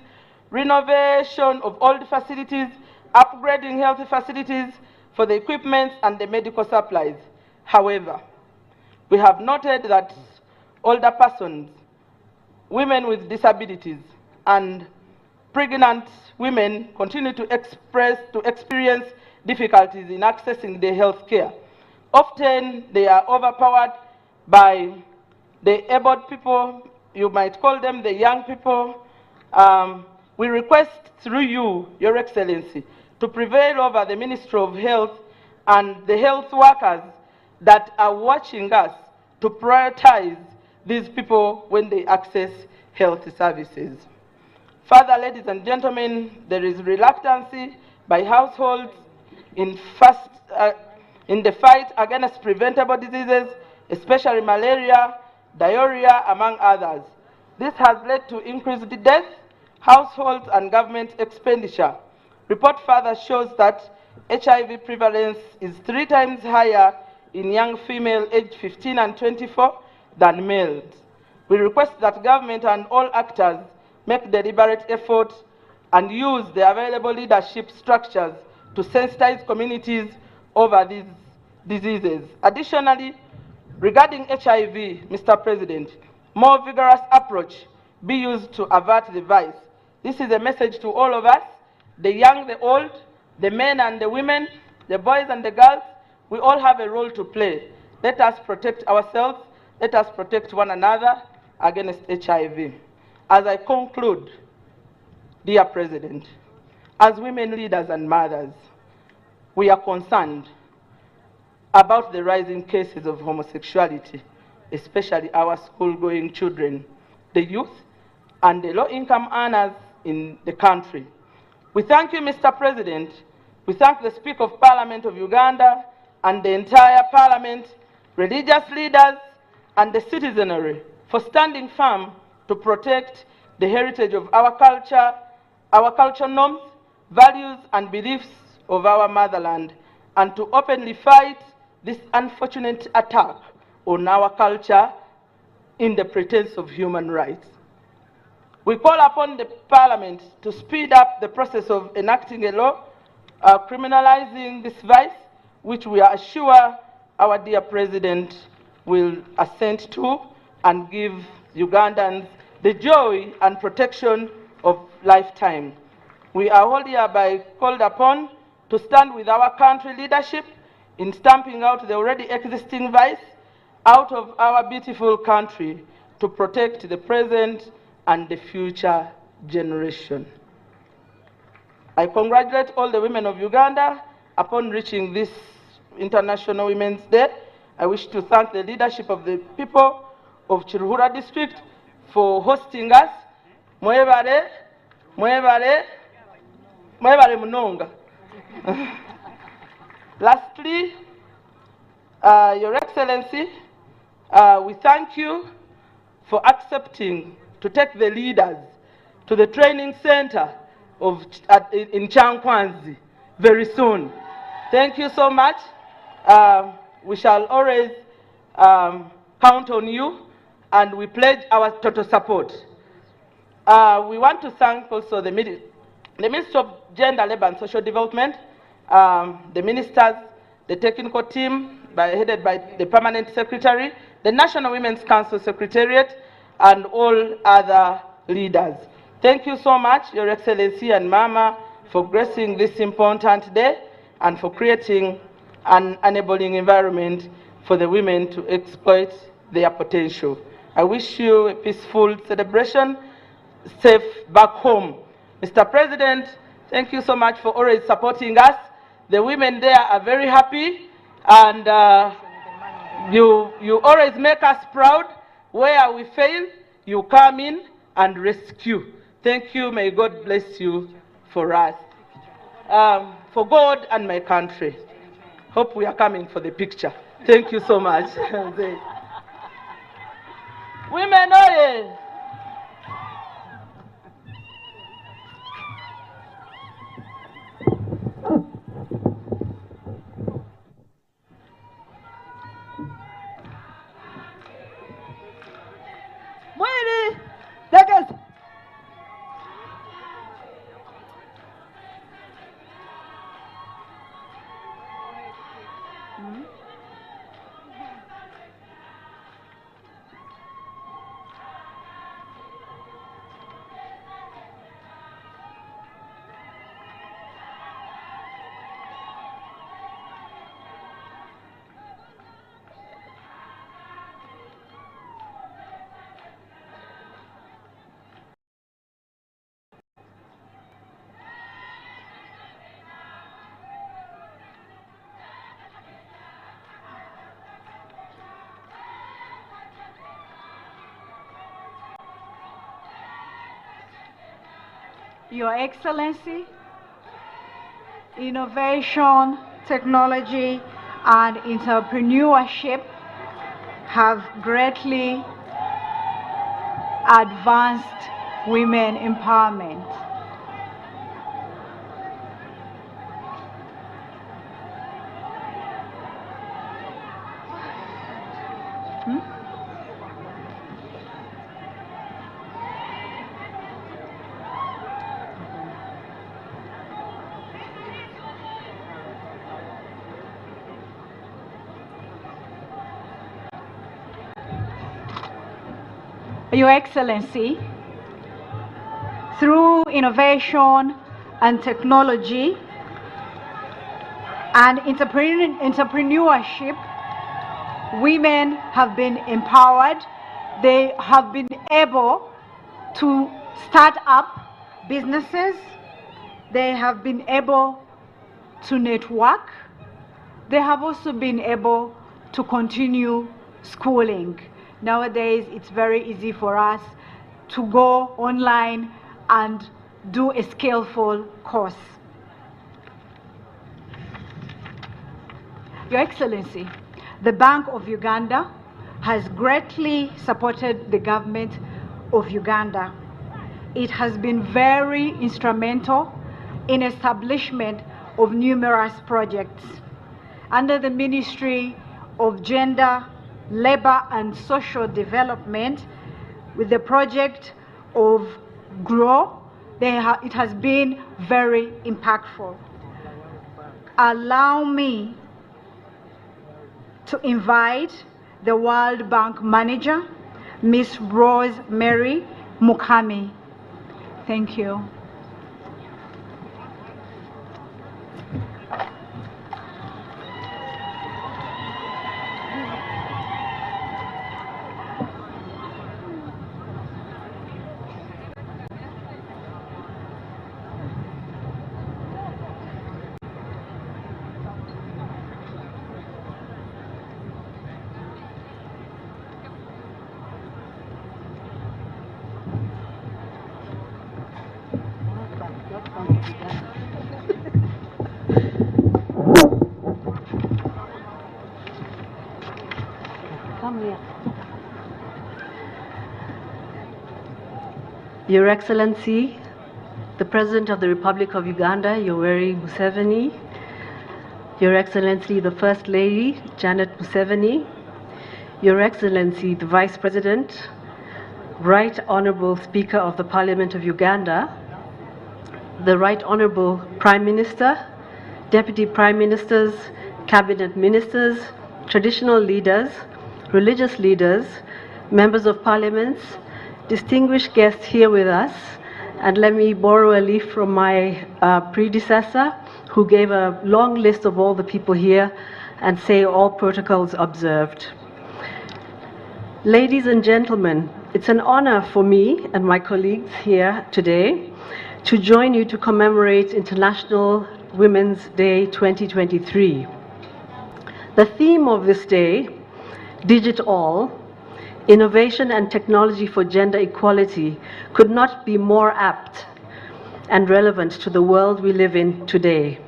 renovation of old facilities, upgrading health facilities for the equipment and the medical supplies. However, we have noted that older persons, women with disabilities, and pregnant women continue to experience difficulties in accessing their health care. Often they are overpowered by the able people, you might call them the young people. We request through you, Your Excellency, to prevail over the Ministry of Health and the health workers that are watching us to prioritize these people when they access health services. Further, ladies and gentlemen, there is reluctancy by households in the fight against preventable diseases, especially malaria, diarrhea, among others. This has led to increased death, households, and government expenditure. Report further shows that HIV prevalence is 3 times higher in young female aged 15 and 24 than males. We request that government and all actors make deliberate effort and use the available leadership structures to sensitize communities over these diseases. Additionally, regarding HIV, Mr. President, more vigorous approach be used to avert the vice. This is a message to all of us, the young, the old, the men and the women, the boys and the girls. We all have a role to play. Let us protect ourselves. Let us protect one another against HIV. As I conclude, dear President, as women leaders and mothers, we are concerned about the rising cases of homosexuality, especially our school-going children, the youth, and the low-income earners in the country. We thank you, Mr. President. We thank the Speaker of Parliament of Uganda and the entire Parliament, religious leaders, and the citizenry for standing firm to protect the heritage of our culture, our cultural norms, values, and beliefs of our motherland, and to openly fight this unfortunate attack on our culture in the pretense of human rights. We call upon the Parliament to speed up the process of enacting a law criminalizing this vice, which we are sure our dear President will assent to and give Ugandans the joy and protection of lifetime. We are all hereby called upon to stand with our country leadership in stamping out the already existing vice out of our beautiful country to protect the present and the future generation. I congratulate all the women of Uganda upon reaching this International Women's Day. I wish to thank the leadership of the people of Kiruhura District for hosting us. Mwebale, mwebale, mwebale munonga. Lastly, Your Excellency, we thank you for accepting to take the leaders to the training center in Kyankwanzi very soon. Thank you so much. We shall always count on you, and we pledge our total support. We want to thank also the Minister of Gender, Labor and Social Development, the ministers, the technical team headed by the Permanent Secretary, the National Women's Council Secretariat, and all other leaders. Thank you so much, Your Excellency and Mama, for gracing this important day and for creating an enabling environment for the women to exploit their potential. I wish you a peaceful celebration, safe back home. Mr. President, thank you so much for always supporting us. The women there are very happy, and you always make us proud. Where we fail, you come in and rescue. Thank you. May God bless you for us, for God and my country. Hope we are coming for the picture. Thank you so much. Women, oye! Mwiri, Degas. Your Excellency, innovation, technology, and entrepreneurship have greatly advanced women empowerment. Your Excellency, through innovation and technology and entrepreneurship, women have been empowered. They have been able to start up businesses. They have been able to network. They have also been able to continue schooling. Nowadays, it's very easy for us to go online and do a skillful course. Your Excellency, the Bank of Uganda has greatly supported the government of Uganda. It has been very instrumental in establishment of numerous projects. Under the Ministry of Gender, Labor and Social Development, with the project of GROW, it has been very impactful. Allow me to invite the World Bank manager, Ms. Rose Mary Mukami. Thank you. Come here. Your Excellency, the President of the Republic of Uganda, Yoweri Museveni, Your Excellency, the First Lady, Janet Museveni, Your Excellency, the Vice President, Right Honorable Speaker of the Parliament of Uganda, the Right Honorable Prime Minister, Deputy Prime Ministers, Cabinet Ministers, traditional leaders, religious leaders, members of parliaments, distinguished guests here with us, and let me borrow a leaf from my predecessor, who gave a long list of all the people here and say all protocols observed. Ladies and gentlemen, it's an honor for me and my colleagues here today to join you to commemorate International Women's Day 2023. The theme of this day, Digit All, Innovation and Technology for Gender Equality, could not be more apt and relevant to the world we live in today.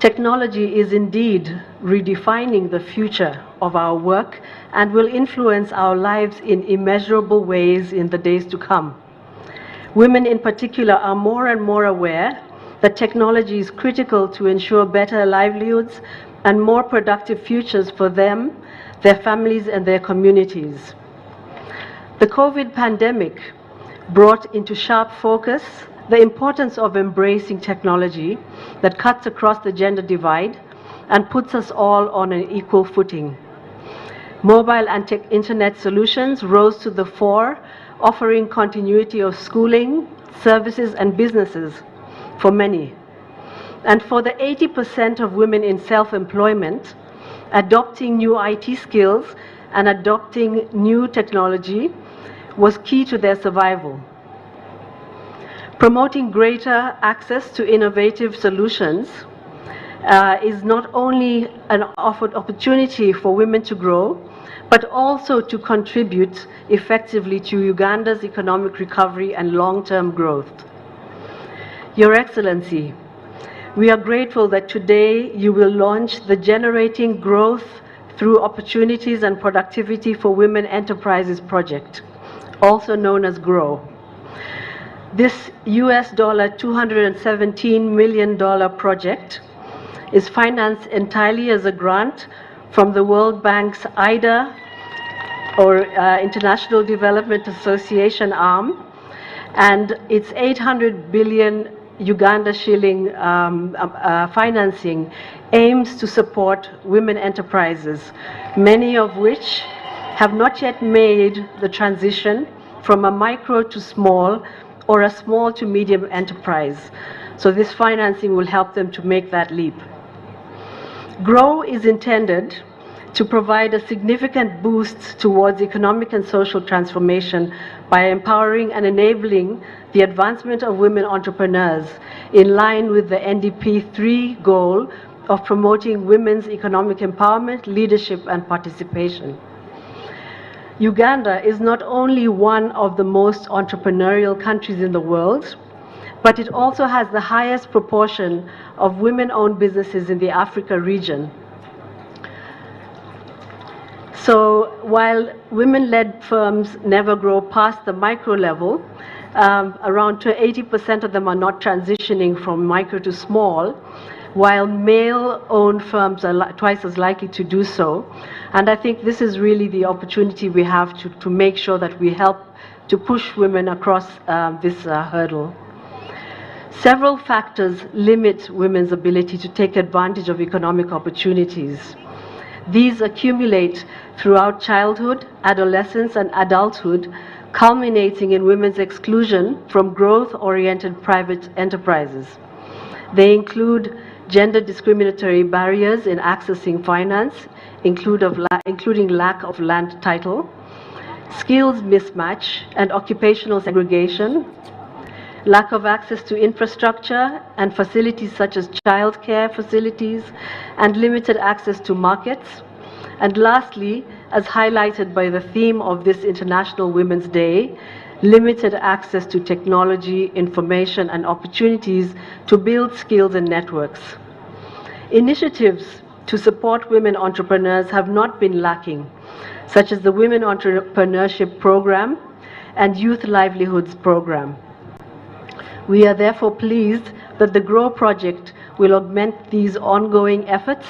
Technology is indeed redefining the future of our work and will influence our lives in immeasurable ways in the days to come. Women in particular are more and more aware that technology is critical to ensure better livelihoods and more productive futures for them, their families, and their communities. The COVID pandemic brought into sharp focus the importance of embracing technology that cuts across the gender divide and puts us all on an equal footing. Mobile and tech internet solutions rose to the fore, offering continuity of schooling, services, and businesses for many. And for the 80% of women in self-employment, adopting new IT skills and adopting new technology was key to their survival. Promoting greater access to innovative solutions is not only an offered opportunity for women to grow, but also to contribute effectively to Uganda's economic recovery and long-term growth. Your Excellency, we are grateful that today you will launch the Generating Growth Through Opportunities and Productivity for Women Enterprises project, also known as GROW. This US dollar $217 million project is financed entirely as a grant from the World Bank's IDA, or International Development Association arm, and its 800 billion Uganda shilling financing aims to support women enterprises, many of which have not yet made the transition from a micro to small or a small to medium enterprise. So this financing will help them to make that leap. GROW is intended to provide a significant boost towards economic and social transformation by empowering and enabling the advancement of women entrepreneurs in line with the NDP 3 goal of promoting women's economic empowerment, leadership, and participation. Uganda is not only one of the most entrepreneurial countries in the world, but it also has the highest proportion of women-owned businesses in the Africa region. So while women-led firms never grow past the micro level, around 80% of them are not transitioning from micro to small, while male-owned firms are twice as likely to do so. And I think this is really the opportunity we have to make sure that we help to push women across this hurdle. Several factors limit women's ability to take advantage of economic opportunities. These accumulate throughout childhood, adolescence, and adulthood, culminating in women's exclusion from growth-oriented private enterprises. They include gender discriminatory barriers in accessing finance, including lack of land title, skills mismatch and occupational segregation, lack of access to infrastructure and facilities such as childcare facilities, and limited access to markets. And lastly, as highlighted by the theme of this International Women's Day, limited access to technology, information, and opportunities to build skills and networks. Initiatives to support women entrepreneurs have not been lacking, such as the Women Entrepreneurship Program and Youth Livelihoods Program. We are therefore pleased that the GROW project will augment these ongoing efforts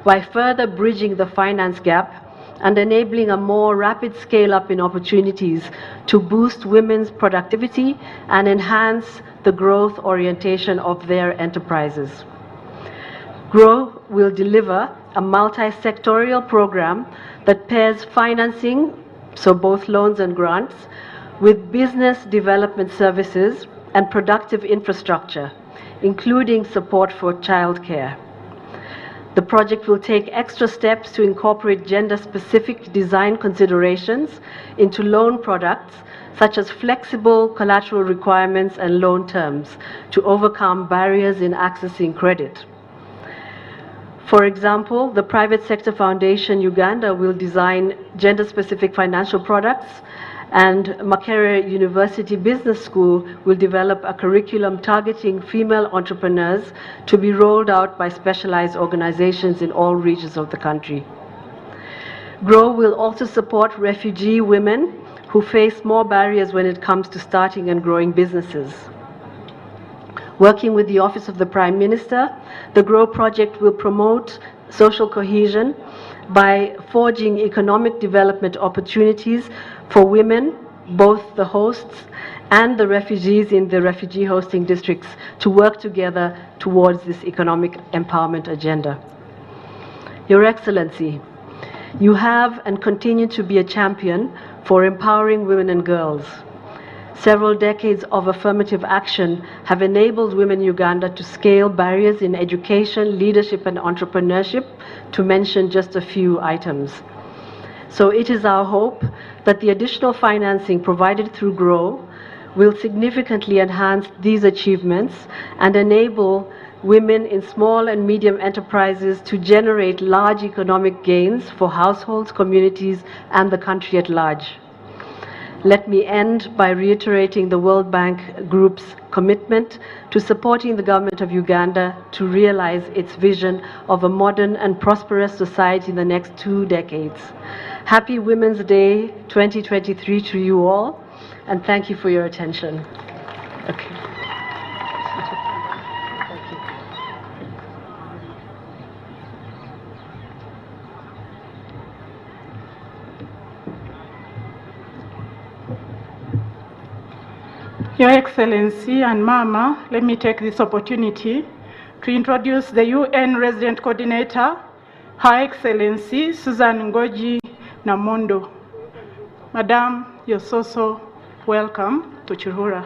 by further bridging the finance gap and enabling a more rapid scale-up in opportunities to boost women's productivity and enhance the growth orientation of their enterprises. GROW will deliver a multi-sectorial program that pairs financing, so both loans and grants, with business development services and productive infrastructure, including support for childcare. The project will take extra steps to incorporate gender-specific design considerations into loan products, such as flexible collateral requirements and loan terms, to overcome barriers in accessing credit. For example, the Private Sector Foundation Uganda will design gender-specific financial products, and Makerere University Business School will develop a curriculum targeting female entrepreneurs to be rolled out by specialized organizations in all regions of the country. GROW will also support refugee women who face more barriers when it comes to starting and growing businesses. Working with the Office of the Prime Minister, the GROW project will promote social cohesion by forging economic development opportunities for women, both the hosts and the refugees in the refugee hosting districts, to work together towards this economic empowerment agenda. Your Excellency, you have and continue to be a champion for empowering women and girls. Several decades of affirmative action have enabled women in Uganda to scale barriers in education, leadership, and entrepreneurship, to mention just a few items. So it is our hope that the additional financing provided through GROW will significantly enhance these achievements and enable women in small and medium enterprises to generate large economic gains for households, communities, and the country at large. Let me end by reiterating the World Bank Group's commitment to supporting the government of Uganda to realize its vision of a modern and prosperous society in the next 2 decades. Happy Women's Day 2023 to you all, and thank you for your attention. Okay. Thank you. Your Excellency and Mama, let me take this opportunity to introduce the UN Resident Coordinator, Her Excellency Susan Ngoji Namondo. Madam, you're so, so Welcome to Kiruhura.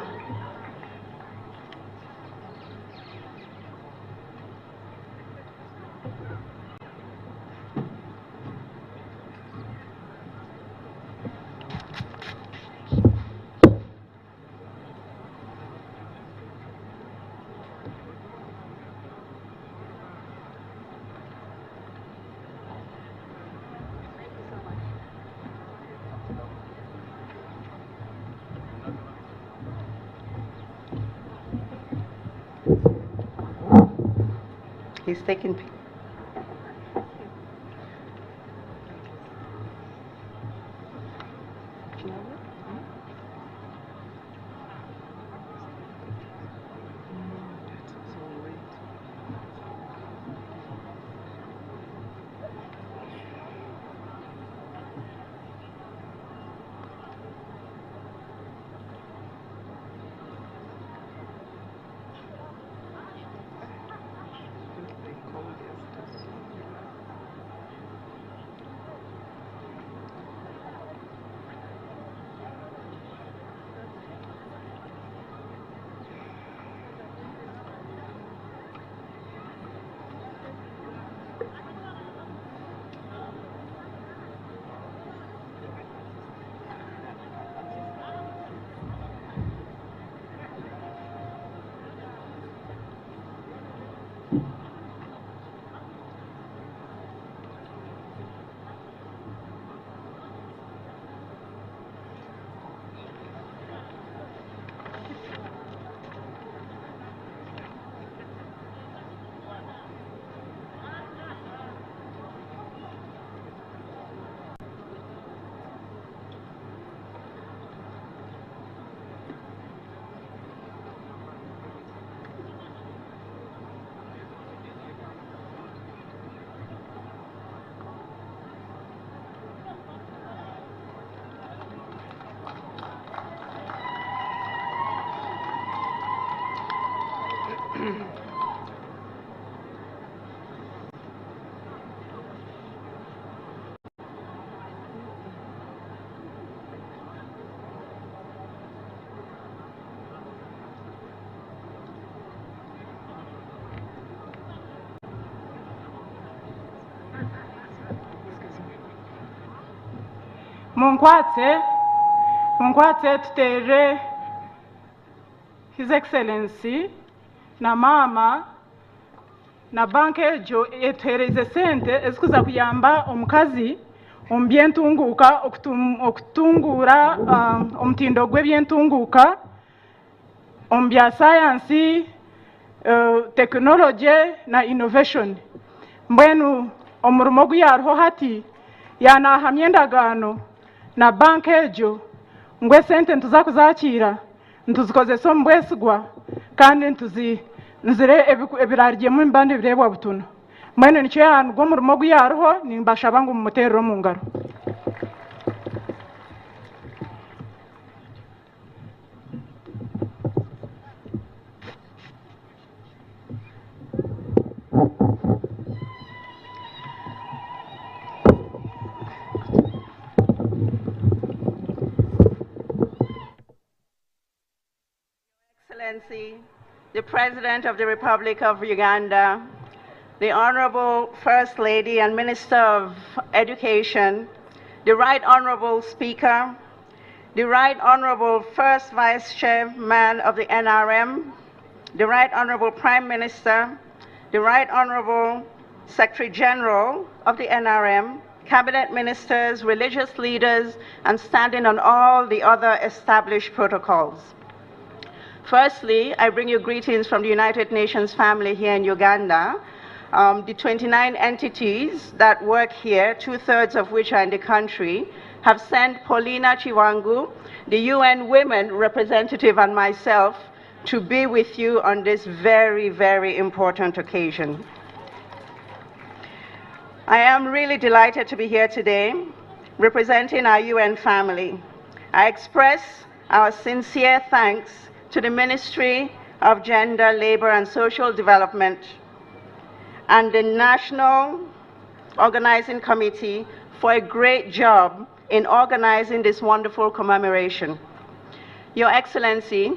He's taking Munkwatse, munkwatse tuteere His Excellency na maama na banka egyo etuheereze sente ezikuza kuyamba omukazi omu byentunguuka okutunguura omutindo gw'ebyentunguuka omu bya sayansi, tekinologye na innovation. Mbwenu omurimo ogu yariho hati yanahamya endagaano na banka egyo ngu esente nituza kuzakiira nituzikozesa omu bwesigwa kandi nzire ebiraryemu emiba nibireebwa butunu. Mbwenu nikyo nigwo omurimo ogu yariho nimbashaba ngu mumuteerere omu ngaro. Excellency, the President of the Republic of Uganda, the Honorable First Lady and Minister of Education, the Right Honorable Speaker, the Right Honorable First Vice Chairman of the NRM, the Right Honorable Prime Minister, the Right Honorable Secretary General of the NRM, Cabinet Ministers, religious leaders, and standing on all the other established protocols. Firstly, I bring you greetings from the United Nations family here in Uganda. The 29 entities that work here, 2/3 of which are in the country, have sent Paulina Chiwangu, the UN Women representative, and myself to be with you on this very, very important occasion. I am really delighted to be here today representing our UN family. I express our sincere thanks to the Ministry of Gender, Labor and Social Development and the National Organizing Committee for a great job in organizing this wonderful commemoration. Your Excellency,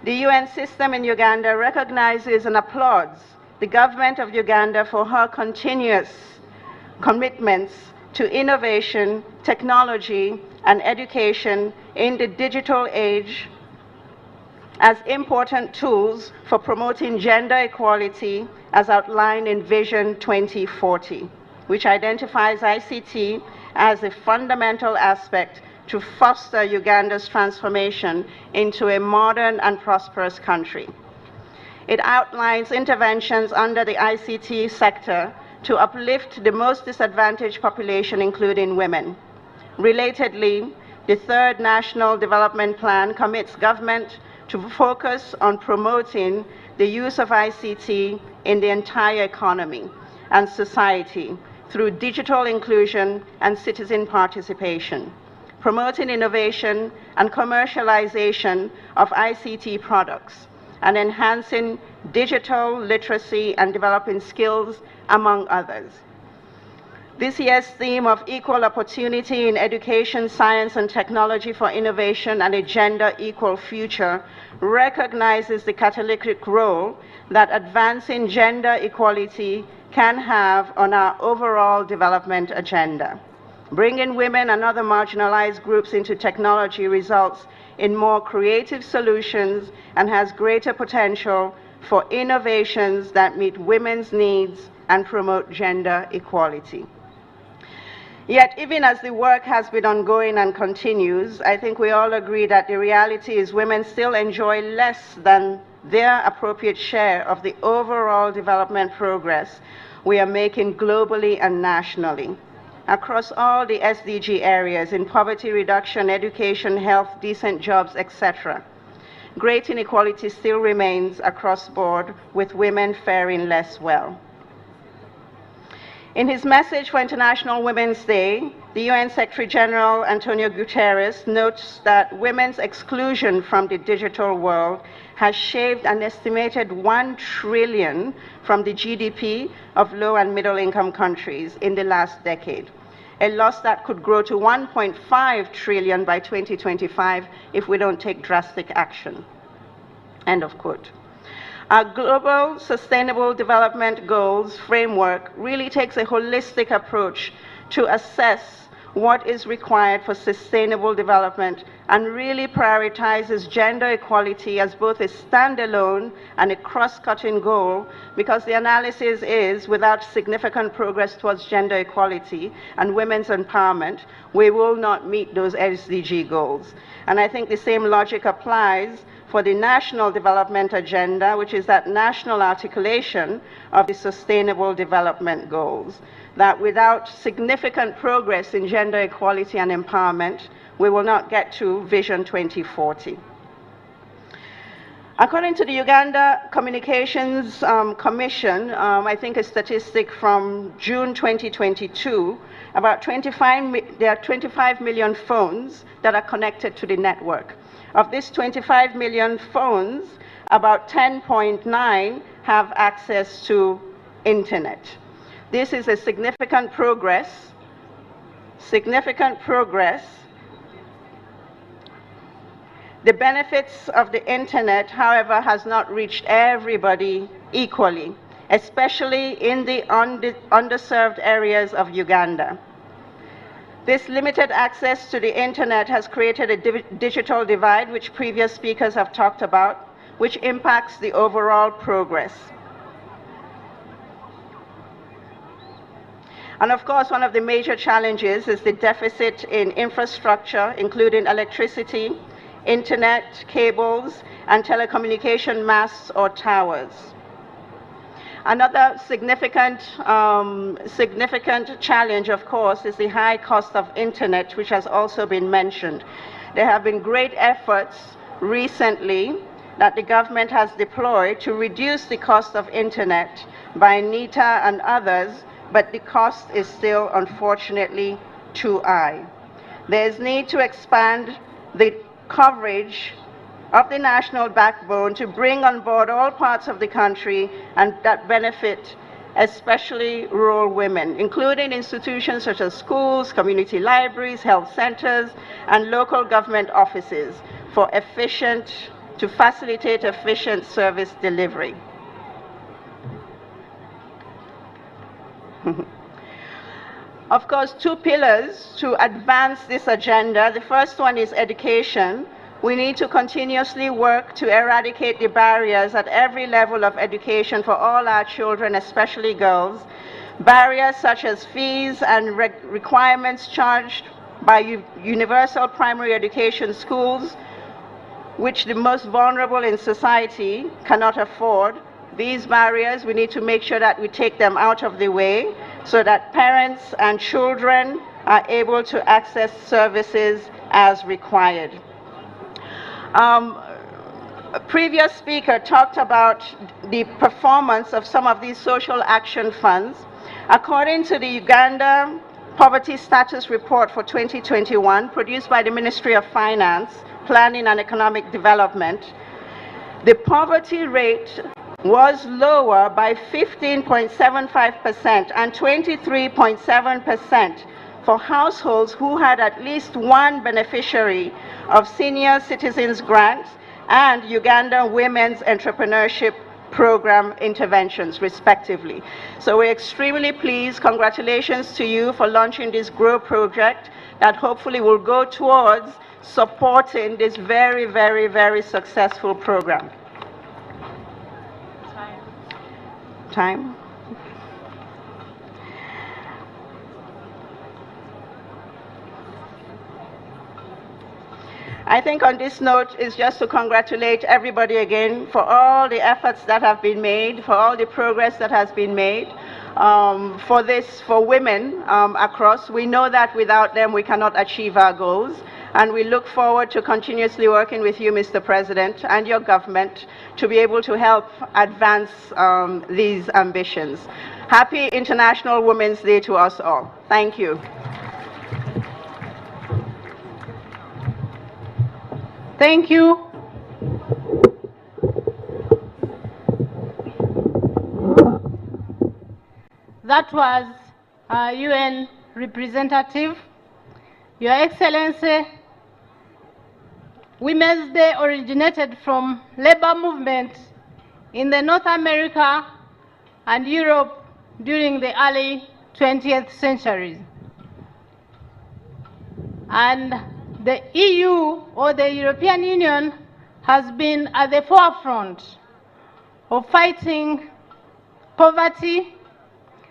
the UN system in Uganda recognizes and applauds the government of Uganda for her continuous commitments to innovation, technology, and education in the digital age as important tools for promoting gender equality as outlined in Vision 2040, which identifies ICT as a fundamental aspect to foster Uganda's transformation into a modern and prosperous country. It outlines interventions under the ICT sector to uplift the most disadvantaged population, including women. Relatedly, the third National Development Plan commits government to focus on promoting the use of ICT in the entire economy and society through digital inclusion and citizen participation, promoting innovation and commercialization of ICT products, and enhancing digital literacy and developing skills, among others. This year's theme of equal opportunity in education, science, and technology for innovation and a gender equal future recognizes the catalytic role that advancing gender equality can have on our overall development agenda. Bringing women and other marginalized groups into technology results in more creative solutions and has greater potential for innovations that meet women's needs and promote gender equality. Yet, even as the work has been ongoing and continues, I think we all agree that the reality is women still enjoy less than their appropriate share of the overall development progress we are making globally and nationally. Across all the SDG areas in poverty reduction, education, health, decent jobs, etc. Great inequality still remains across board, with women faring less well. In his message for International Women's Day, the UN Secretary General Antonio Guterres notes that women's exclusion from the digital world has shaved an estimated 1 trillion from the GDP of low and middle income countries in the last decade, a loss that could grow to 1.5 trillion by 2025 if we don't take drastic action. End of quote. Our Global Sustainable Development Goals framework really takes a holistic approach to assess what is required for sustainable development and really prioritizes gender equality as both a standalone and a cross-cutting goal, because the analysis is without significant progress towards gender equality and women's empowerment, we will not meet those SDG goals. And I think the same logic applies for the National Development Agenda, which is that national articulation of the Sustainable Development Goals, that without significant progress in gender equality and empowerment, we will not get to Vision 2040. According to the Uganda Communications Commission, I think a statistic from June 2022, about 25, there are 25 million phones that are connected to the network. Of these 25 million phones, about 10.9 have access to internet. This is a significant progress, significant progress. The benefits of the internet, however, has not reached everybody equally, especially in the underserved areas of Uganda. This limited access to the internet has created a digital divide, which previous speakers have talked about, which impacts the overall progress. And of course, one of the major challenges is the deficit in infrastructure, including electricity, internet, cables, and telecommunication masts or towers. Another significant challenge, of course, is the high cost of internet, which has also been mentioned. There have been great efforts recently that the government has deployed to reduce the cost of internet by NITA and others, but the cost is still, unfortunately, too high. There is need to expand the coverage of the national backbone to bring on board all parts of the country and that benefit especially rural women, including institutions such as schools, community libraries, health centers, and local government offices for efficient, to facilitate efficient service delivery. Of course, two pillars to advance this agenda. The first one is education. We need to continuously work to eradicate the barriers at every level of education for all our children, especially girls. Barriers such as fees and requirements charged by universal primary education schools, which the most vulnerable in society cannot afford. These barriers, we need to make sure that we take them out of the way so that parents and children are able to access services as required. A previous speaker talked about the performance of some of these social action funds. According to the Uganda Poverty Status Report for 2021, produced by the Ministry of Finance, Planning and Economic Development, the poverty rate was lower by 15.75% and 23.7% for households who had at least one beneficiary of senior citizens grants and Uganda Women's Entrepreneurship Program interventions, respectively. So we're extremely pleased. Congratulations to you for launching this GROW project that hopefully will go towards supporting this very, very, very successful program. Time. I think on this note is just to congratulate everybody again for all the efforts that have been made, for all the progress that has been made, for this, for women across. We know that without them we cannot achieve our goals, and we look forward to continuously working with you, Mr. President, and your government to be able to help advance these ambitions. Happy International Women's Day to us all. Thank you. Thank you. That was a UN representative. Your Excellency, Women's Day originated from labor movement in the North America and Europe during the early 20th century. And the EU, or the European Union, has been at the forefront of fighting poverty,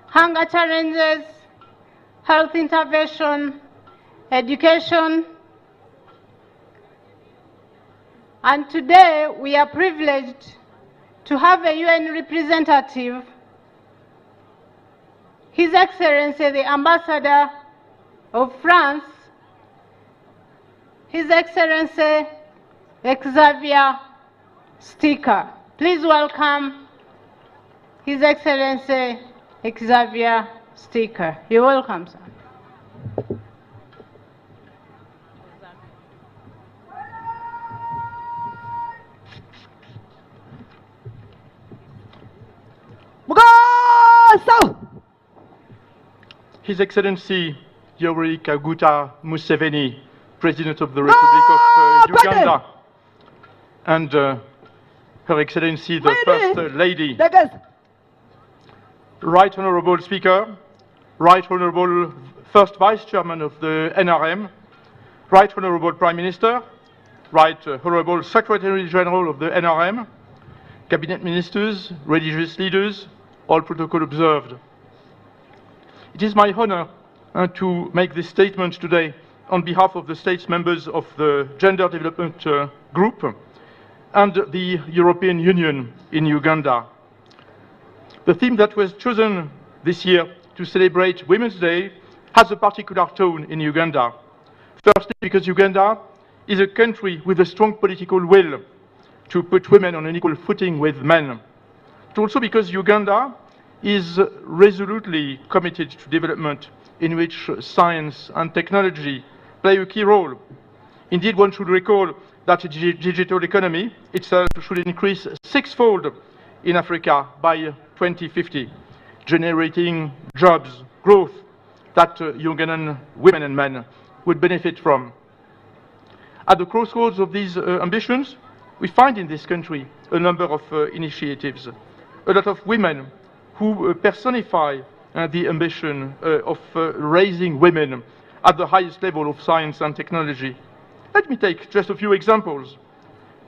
hunger challenges, health intervention, education. And today we are privileged to have a UN representative, His Excellency the Ambassador of France, His Excellency Xavier Stickel. Please welcome His Excellency Xavier Stickel. You're welcome, sir. His Excellency Yoweri Kaguta Museveni, President of the Republic of Uganda, and Her Excellency the First Lady, Right Honorable Speaker, Right Honorable First Vice Chairman of the NRM, Right Honorable Prime Minister, Right Honorable Secretary General of the NRM, Cabinet Ministers, religious leaders, all protocol observed. It is my honor to make this statement today on behalf of the states members of the Gender Development Group and the European Union in Uganda. The theme that was chosen this year to celebrate Women's Day has a particular tone in Uganda. Firstly, because Uganda is a country with a strong political will to put women on an equal footing with men. But also because Uganda is resolutely committed to development in which science and technology play a key role. Indeed, one should recall that the digital economy itself should increase sixfold in Africa by 2050. generating jobs, growth that Ugandan women and men would benefit from. At the crossroads of these ambitions, we find in this country a number of initiatives, a lot of women who personify the ambition of raising women at the highest level of science and technology. Let me take just a few examples.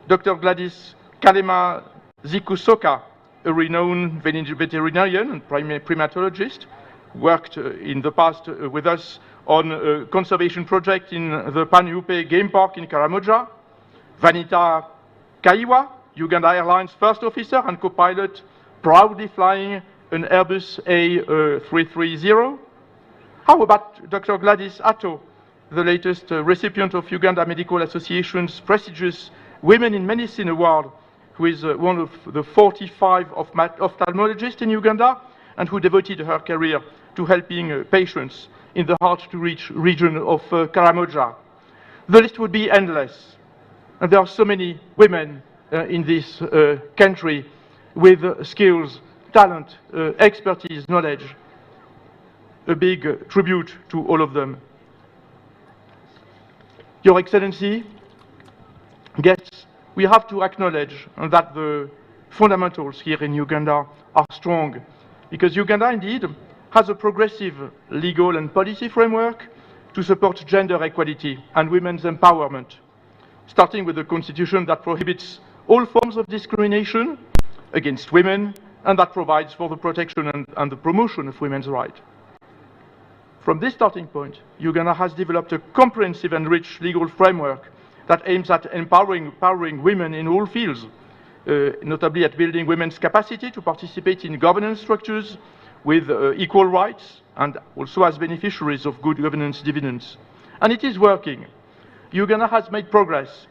Dr. Gladys Kalema Zikusoka, a renowned veterinarian and primatologist, worked in the past with us on a conservation project in the Panupe Game Park in Karamoja. Vanita Kaiwa, Uganda Airlines first officer and co-pilot, proudly flying an Airbus A330. How about Dr. Gladys Atto, the latest recipient of Uganda Medical Association's prestigious Women in Medicine Award, who is one of the 45 ophthalmologists in Uganda and who devoted her career to helping patients in the hard-to-reach region of Karamoja. The list would be endless. And there are so many women in this country with skills, talent, expertise, knowledge. A big tribute to all of them. Your Excellency, guests, we have to acknowledge that the fundamentals here in Uganda are strong, because Uganda indeed has a progressive legal and policy framework to support gender equality and women's empowerment, starting with a constitution that prohibits all forms of discrimination against women and that provides for the protection and the promotion of women's rights. From this starting point, Uganda has developed a comprehensive and rich legal framework that aims at empowering women in all fields, notably at building women's capacity to participate in governance structures with equal rights and also as beneficiaries of good governance dividends. And it is working. Uganda has made progress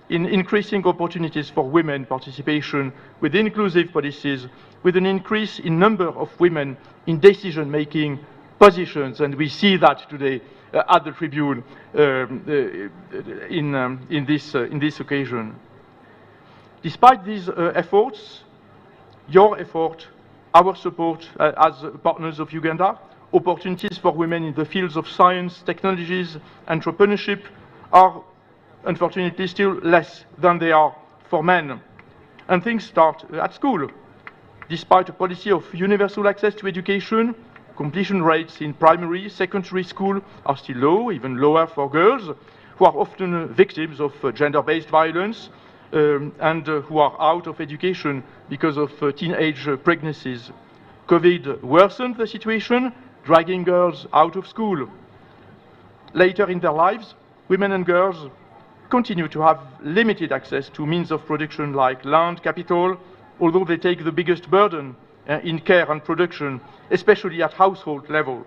in increasing opportunities for women participation with inclusive policies, with an increase in number of women in decision-making positions, and we see that today at the Tribune in this occasion. Despite these efforts, your effort, our support as partners of Uganda, opportunities for women in the fields of science, technologies, entrepreneurship are unfortunately still less than they are for men. And things start at school. Despite a policy of universal access to education, completion rates in primary, secondary school are still low, even lower for girls, who are often victims of gender-based violence and who are out of education because of teenage pregnancies. COVID worsened the situation, dragging girls out of school. Later in their lives, women and girls continue to have limited access to means of production like land, capital, although they take the biggest burden in care and production, especially at household level.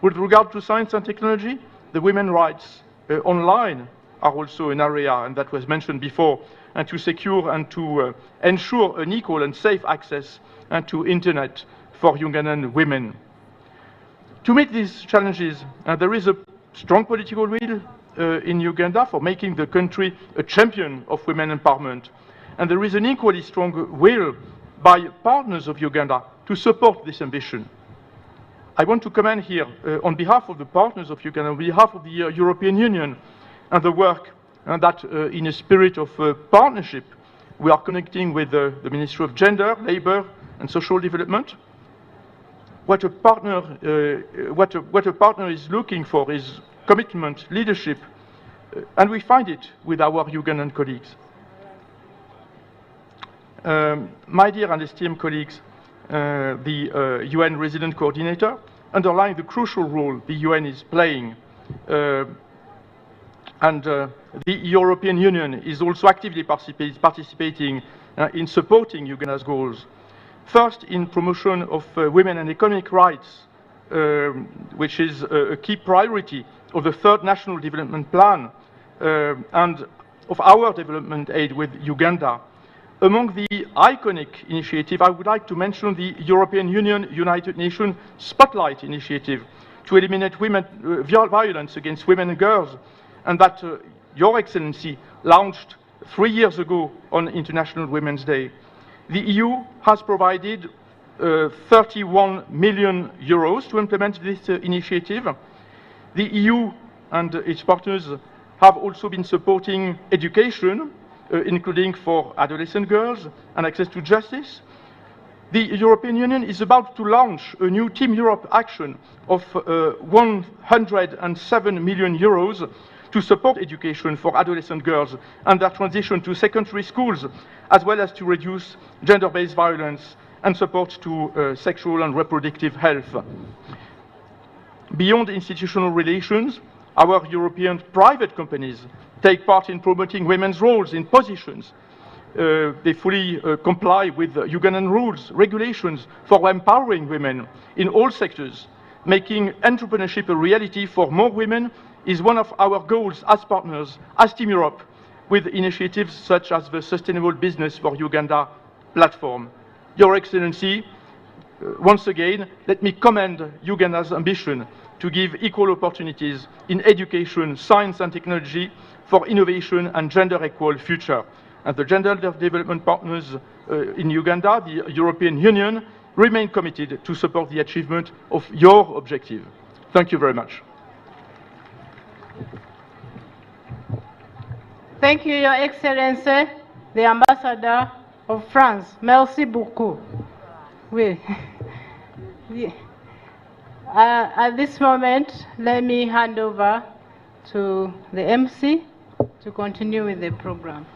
With regard to science and technology, the women's rights online are also an area, and that was mentioned before, and to secure and to ensure an equal and safe access and to internet for Ugandan women. To meet these challenges, there is a strong political will in Uganda for making the country a champion of women empowerment. And there is an equally strong will by partners of Uganda to support this ambition. I want to commend here, on behalf of the partners of Uganda, on behalf of the European Union, and the work that in a spirit of partnership, we are connecting with the Ministry of Gender, Labor and Social Development. What a partner, what a partner is looking for is commitment, leadership, and we find it with our Ugandan colleagues. My dear and esteemed colleagues, the UN resident coordinator underlined the crucial role the UN is playing, and the European Union is also actively participating in supporting Uganda's goals. First, in promotion of women and economic rights, which is a key priority of the third National Development Plan and of our development aid with Uganda. Among the iconic initiative, I would like to mention the European Union United Nations Spotlight Initiative to eliminate women, violence against women and girls, and that Your Excellency launched 3 years ago on International Women's Day. The EU has provided 31 million euros to implement this initiative. The EU and its partners have also been supporting education, including for adolescent girls, and access to justice. The European Union is about to launch a new Team Europe action of 107 million euros to support education for adolescent girls and their transition to secondary schools, as well as to reduce gender-based violence and support to sexual and reproductive health. Beyond institutional relations, our European private companies take part in promoting women's roles in positions. They fully comply with Ugandan rules, regulations for empowering women in all sectors. Making entrepreneurship a reality for more women is one of our goals as partners, as Team Europe, with initiatives such as the Sustainable Business for Uganda platform. Your Excellency, once again, let me commend Uganda's ambition to give equal opportunities in education, science and technology for innovation and gender-equal future. And the Gender Development Partners in Uganda, the European Union, remain committed to support the achievement of your objective. Thank you very much. Thank you, Your Excellency, the Ambassador of France. Merci beaucoup. Oui. At this moment, let me hand over to the MC to continue with the program.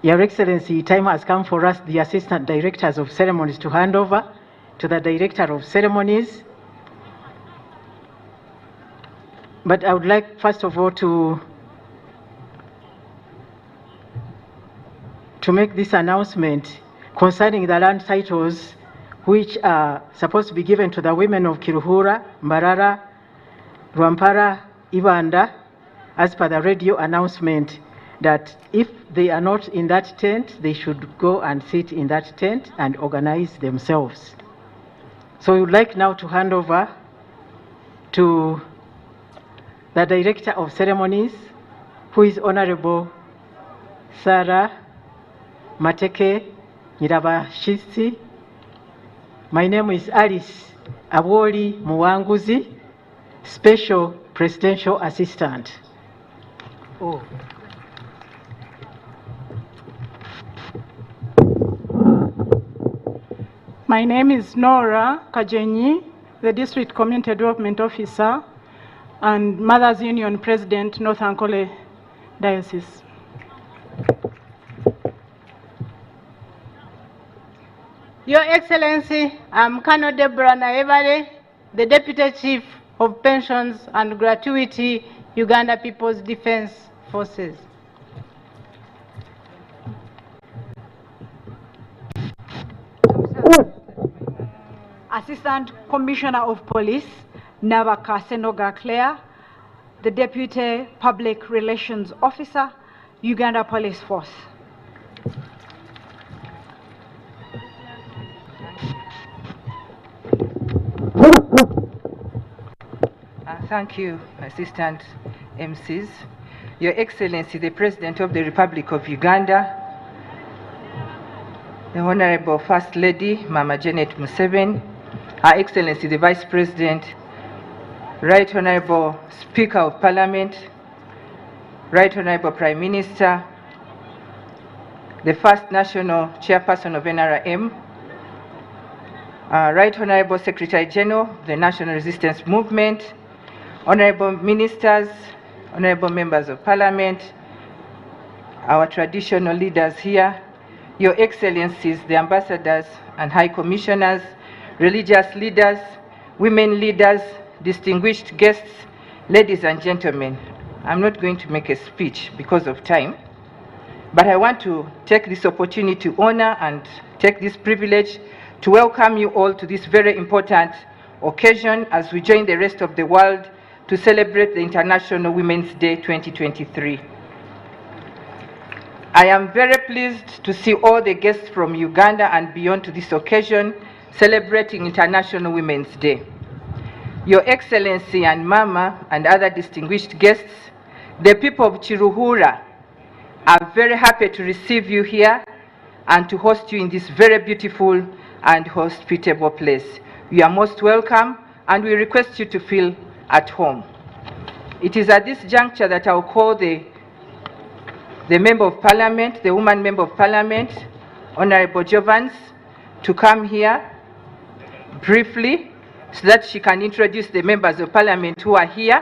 Your Excellency, time has come for us, the Assistant Directors of Ceremonies, to hand over to the Director of Ceremonies. But I would like, first of all, to make this announcement concerning the land titles which are supposed to be given to the women of Kiruhura, Mbarara, Rwampara, Ibanda, as per the radio announcement, that if they are not in that tent, they should go and sit in that tent and organize themselves. So we would like now to hand over to the Director of Ceremonies, who is Honorable Sarah Mateke Nyirabashitsi. My name is Alice Abwoli Muwanguzi, Special Presidential Assistant. Oh. My name is Nora Kajenyi, the District Community Development Officer and Mothers Union President, North Ankole Diocese. Your Excellency, I'm Colonel Deborah Naebale, the Deputy Chief of Pensions and Gratuity, Uganda People's Defense Forces. Assistant Commissioner of Police, Nabaka Senoga Claire, the Deputy Public Relations Officer, Uganda Police Force. Thank you, Assistant MCs. Your Excellency, the President of the Republic of Uganda, the Honorable First Lady, Mama Janet Museveni, Her Excellency, the Vice President, Right Honorable Speaker of Parliament, Right Honorable Prime Minister, the first National Chairperson of NRM, Right Honorable Secretary General of the National Resistance Movement, Honorable Ministers, Honorable Members of Parliament, our traditional leaders here, Your Excellencies, the Ambassadors and High Commissioners, religious leaders, women leaders, distinguished guests, ladies and gentlemen, I'm not going to make a speech because of time, but I want to take this opportunity to honor and take this privilege to welcome you all to this very important occasion as we join the rest of the world to celebrate the International Women's Day 2023. I am very pleased to see all the guests from Uganda and beyond to this occasion celebrating International Women's Day. Your Excellency and Mama and other distinguished guests, the people of Kiruhura are very happy to receive you here and to host you in this very beautiful and hospitable place. You are most welcome, and we request you to feel at home. It is at this juncture that I will call the Member of Parliament, the woman Member of Parliament, Honorable Jovans, to come here briefly so that she can introduce the members of Parliament who are here,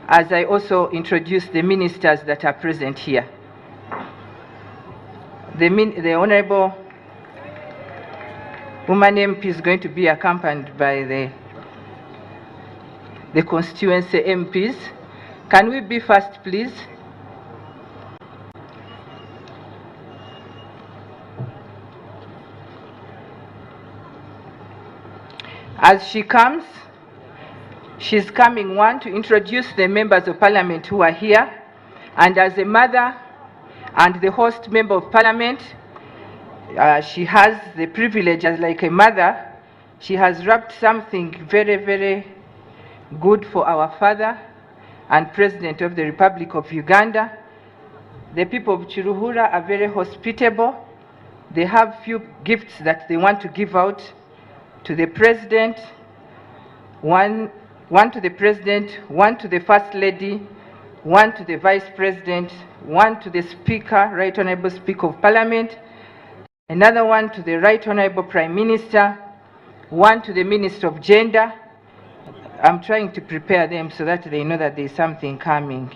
as I also introduce the ministers that are present here. The Honorable Woman MP is going to be accompanied by the constituency MPs. Can we be fast, please? As she comes, she's coming, one, to introduce the members of Parliament who are here, and as a mother and the host member of Parliament, she has the privilege, as like a mother, she has wrapped something very, very good for our father and President of the Republic of Uganda. The people of Kiruhura are very hospitable. They have few gifts that they want to give out to the President, one to the President, one to the First Lady, one to the Vice President, one to the Speaker, Right Honorable Speaker of Parliament, another one to the Right Honorable Prime Minister, one to the Minister of Gender. I'm trying to prepare them so that they know that there's something coming.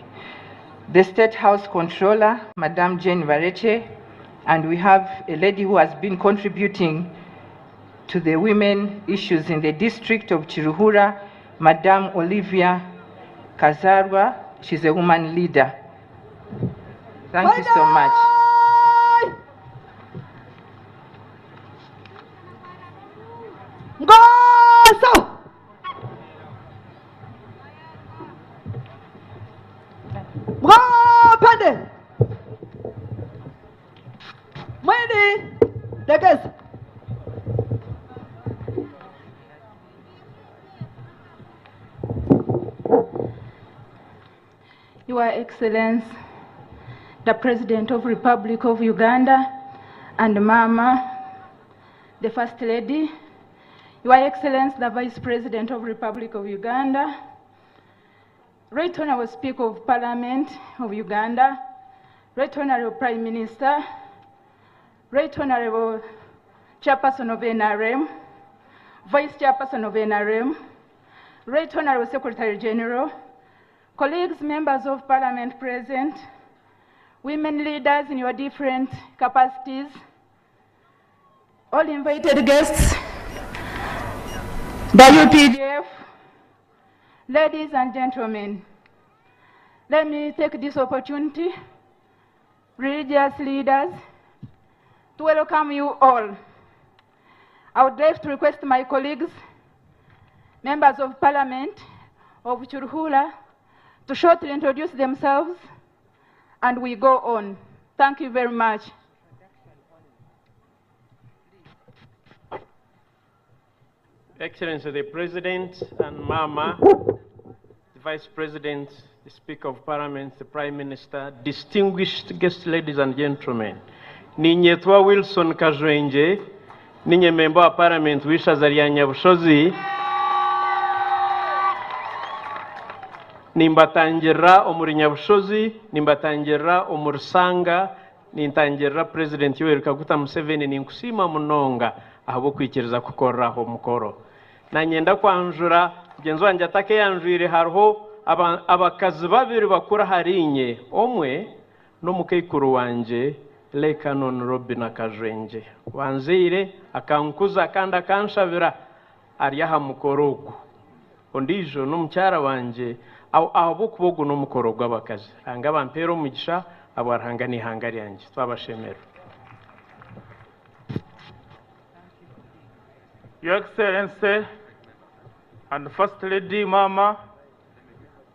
The State House Controller, Madame Jane Barekye, and we have a lady who has been contributing to the women issues in the district of Kiruhura, Madame Olivia Kazarwa. She's a woman leader. Thank you so much. Ngoso! Mwapande! Mwini! Legeza! Your Excellency, the President of Republic of Uganda, and Mama, the First Lady, Your Excellency, the Vice President of Republic of Uganda, Right Honorable Speaker of Parliament of Uganda, Right Honorable Prime Minister, Right Honorable Chairperson of NRM, Vice Chairperson of NRM, Right Honorable Secretary General, colleagues, members of Parliament present, women leaders in your different capacities, all invited guests, the UPDF, ladies and gentlemen, let me take this opportunity, religious leaders, to welcome you all. I would like to request my colleagues, members of Parliament of Kiruhura, to shortly introduce themselves, and we go on. Thank you very much. Excellency the President and Mama, the Vice President, the Speaker of Parliament, the Prime Minister, distinguished guests, ladies and gentlemen. Ninyetwa Wilson Kajwengye, ninye member wa Parliament w'ishaza rya Nyabushozi. Nimbatangirira omuri Nyabushozi, nimbatangirira omuri Sanga, nintangirira President Yoweri Kaguta Museveni, ninkusiima munonga ahabw'okwikiriza kukoreraho omukoro. Nanyenda kwanjura mugenzi wangye atakeyanjwire, hariho abakazi babiri bakuru aharinye, omwe n'omukaikuru wangye Lekanon Robina Kajwengye, wanzeire akankuza kandi akanshabira ari aha mukoro ogu. Ondiijo n'omukyara wangye, ahabw'okuba ogu n'omukoro gw'abakazi. Ruhanga bampeere omugisha, ahabwa Ruhanga n'eihanga ryangye. Twabashemera. Your Excellency and First Lady Mama,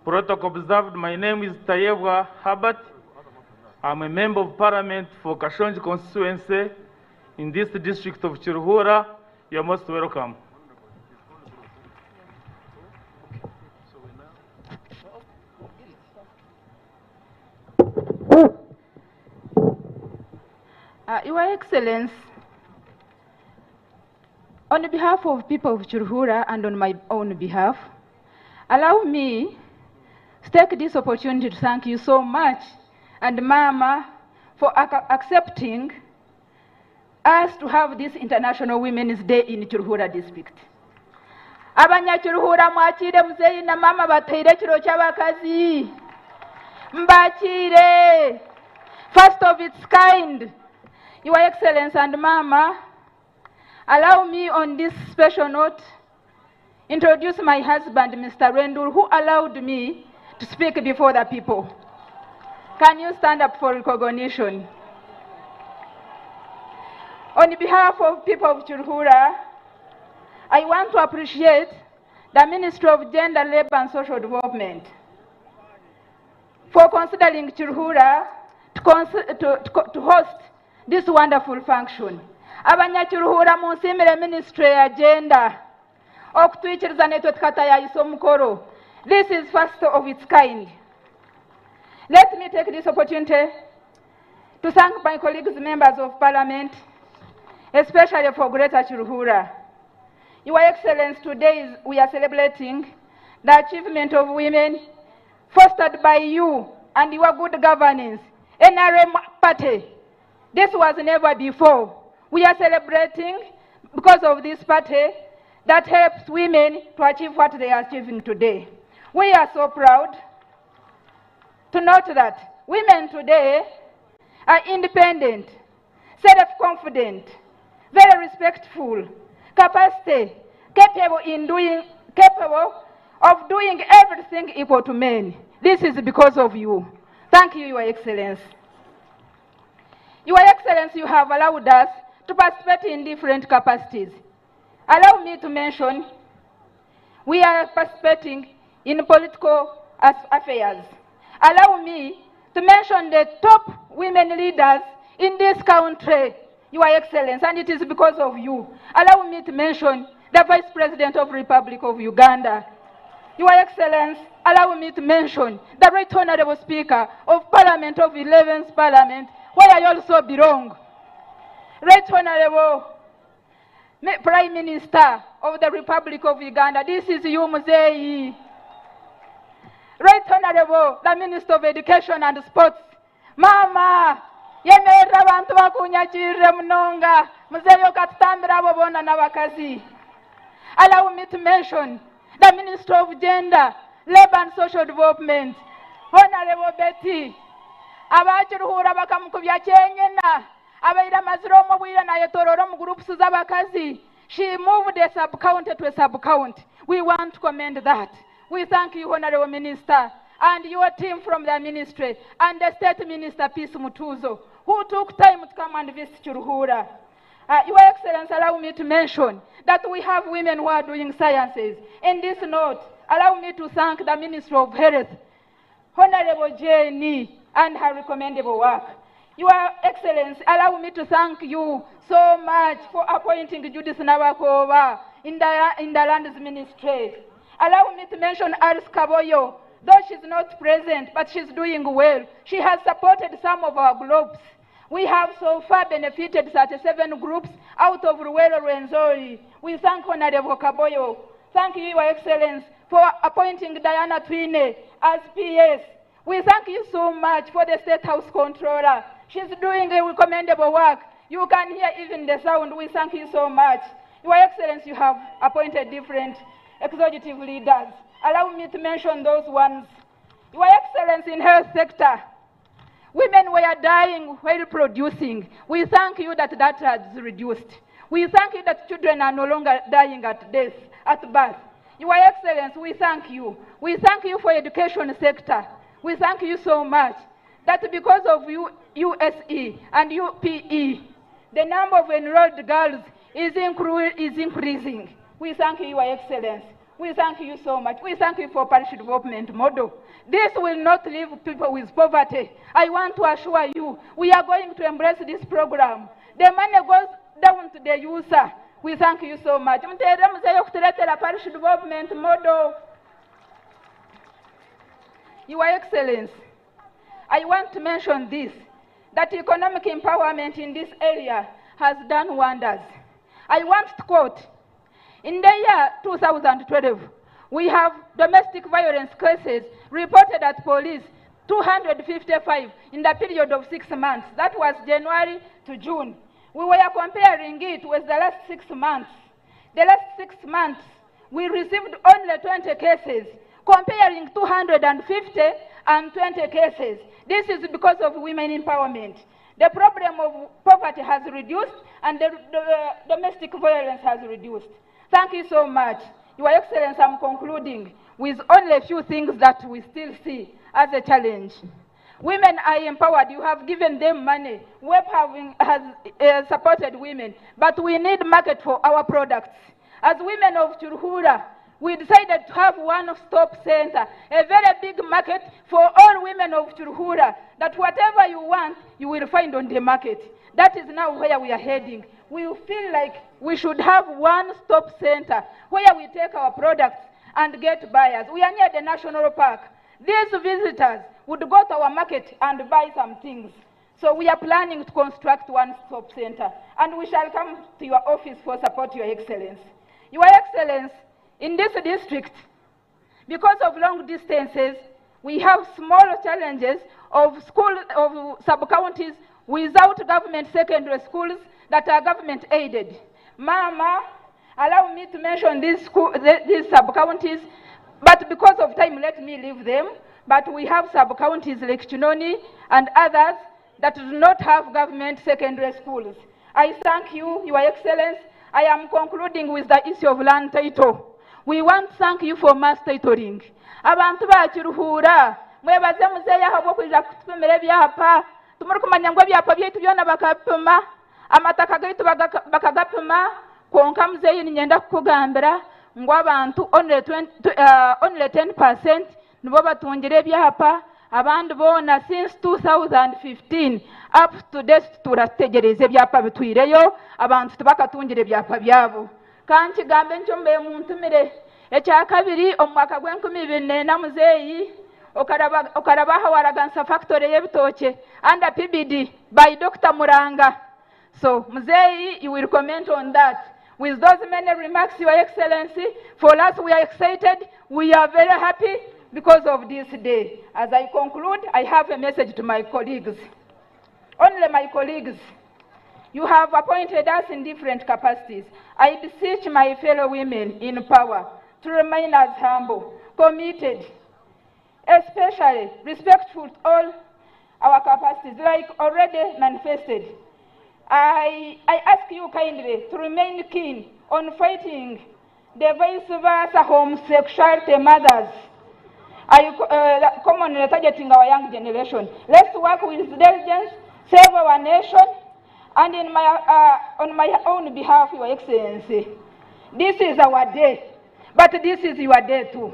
protocol observed, my name is Tayebwa Herbert. I'm a member of Parliament for Kashongi constituency in this district of Kiruhura. You're most welcome. Your Excellence, on behalf of people of Kiruhura and on my own behalf, allow me to take this opportunity to thank you so much and Mama for accepting us to have this International Women's Day in Kiruhura District. Abanyakiruhura mwakire muzeyi na mama bateire ekiro ky'abakazi. Mbakire. First of its kind. Your Excellency and Mama, allow me on this special note introduce my husband, Mr. Rendul, who allowed me to speak before the people. Can you stand up for recognition? On behalf of people of Kiruhura, I want to appreciate the Ministry of Gender, Labor and Social Development for considering Kiruhura to host this wonderful function. Abanyakiruhura munsimire Ministry ya Gender okutwikiriza netwe tukatayayisa omukoro. This is first of its kind. Let me take this opportunity to thank my colleagues, members of Parliament, especially for Greater Kiruhura. Your Excellency, today we are celebrating the achievement of women fostered by you and your good governance, NRM party. This was never before. We are celebrating because of this party that helps women to achieve what they are achieving today. We are so proud to note that women today are independent, self-confident, very respectful, capacity, capable of doing everything equal to men. This is because of you. Thank you, Your Excellency. Your Excellency, you have allowed us to participate in different capacities. Allow me to mention, we are participating in political affairs. Allow me to mention the top women leaders in this country, Your Excellency, and it is because of you. Allow me to mention the Vice President of the Republic of Uganda. Your Excellency, allow me to mention the Right Honorable Speaker of Parliament of 11th Parliament, where I also belong. Right Honorable Prime Minister of the Republic of Uganda, this is you, Mzee. Right Honorable, the Minister of Education and Sports, Mama, yemerera abantu bakunyakirire munonga, Mzee okatutambira abo bona n'abakazi. Allow me to mention the Minister of Gender, Labor and Social Development, Honorable Betty, abakiruhura bakamukubya kyenyena, abaira amazire omu bwire nayetorora omu groups z'abakazi. She moved a sub-county to a sub-county. We want to commend that. We thank you, Honorable Minister, and your team from the ministry, and the State Minister, Peace Mutuzo, who took time to come and visit Kiruhura. Your Excellency, allow me to mention that we have women who are doing sciences. In this note, allow me to thank the Minister of Health, Honorable Jane, and her recommendable work. Your Excellency, allow me to thank you so much for appointing Judith Nabakooba in the Lands Ministry. Allow me to mention Alice Kaboyo, though she's not present, but she's doing well. She has supported some of our groups. We have so far benefited 37 groups out of Luwero Rwenzori. We thank Honorable Kaboyo. Thank you, Your Excellency, for appointing Diana Twine as PS. We thank you so much for the State House Controller. She's doing a recommendable work. You can hear even the sound. We thank you so much. Your Excellency, you have appointed different executive leaders. Allow me to mention those ones. Your Excellency, in health sector, women were dying while producing. We thank you that that has reduced. We thank you that children are no longer dying at death, at birth. Your Excellency, we thank you. We thank you for education sector. We thank you so much that because of you, USE and UPE, the number of enrolled girls is increasing. We thank you, Your Excellency. We thank you so much. We thank you for parish development model. This will not leave people with poverty. I want to assure you, we are going to embrace this program. The money goes down to the user. We thank you so much. Parish development model. Your Excellency, I want to mention this. that economic empowerment in this area has done wonders. I want to quote, in the year 2012, we have domestic violence cases reported at police 255 in the period of 6 months. That was January to June. We were comparing it with the last 6 months. The last 6 months, we received only 20 cases, comparing 250 and 20 cases. This is because of women empowerment. The problem of poverty has reduced and the domestic violence has reduced. Thank you so much. Your Excellency, I'm concluding with only a few things that we still see as a challenge. Women are empowered. You have given them money. WEP has supported women, but we need market for our products. As women of Kiruhura, we decided to have one-stop center, a very big market for all women of Kiruhura, that whatever you want, you will find on the market. That is now where we are heading. We feel like we should have one-stop center where we take our products and get buyers. We are near the national park. These visitors would go to our market and buy some things. So we are planning to construct one-stop center, and we shall come to your office for support, Your Excellency. Your Excellency, in this district, because of long distances, we have small challenges of school of sub-counties without government secondary schools that are government aided. Mama, allow me to mention these sub-counties, but because of time, let me leave them. But we have sub-counties like Chinoni and others that do not have government secondary schools. I thank you, Your Excellency. I am concluding with the issue of land title. We want to thank you for mass titling. Abantu ba Kiruhura, mwebaze muzeeyi ahabw'okwija kutupimira ebyapa. Tumurikumanya ngu ebyapa byaitu byona bakabipima, amataka gaitu bakagapima, kwonka muzeeyi niinyenda kukugambira ngu abantu only 10% nibo batungire ebyapa, abandi boona since 2015 up to date turategereza ebyapa bitwireyo, abantu tibakatungire ebyapa byabo. Kanki gambe nkyo mbe muntumire. Ekyakabiri omu mwaka gw'enkumi ibiri n'ena muzeeyi okarabaha waragansa factory y'ebitookye under PBD by Dr. Muranga. So muzeeyi, you will comment on that. With those many remarks, Your Excellency, for us we are excited, we are very happy because of this day. As I conclude, I have a message to my colleagues. Only my colleagues. You have appointed us in different capacities. I beseech my fellow women in power to remain as humble, committed, especially respectful to all our capacities, like already manifested. I ask you kindly to remain keen on fighting the vice versa homosexuality mothers, commonly targeting our young generation. Let's work with diligence, save our nation, and in my, on my own behalf, Your Excellency, this is our day, but this is your day too.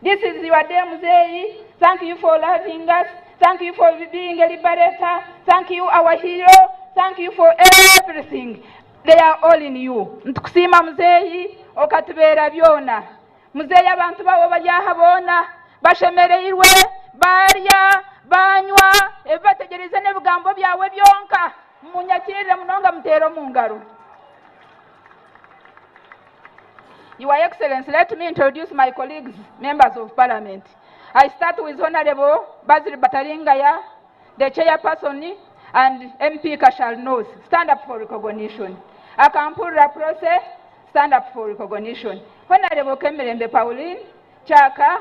This is your day, Mzee. Thank you for loving us. Thank you for being a liberator. Thank you, our hero. Thank you for everything. They are all in you. Ntukusiima Mzee, okatubeera byona. Mzee, abantu bawo baryaha boona, bashemereirwe, barya, banywa, ebibategereze n'ebigambo byawe byonka. Munyakirire munonga muteere omu ngaro. Your Excellency, let me introduce my colleagues, members of Parliament. I start with Honorable Basil Bataringaya, the chairperson, and MP Kashal North. Stand up for recognition. Akampurra Process, stand up for recognition. Honorable Kemirembe Pauline Chaka,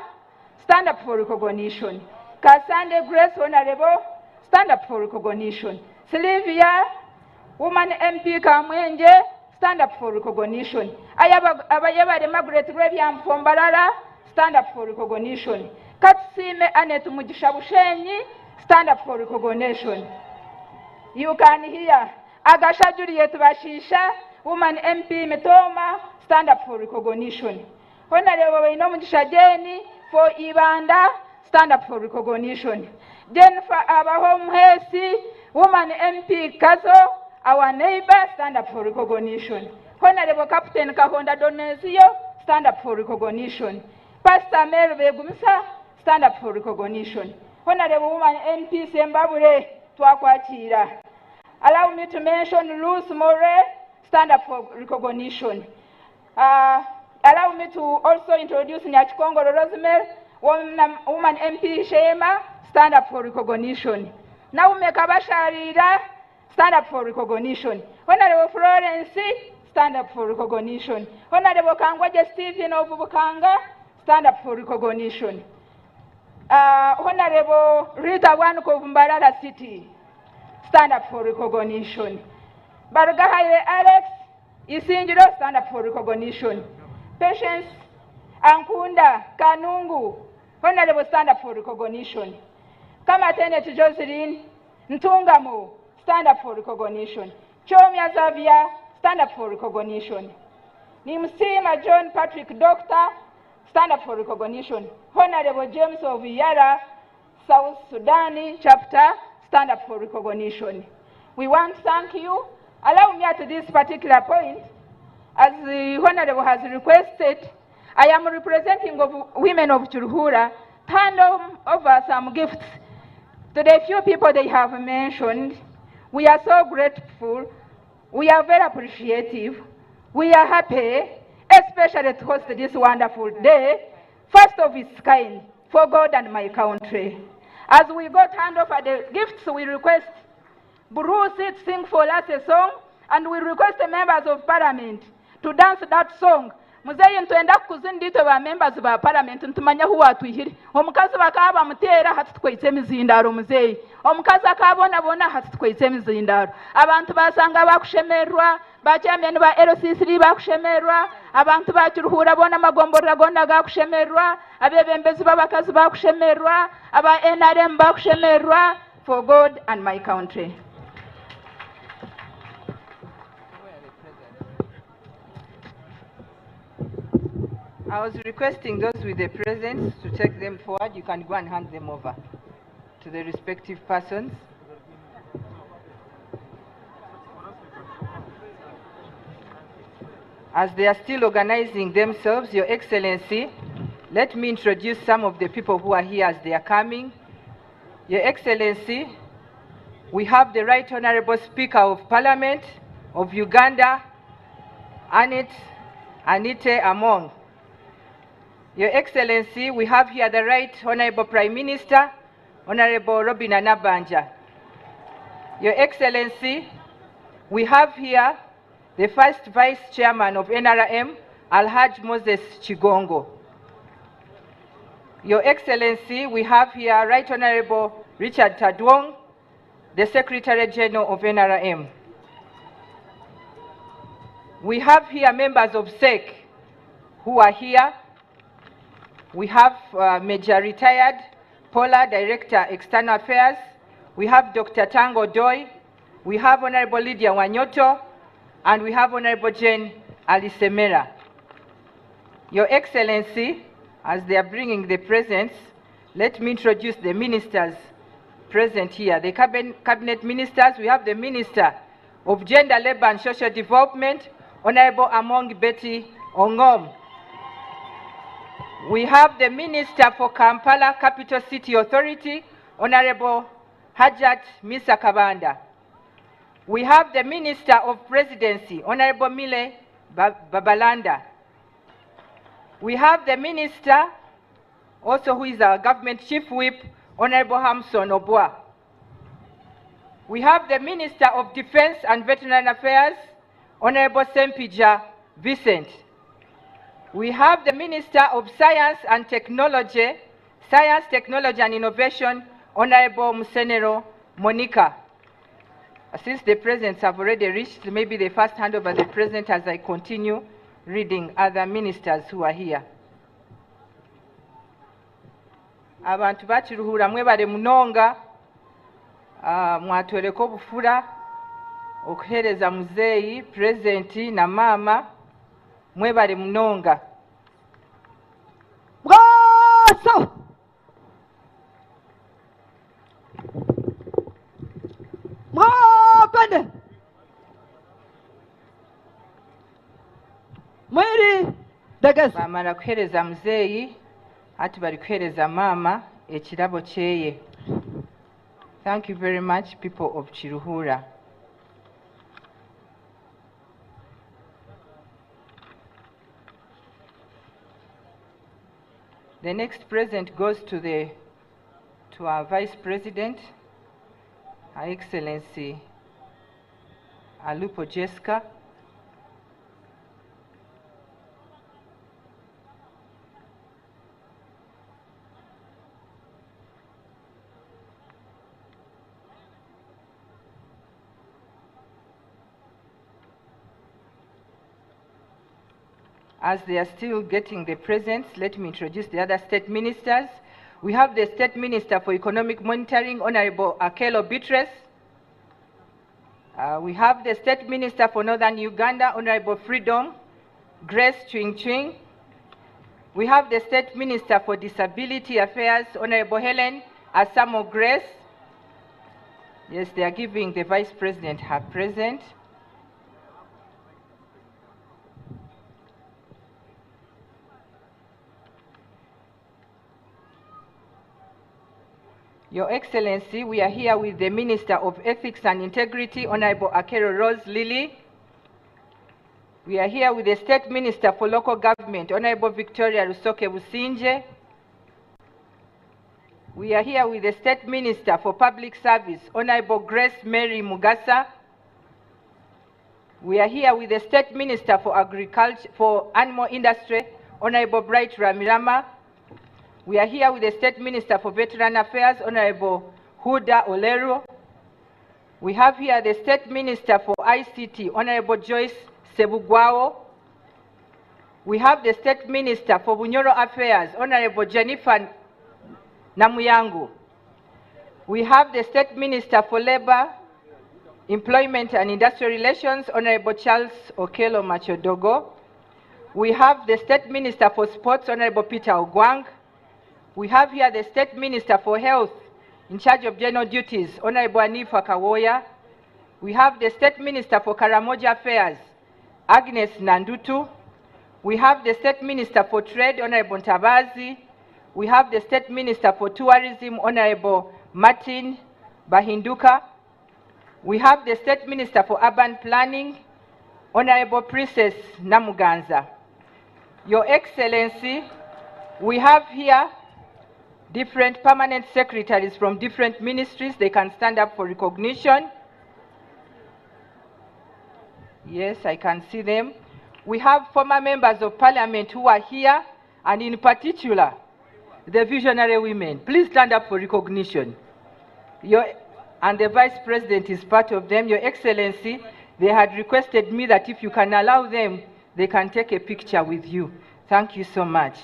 stand up for recognition. Kasande Grace Honorable, stand up for recognition. Sylvia, Woman MP Kamwenje, stand up for recognition. Abayebare Margaret Rebiam from Barara, stand up for recognition. Katsime Annette Mugisha Bushenyi, stand up for recognition. You can hear Agasha Juliet Bashisha, Woman MP Mitoma, stand up for recognition. Honorable Bainomugisha Jenny for Ibanda, stand up for recognition. Jennifer Abahomhesi, Woman MP Kazo, our neighbor, stand up for recognition. Honorable Captain Kahonda Donezio, stand up for recognition. Pastor Mary Begumsa, stand up for recognition. Honorable Woman MP Sembabure, Twakwakiira. Allow me to mention Ruth More, stand up for recognition. Allow me to also introduce Nyakikongoro Rosemary, woman MP Shema, stand up for recognition. Naume Kabasharira, stand up for recognition. Honorable Florence, stand up for recognition. Honorable Kangwaje Stephen of Bukanga, stand up for recognition. Honorable Rita Wanko of Mbarara City, stand up for recognition. Barugahaire Alex Isingiro, stand up for recognition. Patience Ankunda Kanungu, Honorable, stand up for recognition. Kamatenet Jocelyn Ntungamo, stand up for recognition. Chomia Xavier, stand up for recognition. Nimsima John Patrick Doctor, stand up for recognition. Honorable James of Yara, South Sudani chapter, stand up for recognition. We want to thank you. Allow me at this particular point, as the Honorable has requested, I am representing of women of Kiruhura, hand over some gifts to the few people they have mentioned. We are so grateful. We are very appreciative. We are happy, especially to host this wonderful day, first of its kind, for God and my country. As we got hand over the gifts, we request Bruce to sing for us a song, and we request the members of parliament to dance that song. Muzeyi ntwenda kukuzindita itwe ba members ba parliament ntumanya who watwihire. Omukazi bakaba bamuteera hati tukwaitse emizindaro muzeyi. Omukazi akabonabona hati tukwaitse emizindaro. Abantu basanga bakushemerwa, ba chairman ba LC3 bakushemerwa, abantu ba Kiruhura bona amagomborora gona gakushemerwa, abebembezi b'abakazi bakushemerwa, aba NRM bakushemerwa, for God and my country. I was requesting those with the presents to take them forward. You can go and hand them over to the respective persons. As they are still organizing themselves, Your Excellency, let me introduce some of the people who are here as they are coming. Your Excellency, we have the Right Honorable Speaker of Parliament of Uganda, Anite Among. Your Excellency, we have here the Right Honorable Prime Minister, Honorable Robinah Nabbanja. Your Excellency, we have here the First Vice Chairman of NRM, Alhaj Moses Kigongo. Your Excellency, we have here Right Honorable Richard Todwong, the Secretary General of NRM. We have here members of SEC who are here. We have Major Retired Paula, Director, External Affairs. We have Dr. Tango Doi. We have Honorable Lydia Wanyoto, and we have Honorable Jane Alisemera. Your Excellency, as they are bringing the presents, let me introduce the ministers present here. The cabinet ministers, we have the Minister of Gender, Labor and Social Development, Honorable Among Betty Ongom. We have the Minister for Kampala Capital City Authority, Honorable Hajat Misa Kabanda. We have the Minister of Presidency, Honorable Mile Babalanda. We have the Minister, also who is our Government Chief Whip, Honorable Hamson Obua. We have the Minister of Defense and Veteran Affairs, Honorable Ssempijja Vincent. We have the Minister of Science and Technology, Science, Technology and Innovation, Honorable Musenero Monica. Since the presents have already reached, maybe they first hand over the present as I continue reading other ministers who are here. Abantu bakiruhura mwebale munonga, mwatwereka obufura okuhereza muzeeyi present na mama, mwebale munonga. Bwaso! Mwapende! Mwiri degezi. Bamara kuhereza muzeeyi, ati bari kuhereza mama ekirabo kyeye. Thank you very much, people of Kiruhura. The next present goes to our Vice President, Her Excellency Alupo Jessica. As they are still getting the presents, let me introduce the other state ministers. We have the State Minister for Economic Monitoring, Honorable Akello Beatrice. We have the State Minister for Northern Uganda, Honorable Freedom Grace Ching Ching. We have the State Minister for Disability Affairs, Honorable Helen Asamo Grace. Yes, they are giving the Vice President her present. Your Excellency, we are here with the Minister of Ethics and Integrity, Honorable Akello Rose Lily. We are here with the State Minister for Local Government, Honorable Victoria Rusoke Busingye. We are here with the State Minister for Public Service, Honorable Grace Mary Mugasa. We are here with the State Minister for Agriculture, for Animal Industry, Honorable Bright Rwamirama. We are here with the State Minister for Veteran Affairs, Honorable Huda Oleru. We have here the State Minister for ICT, Honorable Joyce Sebugwawo. We have the State Minister for Bunyoro Affairs, Honorable Jennifer Namuyangu. We have the State Minister for Labor, Employment and Industrial Relations, Honorable Charles Okello Machodogo. We have the State Minister for Sports, Honorable Peter Ogwang. We have here the State Minister for Health, in charge of general duties, Honorable Anifa Kawoya. We have the State Minister for Karamoja Affairs, Agnes Nandutu. We have the State Minister for Trade, Honorable Ntabazi. We have the State Minister for Tourism, Honorable Martin Bahinduka. We have the State Minister for Urban Planning, Honorable Princess Namuganza. Your Excellency, we have here different permanent secretaries from different ministries. They can stand up for recognition. Yes, I can see them. We have former members of parliament who are here, and in particular, the visionary women. Please stand up for recognition. And the vice president is part of them. Your Excellency, they had requested me that if you can allow them, they can take a picture with you. Thank you so much.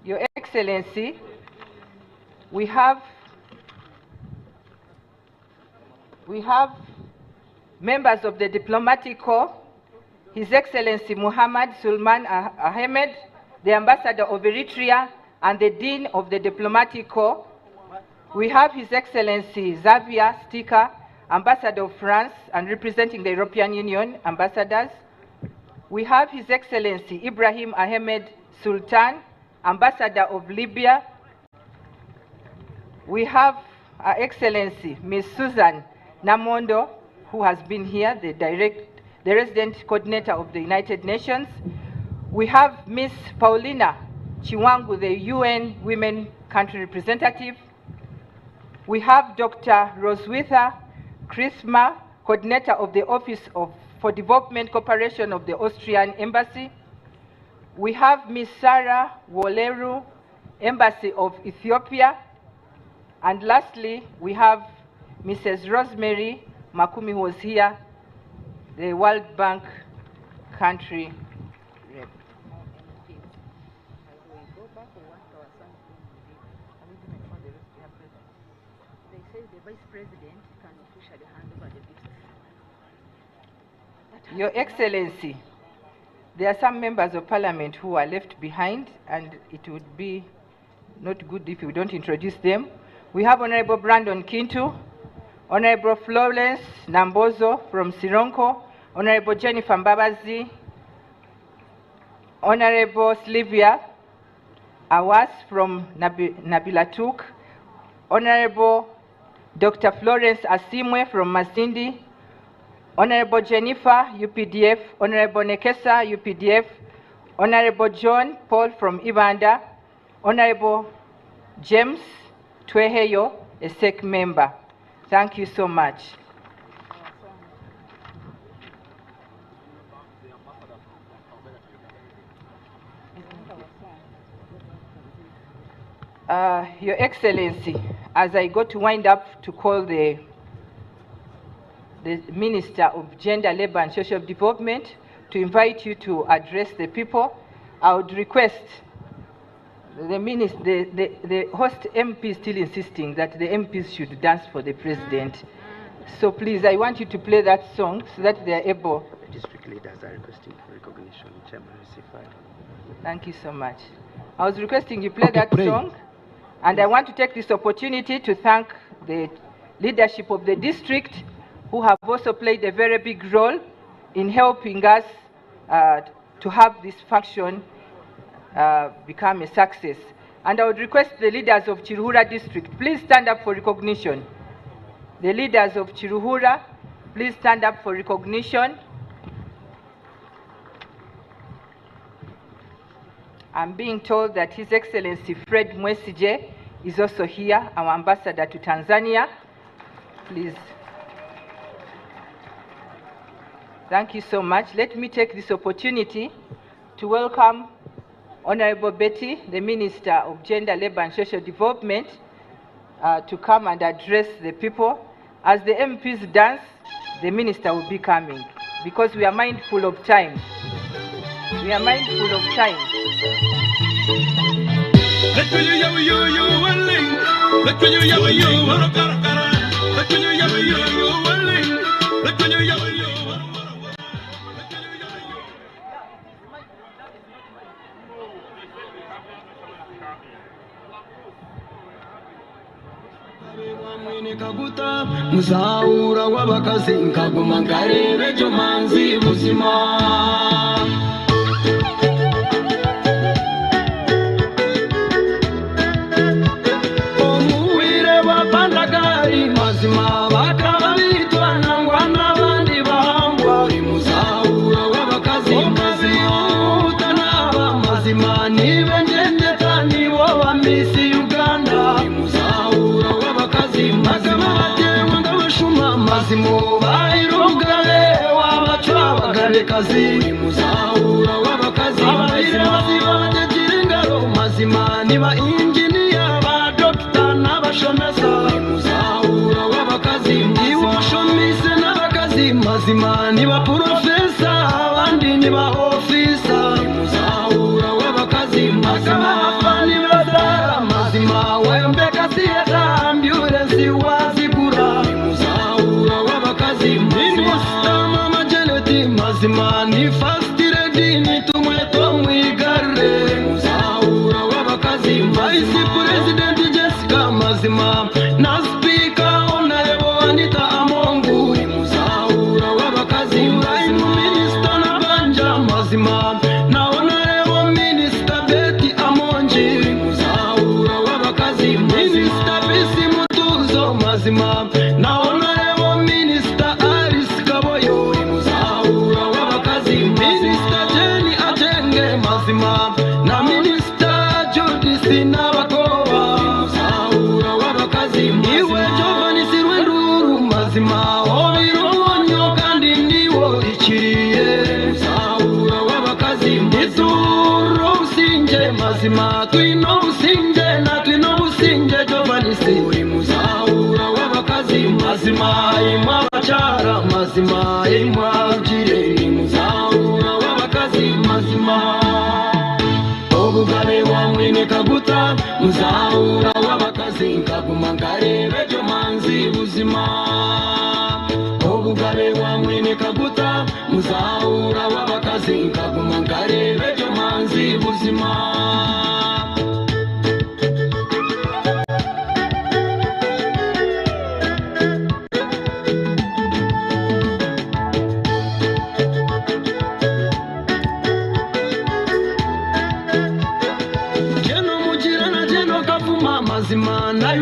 Your Excellency, we have members of the diplomatic corps, His Excellency Muhammad Sulman Ahmed, the Ambassador of Eritrea and the Dean of the Diplomatic Corps. We have His Excellency Xavier Stica, Ambassador of France and representing the European Union ambassadors. We have His Excellency Ibrahim Ahmed Sultan, Ambassador of Libya. We have Her Excellency Ms. Susan Namondo, who has been here, the resident coordinator of the United Nations. We have Ms. Paulina Chiwangu, the UN Women Country Representative. We have Dr. Roswitha Krisma, coordinator of the Office for Development Cooperation of the Austrian Embassy. We have Ms. Sarah Woleru, Embassy of Ethiopia. And lastly, we have Mrs. Rosemary Makumi, who was here, the World Bank country rep. They say the vice president can officially hand over the gifts. Your Excellency, there are some members of parliament who are left behind, and it would be not good if we don't introduce them. We have Honorable Brandon Kintu, Honorable Florence Nambozo from Sironko, Honorable Jennifer Mbabazi, Honorable Sylvia Awas from Nabilatuk, Honorable Dr. Florence Asimwe from Masindi, Honorable Jennifer, UPDF, Honorable Nekesa, UPDF, Honorable John Paul from Ibanda, Honorable James Tweheyo, a SEC member. Thank you so much. Your Excellency, as I go to wind up to call the Minister of Gender, Labor and Social Development to invite you to address the people, I would request the host MP is still insisting that the MPs should dance for the president. So please, I want you to play that song so that they are able. The district leaders are requesting for recognition. Chairman C5. Thank you so much. I was requesting you play that song, and I want to take this opportunity to thank the leadership of the district, who have also played a very big role in helping us to have this function become a success. And I would request the leaders of Kiruhura district, please stand up for recognition. The leaders of Kiruhura, please stand up for recognition. I'm being told that His Excellency Fred Mwesigye is also here, our ambassador to Tanzania. Please. Thank you so much. Let me take this opportunity to welcome Honorable Betty, the Minister of Gender, Labor and Social Development, to come and address the people. As the MPs dance, the minister will be coming, because we are mindful of time. We are mindful of time. Kaguta muzaura w'abakazi nkaguma nkareba ejo manzi buzima. Omuwire bapandagari mazima bakaba bitwana ngwa n'abandi bahangwa. Muzaura w'abakazi mazima utanaba mazima nibe ngendeta nibo ba Miss Uganda. Muzaura w'abakazi mazima batewe ngabashuma mazimo bayirugabe wabacwa bagabekazi. Muzaura w'abakazi abayire baziba bategira ingaro mazima niba injiniya ba dokita n'abashomesa. Muzaura w'abakazi iwashomise n'abakazi mazima niba porofesa abandi niba ofisa. Muzaura w'abakazi mazima abafani bazara mazima wembeka siyeta ambulensi wazigura. Muzaura w'abakazi Minista Mama Janet mazima ni first lady nitumwe tomwigarre. Muzaura w'abakazi Vice President Jessica mazima na Speaker Honorable Anita Amongu. Muzaura w'abakazi Prime Minister Nabanja mazima na Honorable Minister Betty Amongi. Muzaura w'abakazi Minister Bisi Mutuzo mazima na Honorable Minister Alice Kaboyo. Muzaura w'abakazi Minister Jenny Atenge mazima na Minister Judith Nabakoba. Muzaura w'abakazi iwe Giovanni Sirwenduru mazima obirubonyo kandi niwo ikiriye. Muzaura w'abakazi ituro businge mazima twino businge na twino businge Giovanni Siri. Muzaura w'abakazi mazima imwe abakyara mazima imwe abagire. Muzaura w'abakazi mazima obugabe bwa mwine Kaguta. Muzaura w'abakazi nkaguma nkareba ejo manzi buzima. Obugabe bwa mwine Kaguta. Muzaura w'abakazi nkaguma nkareba ejo manzi buzima.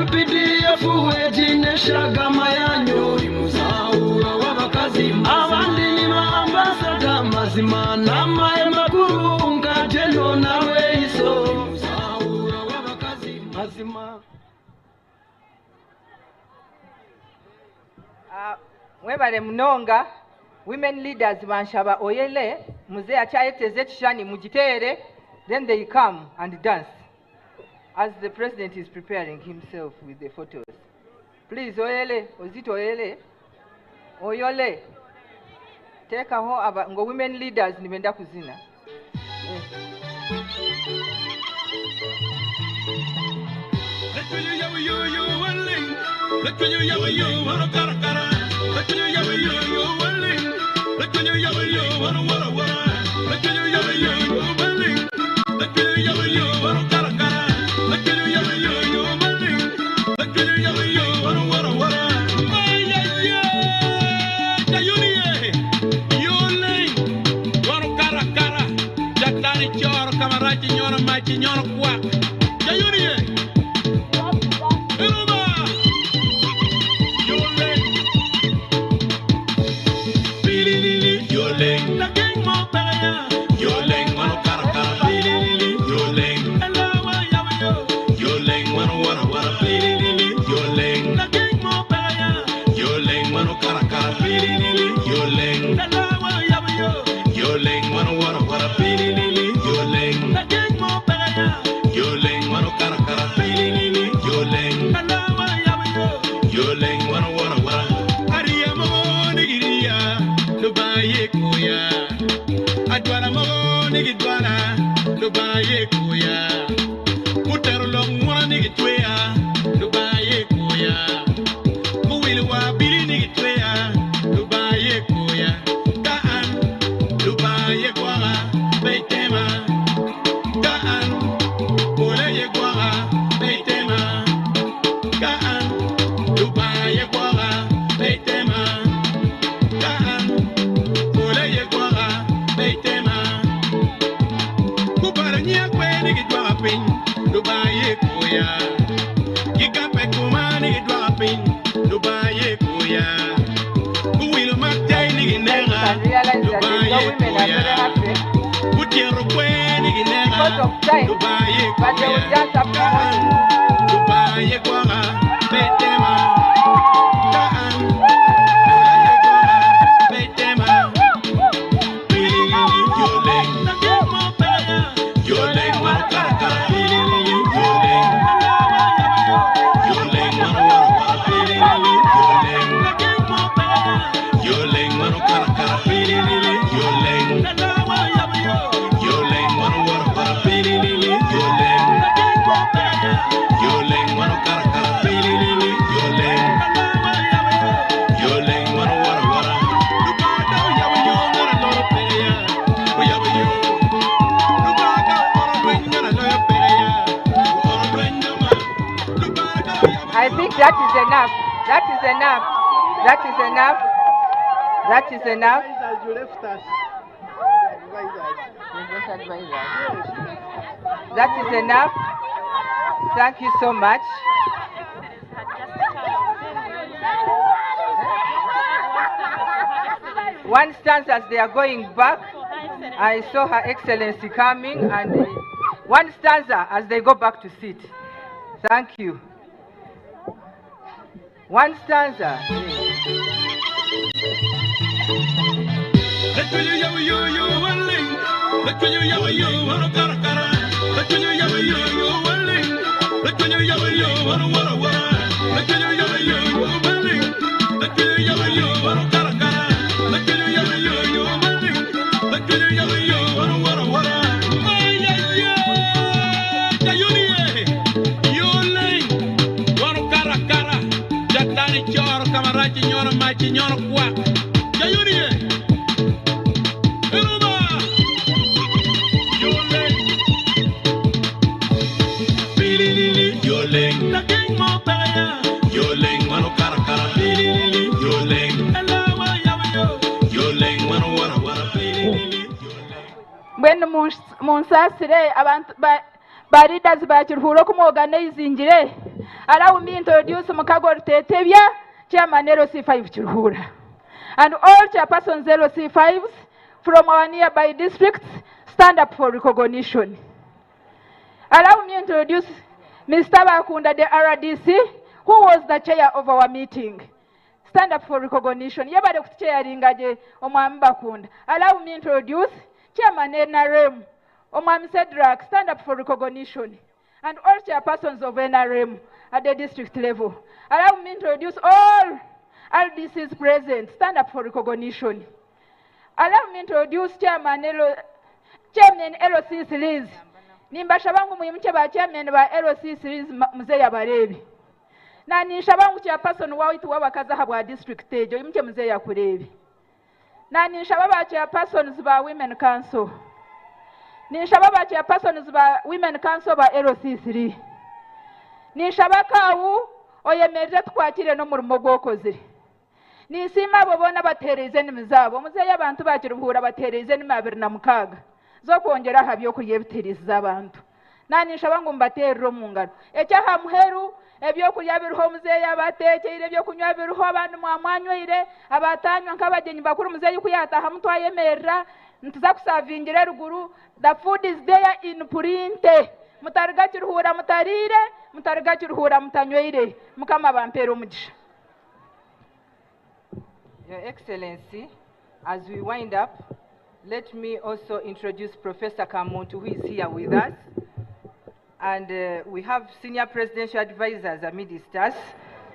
UPDF egi n'eshagama yanyu. Muzahura w'abakazi abandi ni ba ambasada mazima n'amahe makuru nka Jeno na Rweiso. Muzahura w'abakazi mazima. Mwebale munonga women leaders banshaba oyele muzee akyayeteze ekishani mugiteere, then they come and dance as the president is preparing himself with the photos. Please oyele ozito oyele oyole teekaho aba ngo women leaders nibenda kuzina. Because of time, but they will dance after I think that is enough. That is enough. That is enough. That is enough. You left us. That is enough. Thank you so much. One stance as they are going back, I saw Her Excellency coming, and one stanza as they go back to sit. Thank you. One stanza. Mbwenu munsaasire abantu ba leaders ba Kiruhura oku mworganizingire Allow me introduce Mukago Rutetebya, Chairman LC5 Kiruhura. And all chairpersons LC5s from our nearby districts, stand up for recognition. Allow me introduce Mr. Bakunda, the RDC, who was the chair of our meeting. Stand up for recognition. Yebale kutuchairinga gye Omwami Bakunda. Allow me introduce Chairman NRM, Omwami Cedric, stand up for recognition. And all chairpersons of NRM at the district level. Allow me introduce all RDCs present. Stand up for recognition. Allow me introduce Chairman LC Series. Nimbashaba ngu mwimuke ba chairman ba LC Series muzeeyi abareebe. Na ninshaba ngu chairperson waitu w'abakazi aha bwa district egyo oyimuke muzeeyi akureebe. Na ninshaba ba chairpersons ba Women Council. Ninshaba ba chairpersons ba Women Council ba LC3. Ninshaba kawu oyemerere tukwakire n'omurimo gw'okozire. Ninsiima abo boona bateereize enimi zaabo. Muzeeyi abantu ba Kiruhura bateereize enimi 26 z'okwongyera aha byokurya ebiteerize abantu. Na ninshaba ngu mbateerere omu ngaro. Eky'aha muheru ebyokurya biriho muzeeyi abateekyeire, ebyokunywa biriho abandi mwamwanyweire, abatanywa nk'abagyenyi bakuru muzeeyi ku yaataahamu twayemerera nituza kusavingira eruguru. The food is there in print. Mutariga Kiruhura mutariire, mutariga Kiruhura mutanyweire. Mukama bampeere omugisha. Your Excellency, as we wind up, let me also introduce Professor Kamuntu, who is here with us. And we have senior presidential advisors amidst us,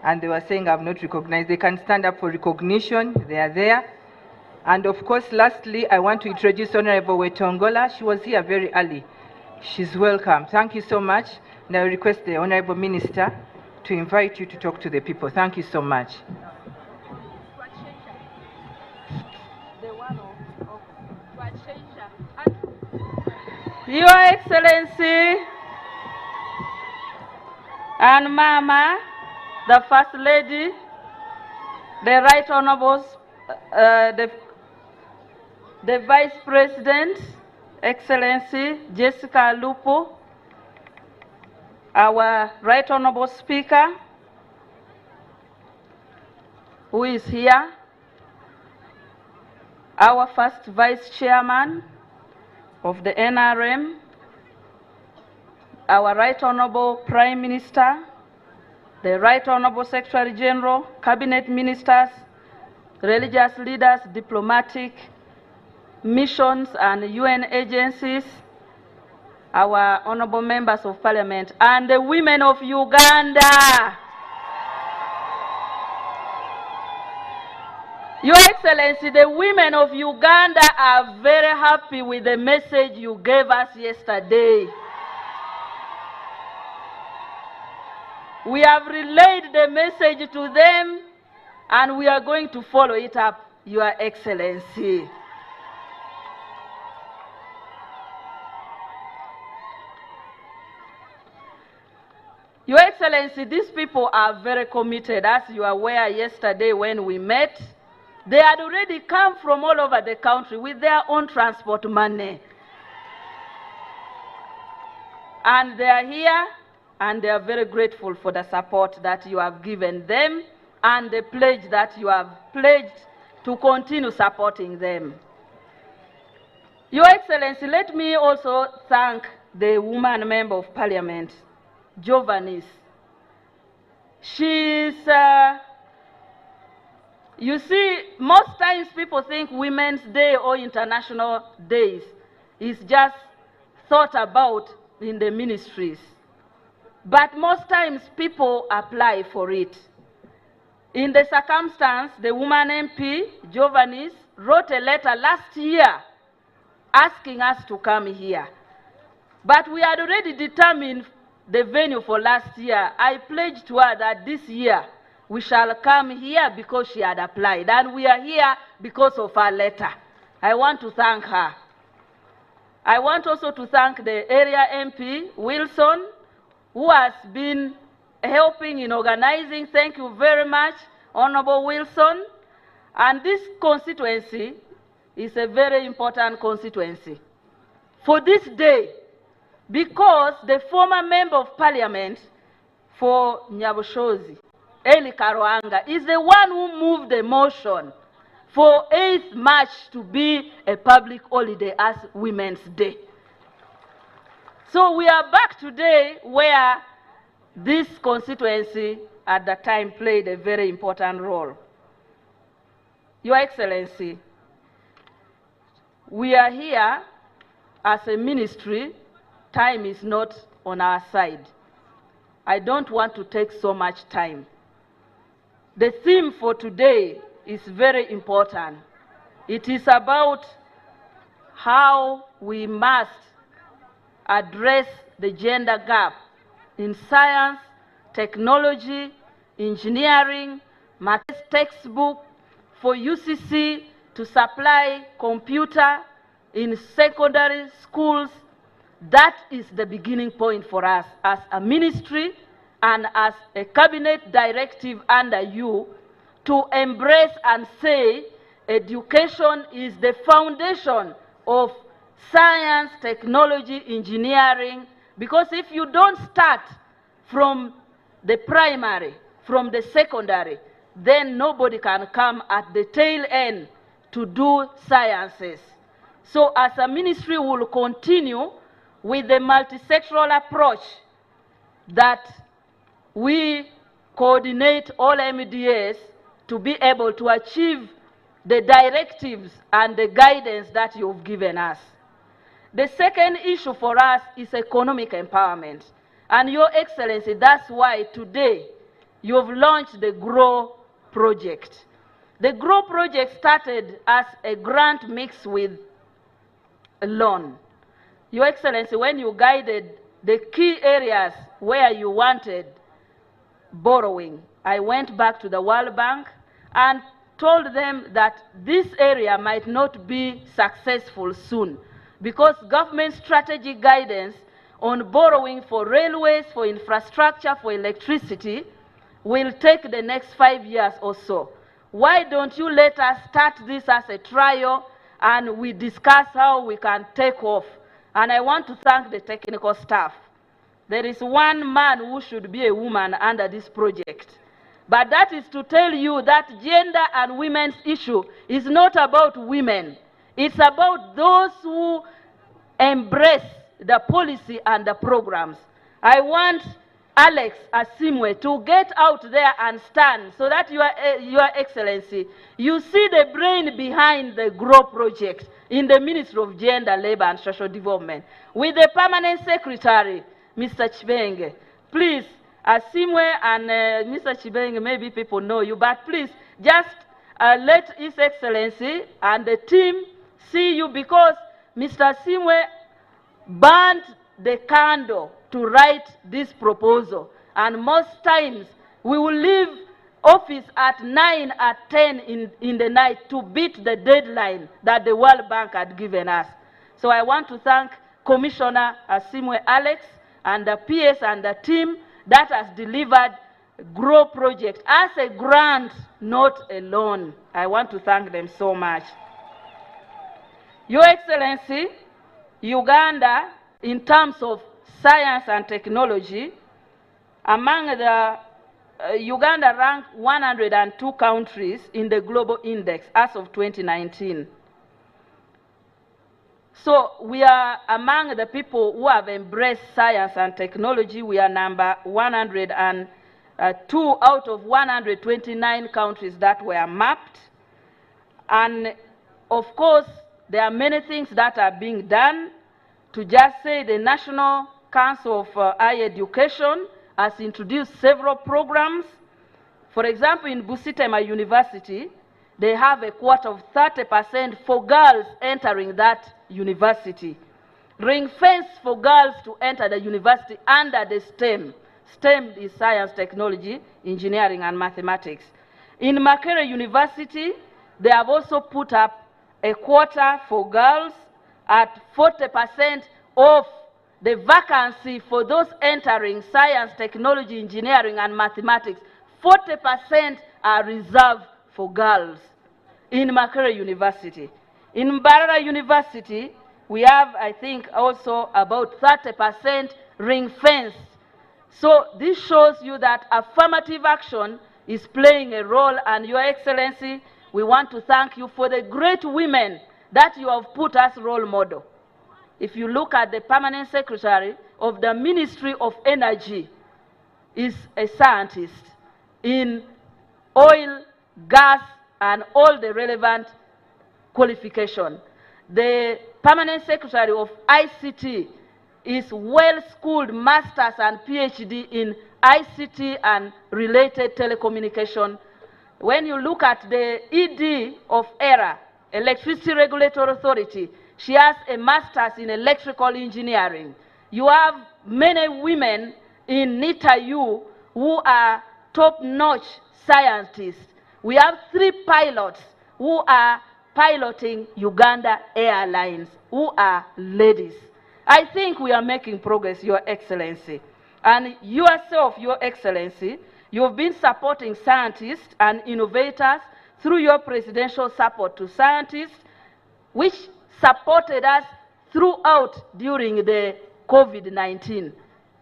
and they were saying I've not recognized. They can stand up for recognition. They are there. And of course, lastly, I want to introduce Honorable Wetongola. She was here very early. She's welcome. Thank you so much. And I request the Honorable Minister to invite you to talk to the people. Thank you so much. Your Excellency and Mama, the First Lady, the Right Honorables, the Vice President, Excellency Jessica Alupo, our Right Honorable Speaker, who is here, our First Vice Chairman of the NRM, our Right Honorable Prime Minister, the Right Honorable Secretary General, Cabinet Ministers, religious leaders, diplomatic missions and UN agencies, our honorable members of parliament, and the women of Uganda. Your Excellency, the women of Uganda are very happy with the message you gave us yesterday. We have relayed the message to them, and we are going to follow it up, Your Excellency. Your Excellency, these people are very committed. As you are aware, yesterday when we met, they had already come from all over the country with their own transport money. And they are here, and they are very grateful for the support that you have given them and the pledge that you have pledged to continue supporting them. Your Excellency, let me also thank the woman member of parliament, Jovanis. She's, you see, most times people think Women's Day or International Days is just thought about in the ministries. But most times people apply for it. In the circumstance, the woman MP, Jovanis, wrote a letter last year asking us to come here. But we had already determined the venue for last year. I pledged to her that this year we shall come here because she had applied. And we are here because of her letter. I want to thank her. I want also to thank the area MP, Wilson, who has been helping in organizing. Thank you very much, Honorable Wilson. And this constituency is a very important constituency for this day, because the former member of parliament for Nyabushozi, Eli Karuhanga, is the one who moved the motion for 8th March to be a public holiday as Women's Day. So we are back today where this constituency at the time played a very important role. Your Excellency, we are here as a ministry. Time is not on our side. I don't want to take so much time. The theme for today is very important. It is about how we must address the gender gap in science, technology, engineering, maths textbook, for UCC to supply computer in secondary schools. That is the beginning point for us as a ministry and as a cabinet directive under you to embrace and say education is the foundation of science, technology, engineering, because if you don't start from the primary, from the secondary, then nobody can come at the tail end to do sciences. So as a ministry, we will continue with the multisectoral approach that we coordinate all MDAs to be able to achieve the directives and the guidance that you've given us. The second issue for us is economic empowerment. And Your Excellency, that's why today you've launched the GROW project. The GROW project started as a grant mixed with a loan. Your Excellency, when you guided the key areas where you wanted borrowing, I went back to the World Bank and told them that this area might not be successful soon because government strategy guidance on borrowing for railways, for infrastructure, for electricity will take the next 5 years or so. Why don't you let us start this as a trial and we discuss how we can take off? And I want to thank the technical staff. There is one man who should be a woman under this project. But that is to tell you that gender and women's issue is not about women. It's about those who embrace the policy and the programs. I want Alex Asimwe to get out there and stand so that Your Excellency, you see the brain behind the GROW project in the Ministry of Gender, Labor and Social Development with the permanent secretary, Mr. Chibenge. Please, Asimwe and Mr. Chibenge, maybe people know you, but please just let His Excellency and the team see you, because Mr. Asimwe burned the candle to write this proposal. And most times we will leave office at 9, at 10 in the night to beat the deadline that the World Bank had given us. So I want to thank Commissioner Asimwe Alex and the PS and the team that has delivered GROW project as a grant, not a loan. I want to thank them so much. Your Excellency, Uganda, in terms of science and technology, among the Uganda ranked 102 countries in the global index as of 2019. So we are among the people who have embraced science and technology. We are number 102 out of 129 countries that were mapped. And of course, there are many things that are being done. To just say the National Council of Higher Education has introduced several programs. For example, in Busitema University, they have a quota of 30% for girls entering that university. Ring fence for girls to enter the university under the STEM. STEM is science, technology, engineering, and mathematics. In Makerere University, they have also put up a quota for girls at 40% of the vacancy for those entering science, technology, engineering, and mathematics. 40% are reserved for girls in Makerere University. In Mbarara University, we have, I think, also about 30% ring fence. So this shows you that affirmative action is playing a role, and Your Excellency, we want to thank you for the great women that you have put as role model. If you look at the permanent secretary of the Ministry of Energy, is a scientist in oil, gas, and all the relevant qualification. The permanent secretary of ICT is well-schooled, master's and PhD in ICT and related telecommunication. When you look at the ED of ERA, Electricity Regulatory Authority, she has a master's in electrical engineering. You have many women in NITA-U who are top-notch scientists. We have 3 pilots who are piloting Uganda Airlines, who are ladies. I think we are making progress, Your Excellency. And yourself, Your Excellency, you've been supporting scientists and innovators through your presidential support to scientists, which supported us throughout during the COVID-19.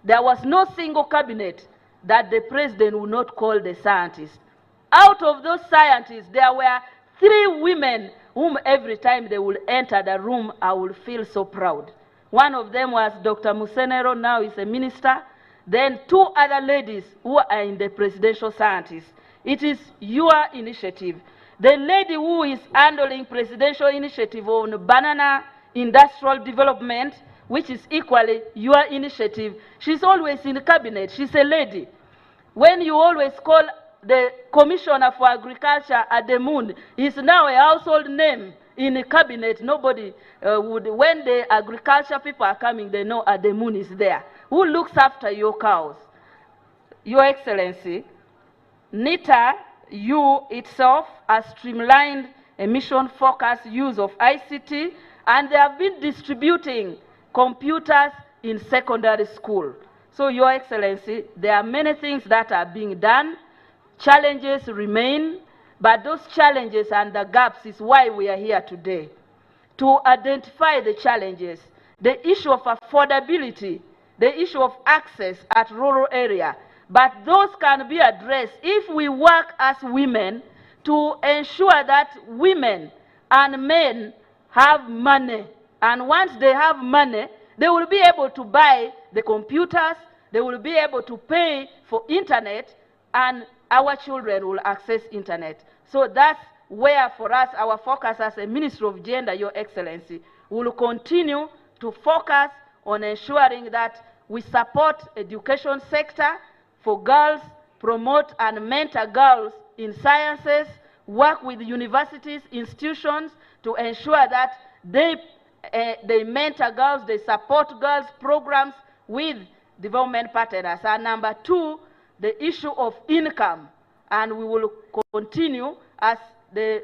There was no single cabinet that the president would not call the scientists. Out of those scientists, there were 3 women whom every time they will enter the room, I will feel so proud. One of them was Dr. Musenero, now is a minister. Then 2 other ladies who are in the presidential scientists. It is your initiative. The lady who is handling presidential initiative on banana industrial development, which is equally your initiative, she's always in the cabinet. She's a lady. When you always call the commissioner for agriculture at the moon, he's now a household name in the cabinet. Nobody would, when the agriculture people are coming, they know Ademoon is there. Who looks after your cows? Your Excellency, NITA-U itself has streamlined a mission-focused use of ICT, and they have been distributing computers in secondary school. So, Your Excellency, there are many things that are being done. Challenges remain, but those challenges and the gaps is why we are here today. To identify the challenges, the issue of affordability, the issue of access at rural area, but those can be addressed if we work as women to ensure that women and men have money. And once they have money, they will be able to buy the computers, they will be able to pay for internet, and our children will access internet. So that's where, for us, our focus as a Ministry of Gender, Your Excellency, will continue to focus on ensuring that we support education sector for girls, promote and mentor girls in sciences, work with universities, institutions to ensure that they mentor girls, they support girls programs with development partners. And number 2, the issue of income. And we will continue as the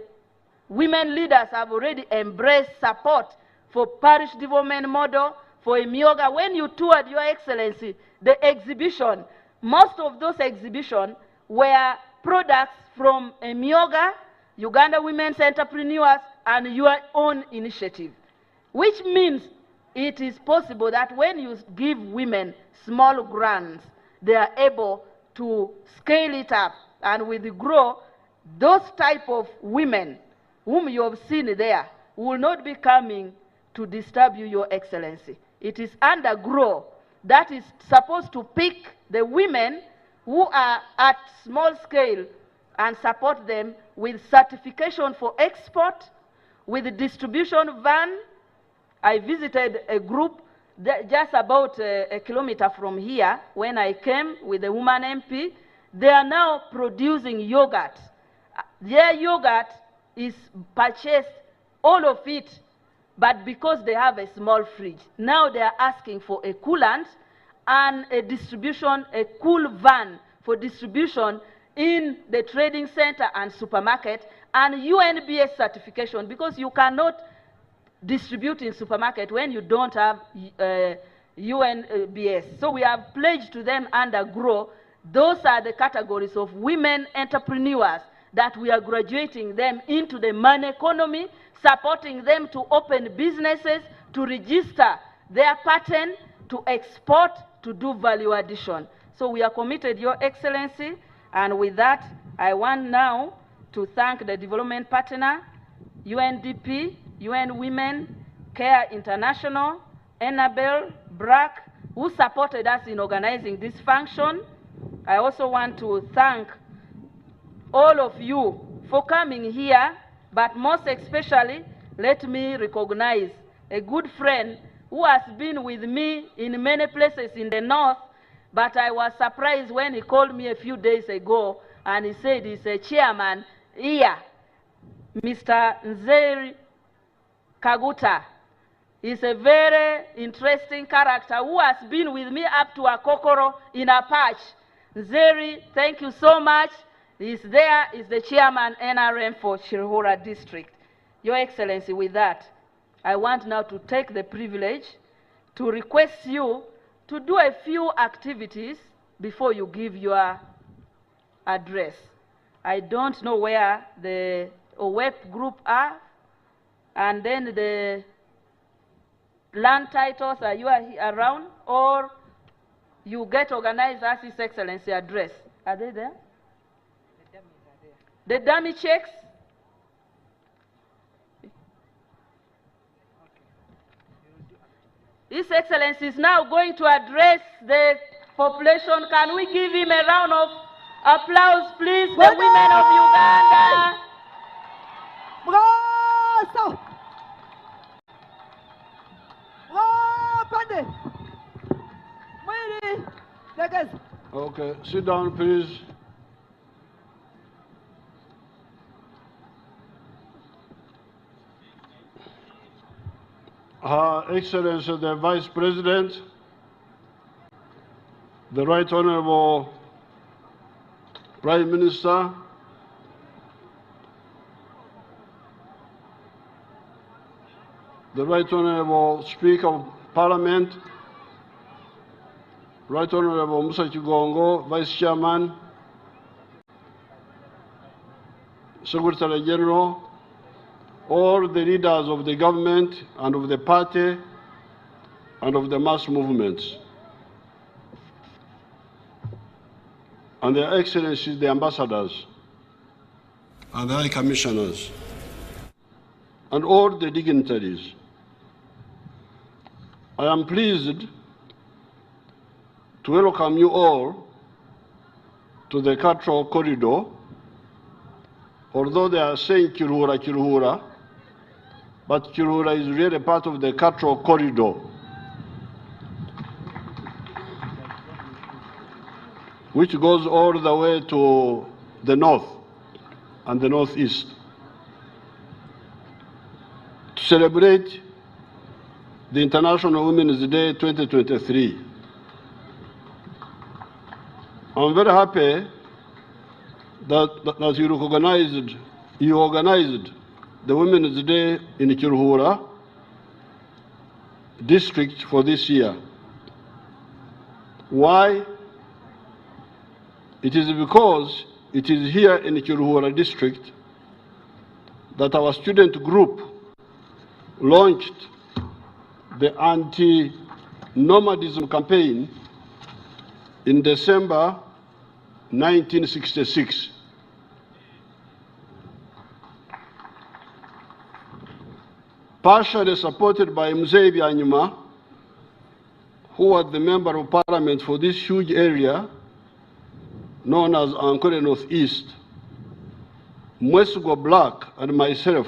women leaders have already embraced support for parish development model, for Emyooga. When you toured, Your Excellency, the exhibition, most of those exhibitions were products from Emyooga, Uganda Women's Entrepreneurs, and your own initiative, which means it is possible that when you give women small grants, they are able to scale it up. And with the grow, those type of women whom you have seen there will not be coming to disturb you, Your Excellency. It is under GROW that is supposed to pick the women who are at small scale and support them with certification for export, with the distribution van. I visited a group just about a kilometer from here when I came with the woman MP. They are now producing yogurt. Their yogurt is purchased, all of it, but because they have a small fridge. Now they are asking for a coolant and a distribution, a cool van for distribution in the trading center and supermarket, and UNBS certification, because you cannot distribute in supermarket when you don't have UNBS. So we have pledged to them under GROW. Those are the categories of women entrepreneurs that we are graduating them into the money economy, supporting them to open businesses, to register their patent, to export, to do value addition. So we are committed, Your Excellency, and with that, I want now to thank the development partner, UNDP, UN Women, CARE International, Enabel, BRAC, who supported us in organizing this function. I also want to thank all of you for coming here, but most especially, let me recognize a good friend who has been with me in many places in the north, but I was surprised when he called me a few days ago and he said he's a chairman here, Mr. Nzeri Kaguta. He's a very interesting character who has been with me up to Akokoro in Apache. Nzeri, thank you so much. He's there, he's the chairman NRM for Kiruhura district. Your Excellency, with that, I want now to take the privilege to request you to do a few activities before you give your address. I don't know where the OWEP group are, and then the land titles, are you around, or you get organized as His Excellency address. Are they there? The dummy checks. His Excellency is now going to address the population. Can we give him a round of applause, please, the women of Uganda? Okay, sit down, please. Her Excellency the Vice President, the Right Honorable Prime Minister, the Right Honorable Speaker of Parliament, Right Honorable Musa Kigongo, Vice Chairman, Secretary General, all the leaders of the government and of the party and of the mass movements, and their excellencies, the ambassadors, and the high commissioners, and all the dignitaries. I am pleased to welcome you all to the cultural corridor, although they are saying Kiruhura, Kiruhura, but Kiruhura is really part of the cultural corridor, which goes all the way to the north and the northeast, to celebrate the International Women's Day 2023. I'm very happy that you organized the Women's Day in Kiruhura district for this year. Why? It is because it is here in Kiruhura district that our student group launched the anti-nomadism campaign in December 1966. Partially supported by Mzee Byanyima, who was the member of parliament for this huge area known as Ankole Northeast, Mwesigwa Black and myself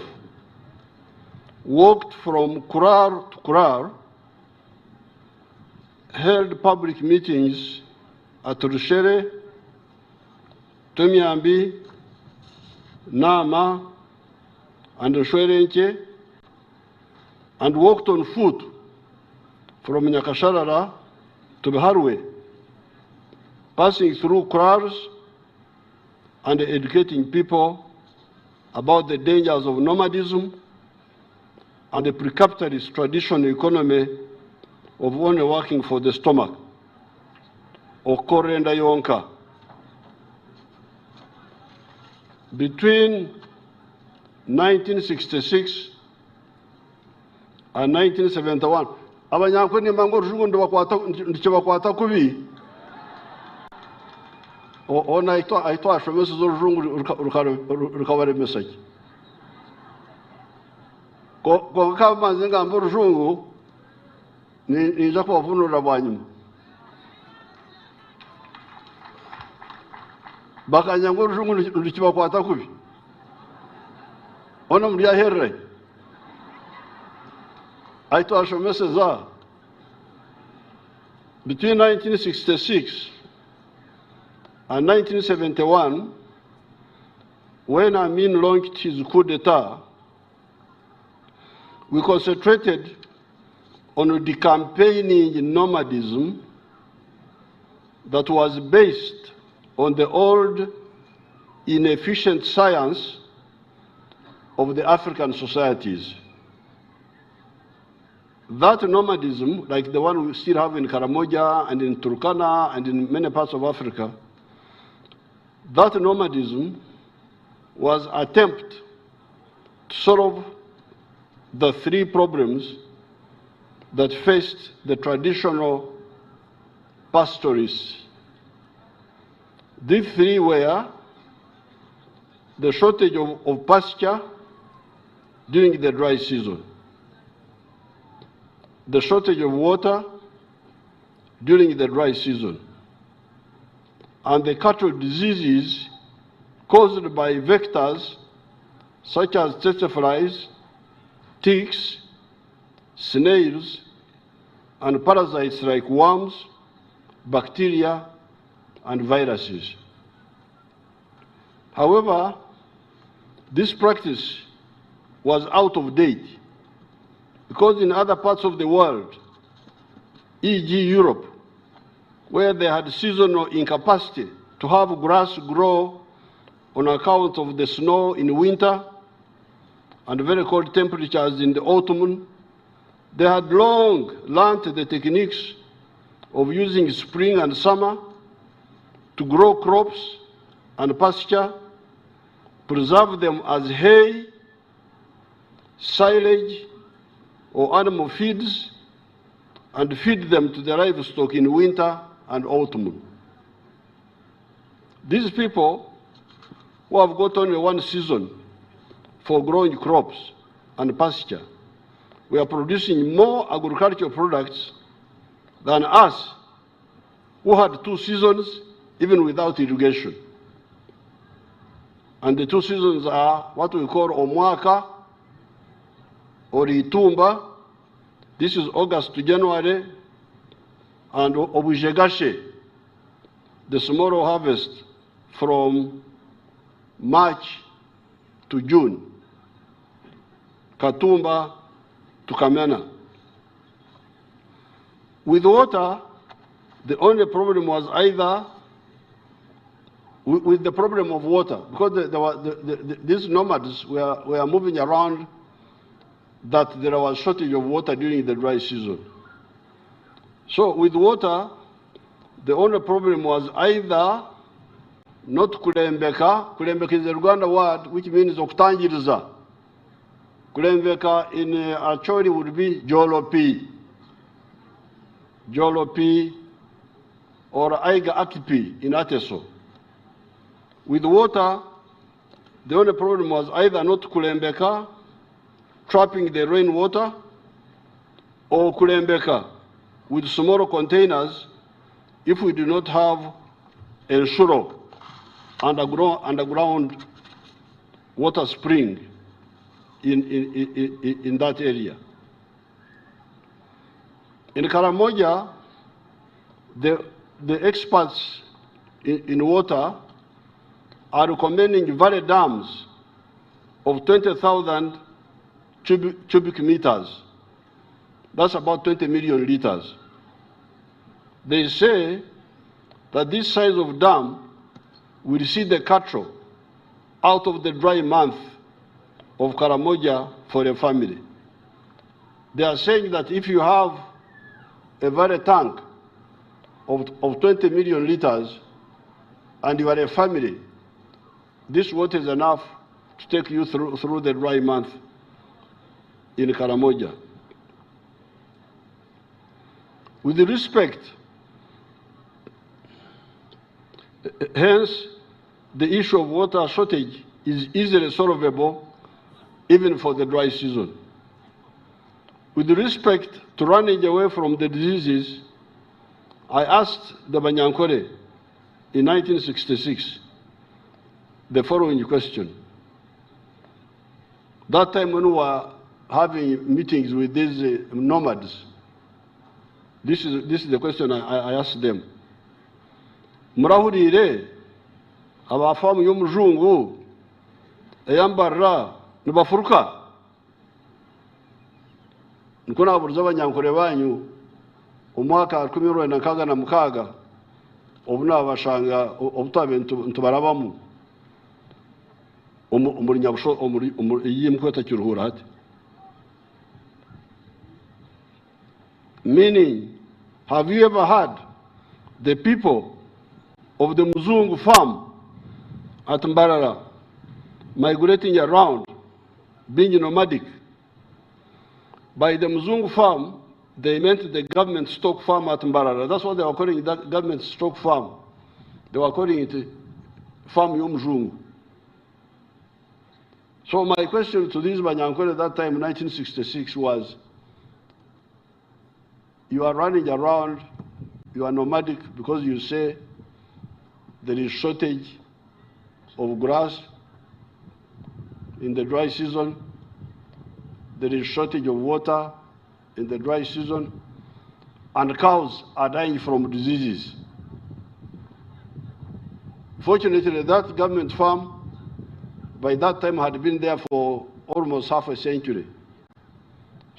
walked from Kurar to Kurar, held public meetings at Rushere, Tumyambi, Nama, and Shwerenche, and walked on foot from Nyakasharara to Biharwe, passing through kraals and educating people about the dangers of nomadism and the pre-capitalist traditional economy of only working for the stomach, okorenda yonka. Between 1966 and 1971, abanyankole nimba ngu orujungu ndikibakwata kubi. Hoona ahu twashomeseza orujungu rukabaremesa ki? Kwonka ka mbanze ngambe orujungu, niinyija kubavunurira bwanyima. Bakanya ngu orujungu nikibakwata kubi. Hoona muryaherera hi? Ahu twashomeseza between 1966 and 1971, when Amin launched his coup d'etat, we concentrated on the campaigning nomadism that was based on the old inefficient science of the African societies. That nomadism, like the one we still have in Karamoja and in Turkana and in many parts of Africa, that nomadism was attempt to solve the three problems that faced the traditional pastoralists. These three were the shortage of pasture during the dry season, the shortage of water during the dry season, and the cattle diseases caused by vectors such as tsetse flies, ticks, snails, and parasites like worms, bacteria, and viruses. However, this practice was out of date because in other parts of the world, e.g. Europe, where they had seasonal incapacity to have grass grow on account of the snow in winter and very cold temperatures in the autumn, they had long learned the techniques of using spring and summer to grow crops and pasture, preserve them as hay, silage, or animal feeds, and feed them to the livestock in winter and autumn. These people who have got only one season for growing crops and pasture, we are producing more agricultural products than us who had two seasons even without irrigation. And the two seasons are what we call Omwaka or Itumba. This is August to January, and Obujegashe, the small harvest from March to June, Katumba to Kamena. With water, the only problem was either with the problem of water, because these nomads were moving around, that there was shortage of water during the dry season. So with water, the only problem was either not kulembeka. Kulembeka is a Luganda word which means okutangiriza. Kulembeka in Acholi would be jolopi. Jolopi or Aiga Akipi in Ateso. With water, the only problem was either not kulembeka, trapping the rainwater, or kulembeka with smaller containers if we do not have enshuro, underground water spring in that area. In Karamoja, the experts in water are recommending valley dams of 20,000 cubic meters. That's about 20 million liters. They say that this size of dam will see the cattle out of the dry month of Karamoja for a family. They are saying that if you have a valley tank of 20 million liters and you are a family, this water is enough to take you through the dry month in Karamoja. With respect Hence, the issue of water shortage is easily solvable even for the dry season. With respect to running away from the diseases, I asked the Banyankore in 1966 the following question. That time when we were having meetings with these nomads, this is the question I asked them. Murahuriire abafamu y'omujungu eya Mbarara nibafuruka? Nikwo naburiza abanyankore banyu omwaka 1966, obu nabashanga, obu twabe nitubarabamu omuri Nyabusho, omuri iyi mukweta Kiruhura hati. Meaning, have you ever had the people of the Muzungu farm at Mbarara migrating around, being nomadic? By the Muzungu farm, they meant the government stock farm at Mbarara. That's what they were calling that government stock farm. They were calling it farm y'Omuzungu. So my question to these Banyankore at that time in 1966 was, you are running around, you are nomadic because you say there is shortage of grass in the dry season, there is shortage of water in the dry season, and cows are dying from diseases. Fortunately, that government farm by that time had been there for almost half a century.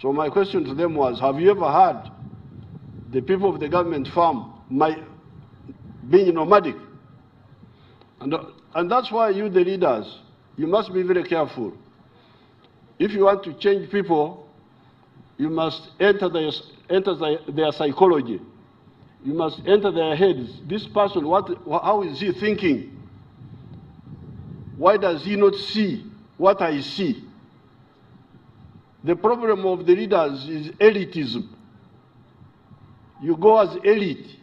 So my question to them was, have you ever had the people of the government farm being nomadic? And that's why you, the leaders, you must be very careful. If you want to change people, you must enter their psychology. You must enter their heads. This person, how is he thinking? Why does he not see what I see? The problem of the leaders is elitism. You go as elite.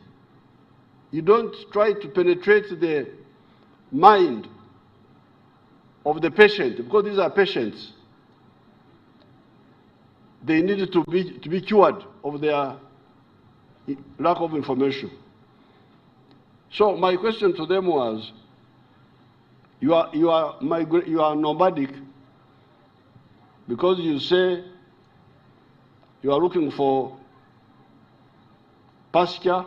You don't try to penetrate the mind of the patient, because these are patients. They need to be cured of their lack of information. So my question to them was, you are nomadic because you say you are looking for pasture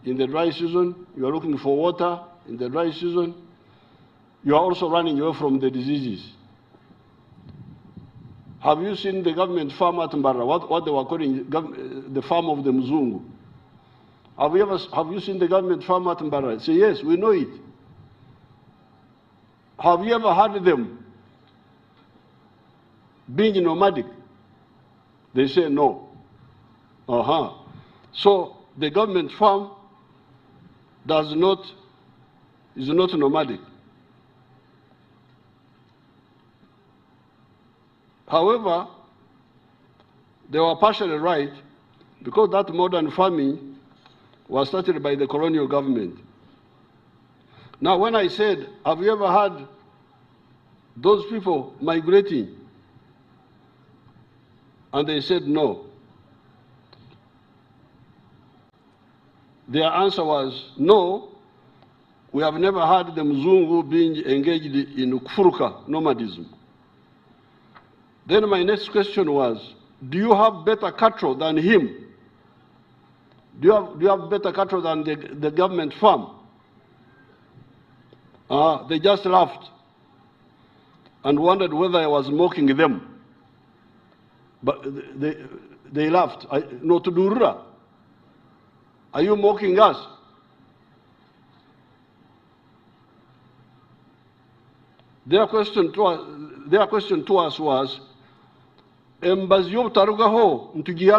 in the dry season, you are looking for water in the dry season, you are also running away from the diseases. Have you seen the government farm at Mbarara, what they were calling the farm of the Mzungu? Have you seen the government farm at Mbarara? Say, yes, we know it. Have you ever heard them being nomadic? They say no. Uh-huh. So the government farm is not nomadic. However, they were partially right, because that modern farming was started by the colonial government. Now, when I said, have you ever had those people migrating? And they said no. Their answer was, no, we have never had the Mzungu being engaged in Kufuruka nomadism. Then my next question was, do you have better cattle than him? Do you have better cattle than the government farm? They just laughed and wondered whether I was mocking them. But they laughed. No, to Durura. Are you mocking us? Their question to us was, embazi y'obutarugaho ntugiya